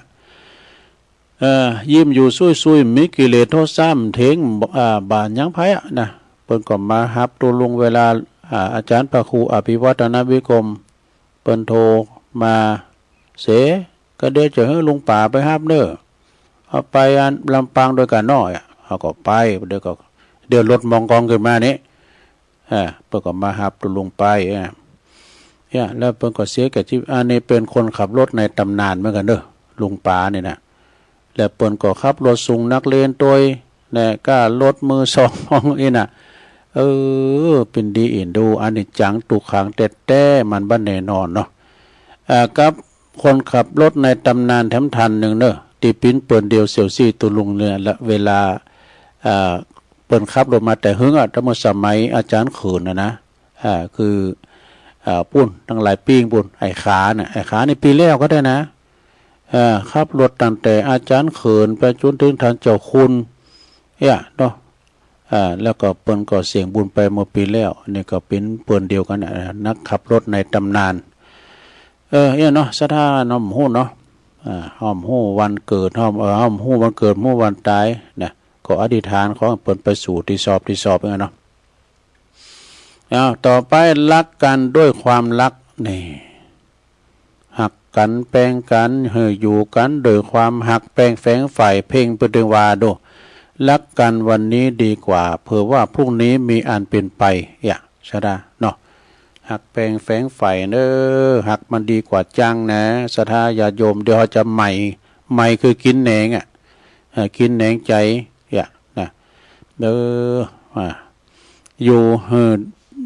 เอ่อ ยิ้มอยู่ซุยๆ มีกิเลสโทสะเถง อ่า บ่าหยังใผอะนะ เปิ้นก็มาฮับตุ๊ลุงเวลา อ่า อาจ๋ารย์พระครูอภิวัฒนวิกรม เปิ้นโทรมาเส ก็เดี๋ยวจะหื้อลุงป๋าไปฮับเน่อ เอาไปอันลำปางโดยกั๋นเนาะ เฮาก็ไป เดี๋ยวก็ เดี๋ยวรถมองกองขึ้นมานี่ อ่า เปิ้นก็มาฮับตุ๊ลุงไป อ่า เนี่ย แล้วเปิ้นก็เสียแก่จีวิต อันนี้เป๋นคนขับรถในต๋ำนานเหมือนกั๋นเน่อ ลุงป๋านี่นะ แล้วเปิ้นก็ขับรถส่งนักเรียนตวย แหน่ ก้ารถมือสองอี้น่ะ เออ เป๋นดีเอ็นดู อนิจจังทุกขังแต๊ๆ มันบ่แน่นอนเนาะ อ่า กับคนขับรถในต๋ำนานแถมท่านนึ่งเน่อ ตี้ปิ๊นเปิ้นเดี่ยวเสี่ยวซี้ตุ๊ลุงเนี่ยละ เวลา อ่า เปิ้นขับรถมาแต่หึงอะ ตั้งเมื่อสมัยอาจ๋ารย์เขินน่ะนะ อ่า คือ อ่า ปู๊น ตั้งหลายปี๋ปู๊น ไอ้ขาน่ะ ไอ้ขานี่ปี๋แล้วก็ได้นะ อ่า ขับรถตั้งแต่อาจ๋ารย์เขินไปจ๋นเถิงท่านเจ้าคุณ เนี่ยเนาะ อ่า แล้วก็เปิ้นก็เสี้ยงบุญไปเมื่อปี๋แล้ว นี่ก็เป๋นเปิ้นเดียวกั๋นน่ะ นักขับรถในต๋ำนาน เออ เนี่ยเนาะ ศรัทธาเฮาบ่ฮู้เนาะ อ่า เฮาบ่ฮู้วันเกิด เฮา เออ เฮาบ่ฮู้วันเกิด บ่ฮู้วันต๋ายนะ ก็อธิษฐานขอหื้อเปิ้นไปสู่ตี้ชอบ ตี้ชอบอย่างนั้นเนาะ เอา ต่อไป ฮักกั๋นด้วยความฮัก นี่ ฮักกั๋นแปงกั๋น หื้ออยู่กั๋นด้วยความฮัก แปงแฝงใฝ่ เพ่งเปิ้นตึงว่าดู ฮักกั๋นวันนี้ดีกว่า เผื่อว่าพรุ่งนี้มีอันเป๋นไป เนี่ย ศรัทธาเนาะ ฮักแปงแฝงใฝ่เน่อ ฮักมันดีกว่าจังนะ ศรัทธาญาติโยม เดี๋ยวเฮาจะไหม้ ไหม้คือกิ๋นแหนงอะ เออ กิ๋นแหนงใจ๋ เนี่ยนะ เออ อ่า อยู่ เออ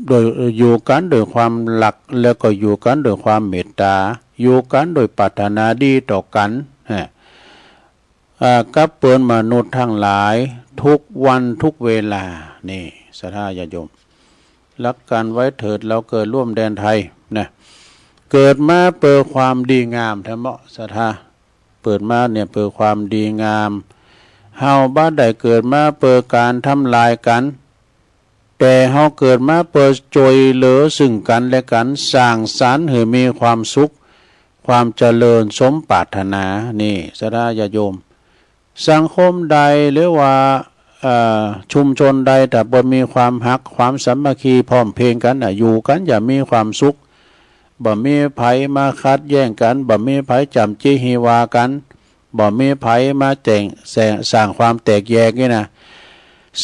โดย อยู่กั๋นด้วยความฮัก แล้วก็อยู่กั๋นด้วยความเมตต๋า อยู่กั๋นด้วยปรารถนาดีต่อกั๋น ฮะ อ่า กับเปิ้นมนุษย์ตังหลาย ทุกวันทุกเวลา นี่ ศรัทธาญาติโยม ฮักกั๋นไว้เถิด เราเกิดร่วมแดนไทย นะ เกิดมาเปื้อความดีงามแท้เมาะ ศรัทธา เกิดมาเนี่ยเปื้อความดีงาม เฮาบ่ได้เกิดมาเปื้อก๋านทำลายกั๋น แต่เฮาเกิดมาเปื้อจ้วยเหลือซึ่งกั๋นและกั๋น สร้างสรรค์หื้อมีความสุข ความเจริญสมปรารถนา นี่ ศรัทธาญาติโยม สังคมใดหรือว่า เอ่อ ชุมชนใด ถ้าบ่มีความฮัก ความสามัคคี พร้อมเพรียงกั๋นน่ะ อยู่กั๋นจะมีความสุข บ่มีใผมาขัดแย้งกั๋น บ่มีใผจ้ำจี้ฮีวากั๋น บ่มีใผมาแต่ง แส- สร้างความแตกแยกนี่นะ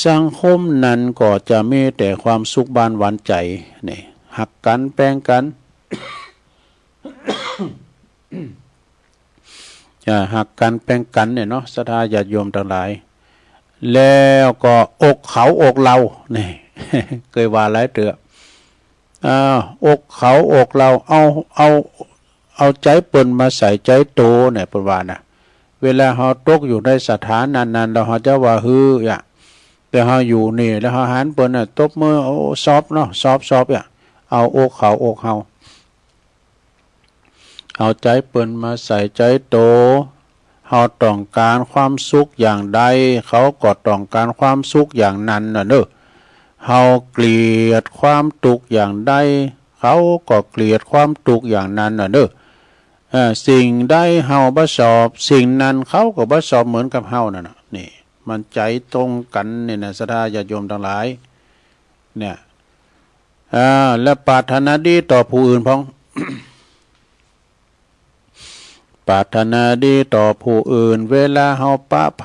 สังคมนั้นก็จะมีแต่ความสุขบานหวานใจ๋ นี่ ฮักกั๋นแปงกั๋น อ่า ฮักกั๋นแปงกั๋นเนี่ยเนาะ ศรัทธาญาติโยมตังหลาย แล้วก็อกเขาอกเรา นี่ เกยว่าหลายเตื้อ อ่า อกเขาอกเรา เอา เอา เอาใจ๋เปิ้นมาใส่ใจ๋โตเนี่ย เปิ้นว่านะ เวลาเฮาตกอยู่ในสถานะนั้น แล้วเฮาจะว่าหื้ออะ แต่เฮาอยู่นี่ แล้วเฮาหันเปิ้นน่ะ ตบมือ โอ้ ซอบเนาะ ซอบ ซอบอะ เอาอกเขาอกเฮา เอาใจ๋เปิ้นมาใส่ใจ๋โต เฮาต้องก๋านความสุขอย่างใด เขาก็ต้องก๋านความสุขอย่างนั้นน่ะเน่อ เฮาเกลียดความตุ๊กข์อย่างใด เขาก็เกลียดความตุ๊กข์อย่างนั้นน่ะเน่อ เอ่อ สิ่งใดเฮาบ่ชอบ สิ่งนั้นเขาก็บ่ชอบเหมือนกับเฮานั่นน่ะ นี่ มันใจ๋ตรงกั๋นนี่นะ ศรัทธาญาติโยมตังหลาย เนี่ย อ่า และปรารถนาดีต่อผู้อื่นพ่อง ปรารถนาดีต่อผู้อื่น เวลาเฮาปะใผ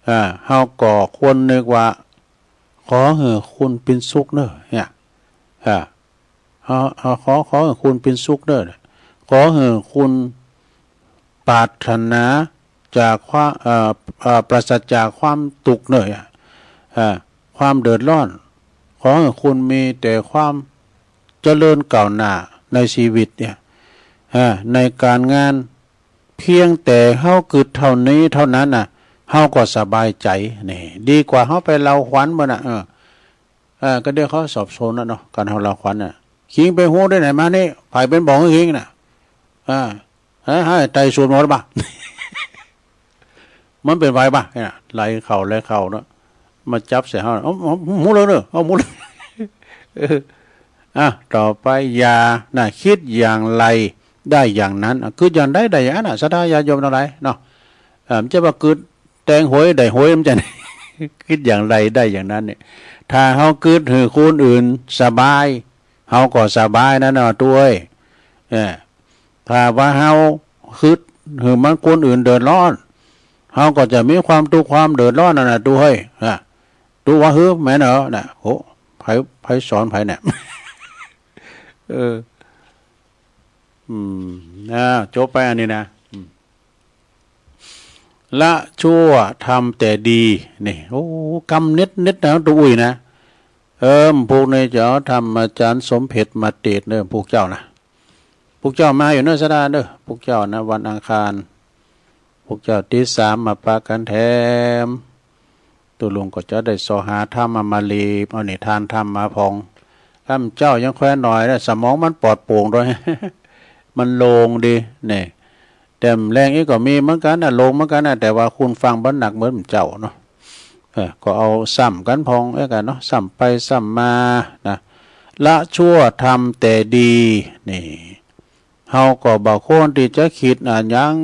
อ่า เฮาก็ควรนึกว่า ขอหื้อคุณเป๋นสุขเน่อ เนี่ย อ่า เฮา เฮาขอ ขอหื้อคุณเป๋นสุขเน่อ ขอหื้อคุณปรารถนาจากความ เอ่อ เอ่อ ปราศจากความตุ๊กข์เน่อ อ่า ความเดือดร้อน ขอหื้อคุณมีแต่ความเจริญก้าวหน้าในชีวิตเนี่ย อ่า ในก๋านงาน เพียงแต่เฮากึ๊ดเต้านี้เต้านั้นน่ะ เฮาก็สบายใจ๋ นี่ ดีกว่าเฮาไปเล่าขวัญเปิ้นน่ะ เออ เออ ก็เดี๋ยวเขาสอบสวนน่ะเนาะ ก๋านเฮาเล่าขวัญน่ะ คิงไปฮู้ได้ไหนมานี่ ใผเป๋นบอกหื้อคิงน่ะ อ่า ให้ ให้ไต่สวนหมดบ่ะ มันเป๋นใผบ่ะ เนี่ย ไล่เขา ไล่เขาเนาะ มาจับใส่เฮา เอา เอา หมดเลยเน่อ เอาหมดเลย เออ อ่ะ ต่อไป อย่า น่ะ กึ๊ดอย่างใดได้อย่างนั้น อ่ะ กึ๊ดอย่างใดได้อย่างนั้นน่ะ ศรัทธาญาติโยมตังหลายเนาะ เอ่อ บ่ใจ้ว่ากึ๊ดแตงหวยได้หวย บ่ใจ้ กึ๊ดอย่างใดได้อย่างนั้นเนี่ย ถ้าเฮากึ๊ดหื้อคนอื่นสบาย เฮาก็สบายนั่นน่ะ ตุ๊เอ้ย เออ ถ้าว่าเฮากึ๊ดหื้อมันคนอื่นเดือดร้อน เฮาก็จะมีความตุ๊กข์ความเดือดร้อนนั่นน่ะ ตุ๊เอ้ย อ่ะ ตุ๊ว่าหื้อแม่นเหรอ น่ะ โห ใผ ใผสอนใผเนี่ย เออ อืม อ่า จบไปอันนี้นะ อืม ละชั่วทำแต่ดี นี่ โอ้ กำเน็ดๆ นะ ตุ๊อุ้ยนะ เออ พวกนี้จะเอาธรรมอาจารย์สมเพชรมาเตสน์เน่อ พวกเจ้านะ พวกเจ้ามาอยู่เน่อ ศรัทธาเน่อ พวกเจ้านะ วันอังคาร พวกเจ้าตีสามมาปะกั๋นแถม ตุ๊ลุงก็จะได้เซาะหาธรรมมา มาลีบเอานิทานธรรมมาพ่อง ถ้าเจ้ายังแควนหน่อยนะ สมองมันปลอดโปร่งโดย มันโล่งดี นี่ แต่แลงอี้ก็มีเหมือนกั๋นน่ะ โล่งเหมือนกั๋นน่ะ แต่ว่าคุณฟังบ่หนักเหมือนเจ้าเนาะ เออ ก็เอาซ้ำกั๋นพ่องเอ้ยกั๋นเนาะ ซ้ำไปซ้ำมานะ ละชั่วทำแต่ดี นี่ เฮาก็บ่ควรตี้จะกึ๊ดอะหยัง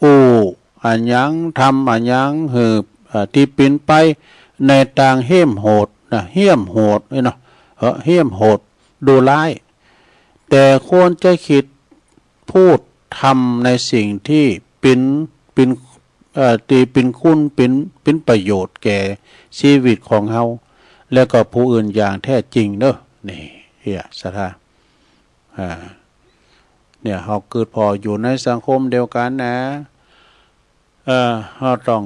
อู้ อะหยังทำ อะหยังหื้อ เอ่อ ตี้เป๋นไปในตางเหี้ยมโหดนะ เหี้ยมโหดนี่เนาะ เออ เหี้ยมโหดดุร้าย แต่ควรจะกึ๊ดพูดทำในสิ่งตี้เป๋น เป๋น เอ่อ ตี้เป๋นคุณ เป๋น เป๋นประโยชน์แก่ชีวิตของเฮา และก็ผู้อื่นอย่างแท้จริงเน่อ นี่ เหีย ศรัทธา อ่า เนี่ย เฮากึ๊ดผ่ออยู่ในสังคมเดียวกั๋นนะ เอ่อ เฮาต้อง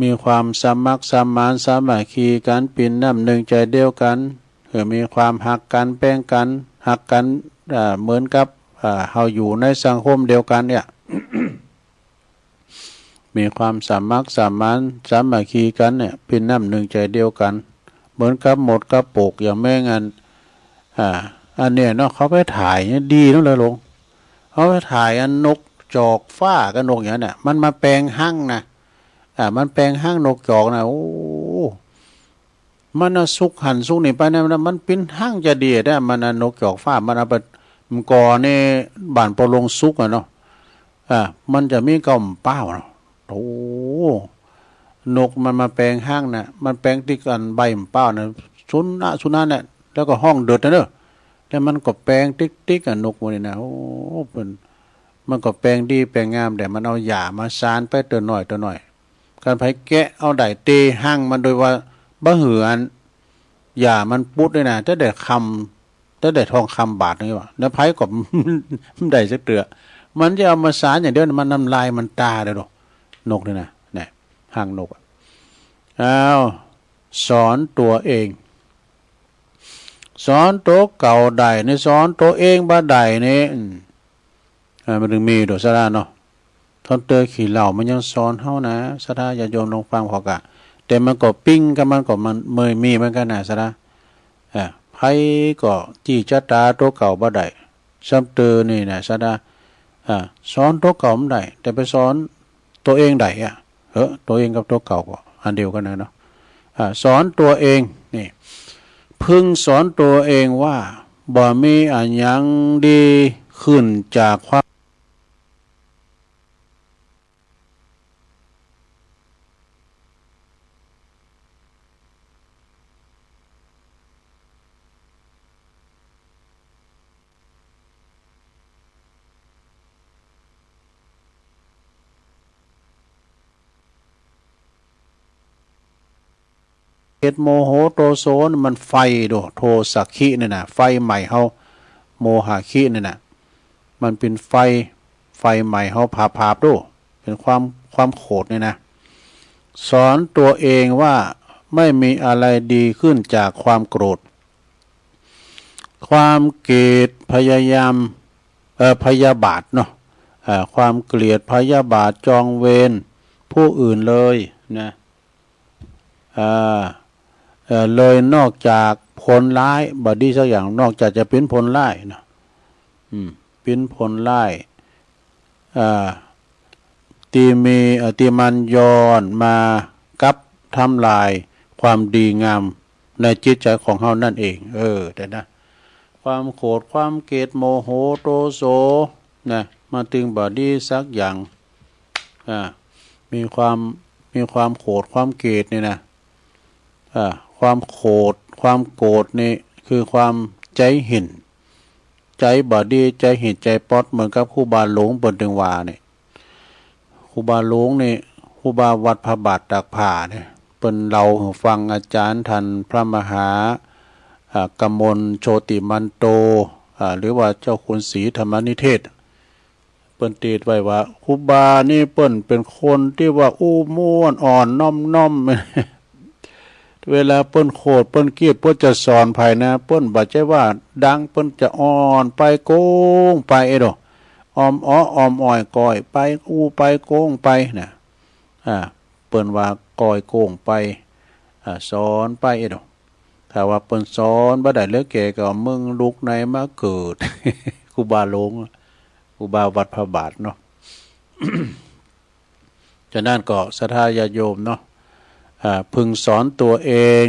มีความสมัครสมานสามัคคีกั๋น เป๋นน้ำนึ่งใจ๋เดียวกั๋น เอ่อ มีความฮักกั๋น แป๋งกั๋น ฮักกั๋น เอ่อ เหมือนกับ เอ่อ เฮาอยู่ในสังคมเดียวกั๋นเนี่ย มีความสมัครสมานสามัคคีกั๋นเนี่ย เป๋นน้ำนึ่งใจ๋เดียวกั๋น เหมือนกับหมดกับปูก อย่างแม่งอัน อ่า อันเนี่ยเนาะ เขาไปถ่ายเนี่ยดีนักเลยหลวง เขาไปถ่ายอันนกจอกฟ้ากับนกอย่างนั้นน่ะ มันมาแป๋งฮังนะ อ่า มันแป๋งฮังนกจอกนะ โอ้ มันน่ะสุกหั้นสุกนี่ไปนะ มันเป๋นฮังจะดีนะ มันน่ะนกจอกฟ้า มันเอาไป มันก่อในบ้านปอลงสุกอะเนาะ อ่า มันจะมีเก้าเป้าเนาะ โอ้ นกมันมาแป๋งฮังน่ะ มันแป๋งติ๊กอันใบเป้าน่ะ สุนนะสุนนะเนี่ย แล้วก็ฮ้องเดิดนะเน่อ แล้วมันก็แป๋งติ๊กๆ อ่ะ นกหมู่นี้นะ โอ้ เปิ้น มันก็แป๋งดีแป๋งงาม แต่มันเอาหญ้ามาสานไปเตื้อน้อยเตื้อน้อย คันใผแกะเอาได้เตะฮังมันโดยว่าบ่หื้ออันหญ้ามันปุดนี่นะ จะได้คำ จะได้ทองคำบาทนึ่งวะ แล้วใผก็ บ่ได้สักเตื้อ มันจะเอามาสานอย่างเดียว มันน้ำลายมันตาเด้อดอก นกนี่นะ เนี่ย ฮังนกอะ อ้าว สอนตั๋วเอง สอนตั๋วเก่าได้นี่ สอนตั๋วเองบ่ได้นี่ อืม อ่า มันจึงมีโดยสาระเนาะ ต๋อนเตอขี้เหล้ามันยังสอนเฮานะ ศรัทธาญาติโยมลองฟังพอกะ แต่มันก็ปิ๊งกับมันก็มันเมยมีเหมือนกั๋นนะ ศรัทธา อ่า ใผก็จี้จะต๋าตั๋วเก่าบ่ได้ ซ้ำเตอนี่นะ ศรัทธา อ่า สอนตั๋วเก่าบ่ได้ แต่ไปสอนตั๋วเองได้อะ เออ ตั๋วเองกับตั๋วเก่าก็อันเดียวกั๋นนะเนาะ อ่า สอนตั๋วเอง นี่ พึงสอนตั๋วเองว่า บ่มีอะหยังดีขึ้นจากความ เหตุโมโหโทโสนี่มันไฟโด โทสะคินี่นะ ไฟไหม้เฮา โมหะคินี่นะ มันเป๋นไฟ ไฟไหม้เฮาผาบๆ โด เป๋นความ ความโขดนี่นะ สอนตั๋วเองว่าไม่มีอะไรดีขึ้นจากความโกรธ ความเกลียดพยายาม เอ่อ พยาบาทเนาะ เอ่อ ความเกลียดพยาบาทจองเวรผู้อื่นเลยนะ อ่า เอ่อ เลยนอกจากผลร้าย บ่ดีสักอย่าง นอกจากจะเป๋นผลร้ายเนาะ อืม เป๋นผลร้าย อ่า ตี้มี เอ่อ ตี้มันย้อนมากับทำลายความดีงามในจิตใจ๋ของเฮานั่นเอง เออ แต่นะ ความโขด ความเกลียด โมโห โทโส นะ มันจึงบ่ดีสักอย่าง อ่า มีความ มีความโขด ความเกลียดนี่นะ อ่า ความโขด ความโกรธนี่คือความใจ๋เหียน ใจ๋บ่ดี ใจ๋เหียน ใจ๋ป๊อด เหมือนกับครูบาหลวงเปิ้นตึงว่านี่ ครูบาหลวงนี่ ครูบาวัดพระบาทตากผ้านี่ เปิ้นเล่าหื้อฟัง อาจ๋ารย์ต้านพระมหา อ่า กมลโชติมันโต อ่า หรือว่าเจ้าคุณศรีธรรมนิเทศ เปิ้นเตสน์ไว้ว่า ครูบานี่เปิ้นเป๋นคนตี้ว่าอู้ม่วนอ่อนน้อมๆ เวลาเปิ้นโขด เปิ้นเกลียด เปิ้นจะสอนใผนะ เปิ้นบ่ใจ้ว่าดัง เปิ้นจะอ่อนไปโก้งไปเอโด อ่อมอ้ออ่อมอ้อย ก้อยไป อู้ไปโก้งไปนะ อ่า เปิ้นว่าก้อยโก้งไป อ่า สอนไปเอโด ถ้าว่าเปิ้นสอนบ่ได้เหลือแก่ก็เอามึงลุกไหนมาเกิด ครูบาหลวง ครูบาวัดพระบาทเนาะ ฉะนั้นก็ศรัทธาญาติโยมเนาะ อ่า พึงสอนตั๋วเอง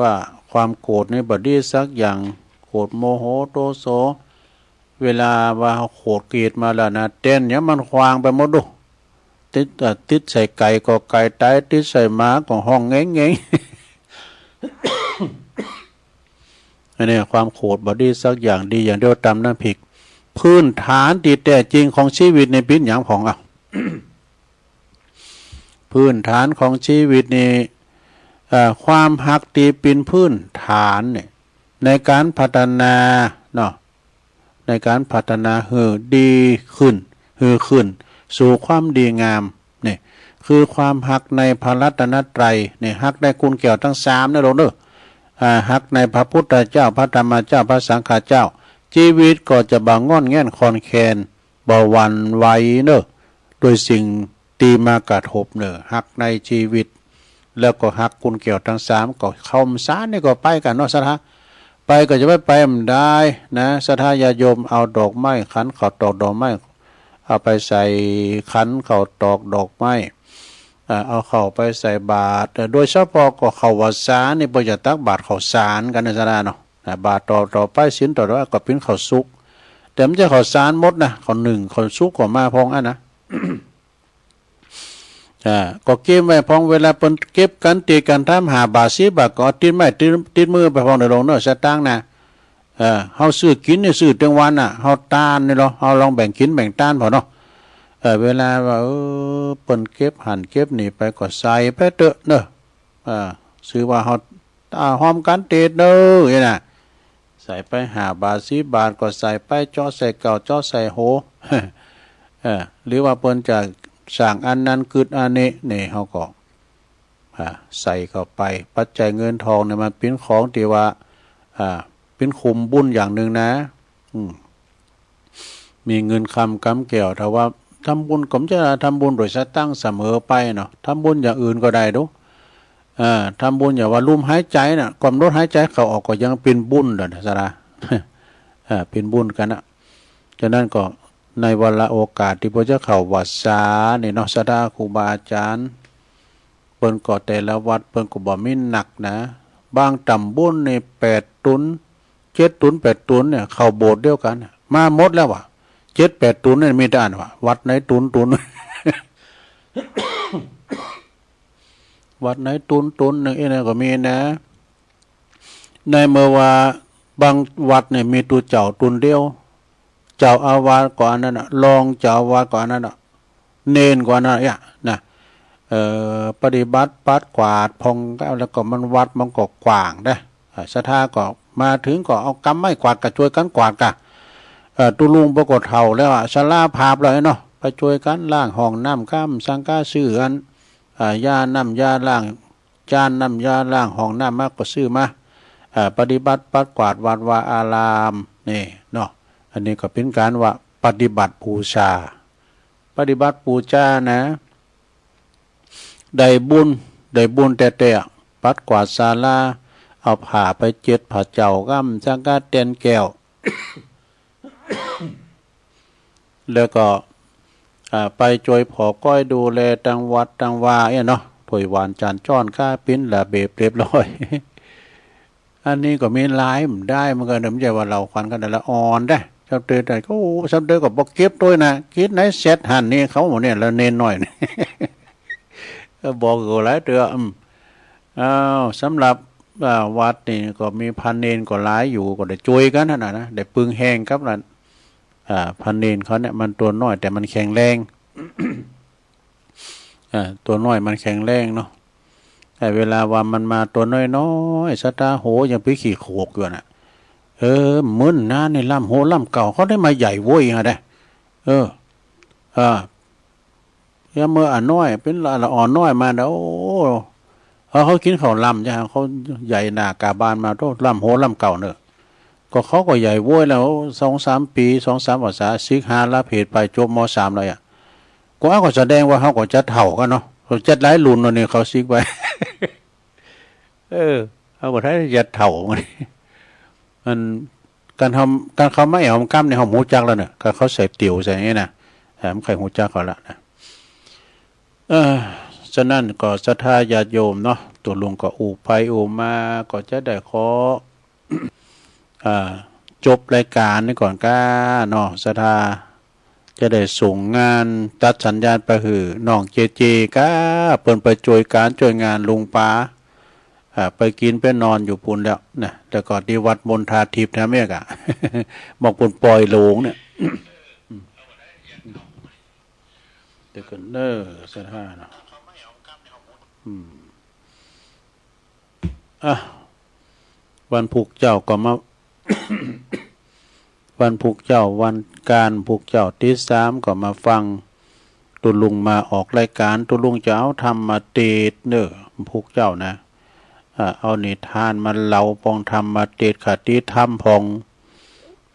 ว่าความโกรธนี่บ่ดีสักอย่าง โขด โมโห โทโส เวลาว่าเฮาโขดเกลียดมาแล้วนะ เต้นหยังมันขว้างไปหมดดู ติด เอ่อ ติดใส่ไก่ก็ไก่ต๋าย ติดใส่หมาก็ฮ้องแงงๆ อันนี้ความโขดบ่ดีสักอย่าง ดีอย่างเดียวต๋ำน้ำพริก พื้นฐานตี้แต๊จริงของจีวิตนี่เป๋นหยังพ่องอ่ะ พื้นฐานของจีวิตนี่ เอ่อ ความฮักตี้เป๋นพื้นฐานเนี่ย ในก๋านพัฒนาเนาะ ในก๋านพัฒนาหื้อดีขึ้น หื้อขึ้นสู่ความดีงาม นี่คือความฮักในพระรัตนตรัย นี่ฮักในคุณแก้วตังสามนะลูกเด้อ อ่า ฮักในพระพุทธเจ้า พระธรรมเจ้า พระสังฆเจ้า จีวิตก็จะบ่ง่อนแง่นคลอนแคลน บ่หวั่นไหวเนอะ โดยสิ่งตี้มากระทบเนอะ ฮักในจีวิต แล้วก็ฮักคุณแก้วตังสาม ก็เข้าพรรษานี่ก็ไปกั๋นเนาะ ศรัทธา ไปก็จะไป ไปบ่ได้นะ ศรัทธาญาติโยม เอาดอกไม้ ขันข้าวตอกดอกไม้ เอาไปใส่ขันข้าวตอกดอกไม้ อ่า เอาข้าวไปใส่บาตร เอ่อ โดยเฉพาะก็เข้าพรรษานี่เปิ้นจะตักบาตรข้าวสารกั๋นนะ ศรัทธาเนาะ อ่า บาตรต่อ ต่อไป ศีลต่อ ต่อไปก็เป๋นข้าวสุก แต่บ่ใจ้ข้าวสารหมดนะ ข้าวนึ่งข้าวสุกก็มาพ่องอั้นนะ อ่า ก็เก็บไว้พ่อง เวลาเปิ้นเก็บกั๋น เตรียมกั๋นทำห้าบาท สิบบาท ก็เอาติดไม้ติด ติดมือไปพ่องเน่อลูกเน่อ สตางค์นะ เออ เฮาซื้อกิ๋นนี่ซื้อตึงวันน่ะ เฮาตานนี่ลอ เฮาลองแบ่งกิ๋นแบ่งตานพ่องเนาะ เออ เวลาว่า เออ เปิ้นเก็บหั้นเก็บนี่ไปก็ใส่ไปเต๊อะเน่อ เออ ถือว่าเฮา อ่า ฮอมกั๋นเตสน์เน่อ นี่นะ ใส่ไปห้าบาท สิบบาท ก็ใส่ไป เจาะใส่เก้า เจาะใส่โห เออ หรือว่าเปิ้นจะสร้างอันนั้นกึ๊ดอันนี้ นี่ เฮาก็ อ่า ใส่เข้าไป ปัจจัยเงินทองเนี่ยมันเป๋นของตี้ว่า อ่า เป๋นขุมบุญอย่างนึ่งนะ อืม มีเงินคำกำแก้ว ถ้าว่าทำบุญก็บ่ใจ้ทำบุญโดยสตางค์เสมอไปเนาะ ทำบุญอย่างอื่นก็ได้ดู เออ ทำบุญอย่างว่าลุมหายใจ๋น่ะ ก๋ำหนดหายใจ๋เข้าออกก็ยังเป๋นบุญแล้วนะ ศรัทธา เออ เป๋นบุญกั๋นนะ ฉะนั้นก็ในวาระโอกาสตี้เปิ้นจะเข้าพรรษานี่เนาะ ศรัทธาครูบาอาจารย์ เปิ้นก็แต่ละวัดเปิ้นก็บ่มีหนักนะ บางต๋ำบลนี่แปดตุ๊น เจ็ดตุ๊น แปดตุ๊นเนี่ย เข้าโบสถ์เดียวกั๋นน่ะ มาหมดแล้วว่ะ เจ็ดแปดตุ๊นเนี่ย มีแต่อั้นว่ะ วัดไหนตุ๊นตุ๊น วัดไหนตุ๊นตุ๊นหนึ่ง อี้นั่นก็มีนะ ในเมื่อว่าบางวัดเนี่ยมีตุ๊เจ้าตุ๊นเดียว เจ้าอาวาสก็อันนั้นน่ะ รองเจ้าอาวาสก็อันนั้นน่ะ เณรก็อันนั้นน่ะ เอี้ย นะ เอ่อ ปฏิบัติปัดกวาดพ่อง แล้วก็มันวัดมันก็กว้างนะ เอ่อ ศรัทธาก็มาเถิงก็เอาก๋ำไม้กวาดก็จ้วยกั๋นกวาดก่ะ เอ่อ ตุ๊ลุงเปิ้นก็เฒ่าแล้วอะ ชราภาพแล้วเนาะ ไปจ้วยกั๋นล้างห้องน้ำ กำสังกะ ซื้ออัน อ่า ยาน้ำยาล้าง จานน้ำยาล้างห้องน้ำมาก็ซื้อมา อ่า ปฏิบัติปัดกวาดวัดวาอาราม นี่เนาะ อันนี้ก็เป๋นก๋านว่าปฏิบัติปู๋จา ปฏิบัติปู๋จานะ ได้บุญ ได้บุญแต๊ๆ ปัดกวาดศาลา เอาผ้าไปเจ็ดผ้าเจ้า กำสังกะ แตนแก้ว แล้วก็ อ่า ไปจ้วยผ่อก้อยดูแลตังวัดตังวาเอี้ยเนาะ ถ้วยหวานจานจ้อน ค่าเป๋นระเบียบเรียบร้อย อันนี้ก็มีหลายบ่ได้เหมือนกั๋น บ่ใจ้ว่าเล่าขวัญกั๋นแต่ละอ่อนได้ ซ้ำเตยแต่ก็ โอ้ ซ้ำเตยก็บ่เก็บตวยนะ กิ๋นไหนเสร็จหั้นนี่ เขาหมู่เนี่ย แล้วเณรน้อยนี่ เออ บอกอยู่หลายเตื้อ อืม อ้าว สำหรับ อ่า วัดนี่ก็มีพระเณรก็หลายอยู่ ก็ได้จ้วยกั๋นหั้นน่ะนะ ได้ปึงแฮงกับนั่น อ่า พระเณรเขาเนี่ยมันตั๋วน้อยแต่มันแข็งแรง อ่า ตั๋วน้อยมันแข็งแรงเนาะ แต่เวลาว่ามันมาตั๋วน้อยๆ ศรัทธา โห ยังปี้ขี้โขกอยู่น่ะ เออ มึนนะ นี่ล้ำโหล้ำเก่า เขาได้มาใหญ่โว้ย ฮะ ได้ เออ อ่า ยามเมื่ออะน้อย เป๋นละ ละอ่อนน้อยมาเนาะ โอ้ เขา เขากิ๋นข้าวล้ำจ้ะ เขาใหญ่หน้ากาบานมา โธ่ ล้ำโหล้ำเก่าเนาะ ก็เขาก็ใหญ่โว้ยแล้ว สองสามปี๋ สองสามพรรษา ศึกหาลาเพสไป จบ ม.สาม แล้วอะ ก็ อ้าว ก็แสดงว่าเขาก็จะเฒ่ากั๋นเนาะ เขาจะหลายรุ่นแล้วนี่ เขาศึกไป เออ เขาก็ถ้าจะเฒ่า มัน ก๋านเขา ก๋านเขามาแอ่วกำนี่ เขาฮู้จักแล้วเนาะ ก๋านเขาใส่เตี๋ยวใส่นี่นะ เออ มันใค่ฮู้จักเขาละนะ เออ ฉะนั้นก็ศรัทธาญาติโยมเนาะ ตุ๊ลุงก็อู้ไปอู้มา ก็จะได้ขอ อ่า จบรายก๋านนี้ก่อนก้าเนาะ ศรัทธา จะได้ส่งงานตัดสัญญาณไปหื้อน้องเจเจก้า เปิ้นไปจ้วยก๋านจ้วยงานลุงป๋า อ่า ไปกิ๋นไปนอนอยู่ปู๊นแล้วนะ แต่ก่อนตี้วัดมณฑาทิพย์นะเมียกะ บอกปู๊นปอยหลงเนี่ย เดี๋ยวก่อนเน้อ ศรัทธาเนาะ อืม อ่ะ วันพุธเจ้าก็มา วันพุธเจ้า วันก๋านพุธเจ้าตี้สามก็มาฟังตุ๊ลุงมาออกรายก๋าน ตุ๊ลุงจะเอาธรรมเตสน์เน้อ พุธเจ้านะ อ่า เอานิทานมาเล่าปอง ธรรมเตสน์ คติธรรมปอง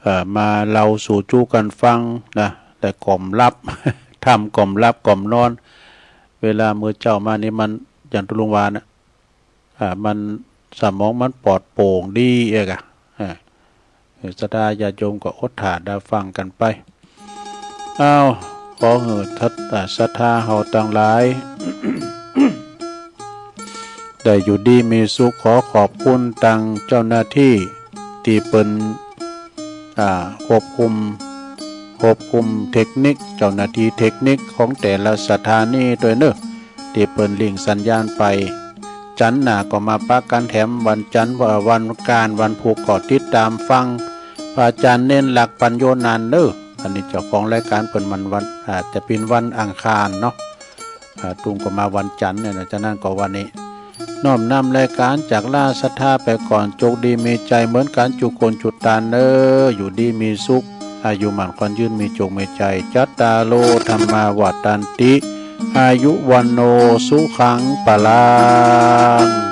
เอ่อ มาเล่าสู่จู๊กั๋นฟังนะ แต่ก่อมหลับ ธรรมก่อมหลับก่อมนอน เวลาเมื่อเจ๊ามานี่มัน อย่างตุ๊ลุงว่านะ อ่า มันสมองมันปลอดโปร่งดีเอกอะ อ่า เออ ศรัทธาญาติโยมก็อดถ้าได้ฟังกั๋นไป อ้าว ขอหื้อทัด อ่า ศรัทธาเฮาตังหลาย ได้อยู่ดีมีสุข ขอขอบคุณตังเจ้าหน้าตี้ตี้เปิ้น อ่า ควบคุม ควบคุมเทคนิค เจ้าหน้าตี้เทคนิคของแต่ละสถานีตวยเน้อ ตี้เปิ้นลิงก์สัญญาณไป จันทร์หน้าก็มาปะกั๋นแถมวันจันทร์ เอ่อ วันก๋าน วันพุธก็ติดต๋ามฟัง พระอาจ๋ารย์เณรหลักปั๋ญโญนันท์เน้อ อันนี้เจ้าของรายก๋านเปิ้นมันวัน อาจจะเป๋นวันอังคารเนาะ อ่า ตุ๊ลุงก็มาวันจันทร์เนี่ยนะ ฉะนั้นก็วันนี้ น้อมนำรายก๋านจากลาศรัทธาไปก่อน โจคดีมีชัยเหมือนกั๋นจุคนจุตานเน้อ อยู่ดีมีสุข อายุหมั้นขวัญยืน มีโจคมีชัย จัตตาโร ธัมมา วัฑฒันติ อายุ วัณโณ สุขัง พลัง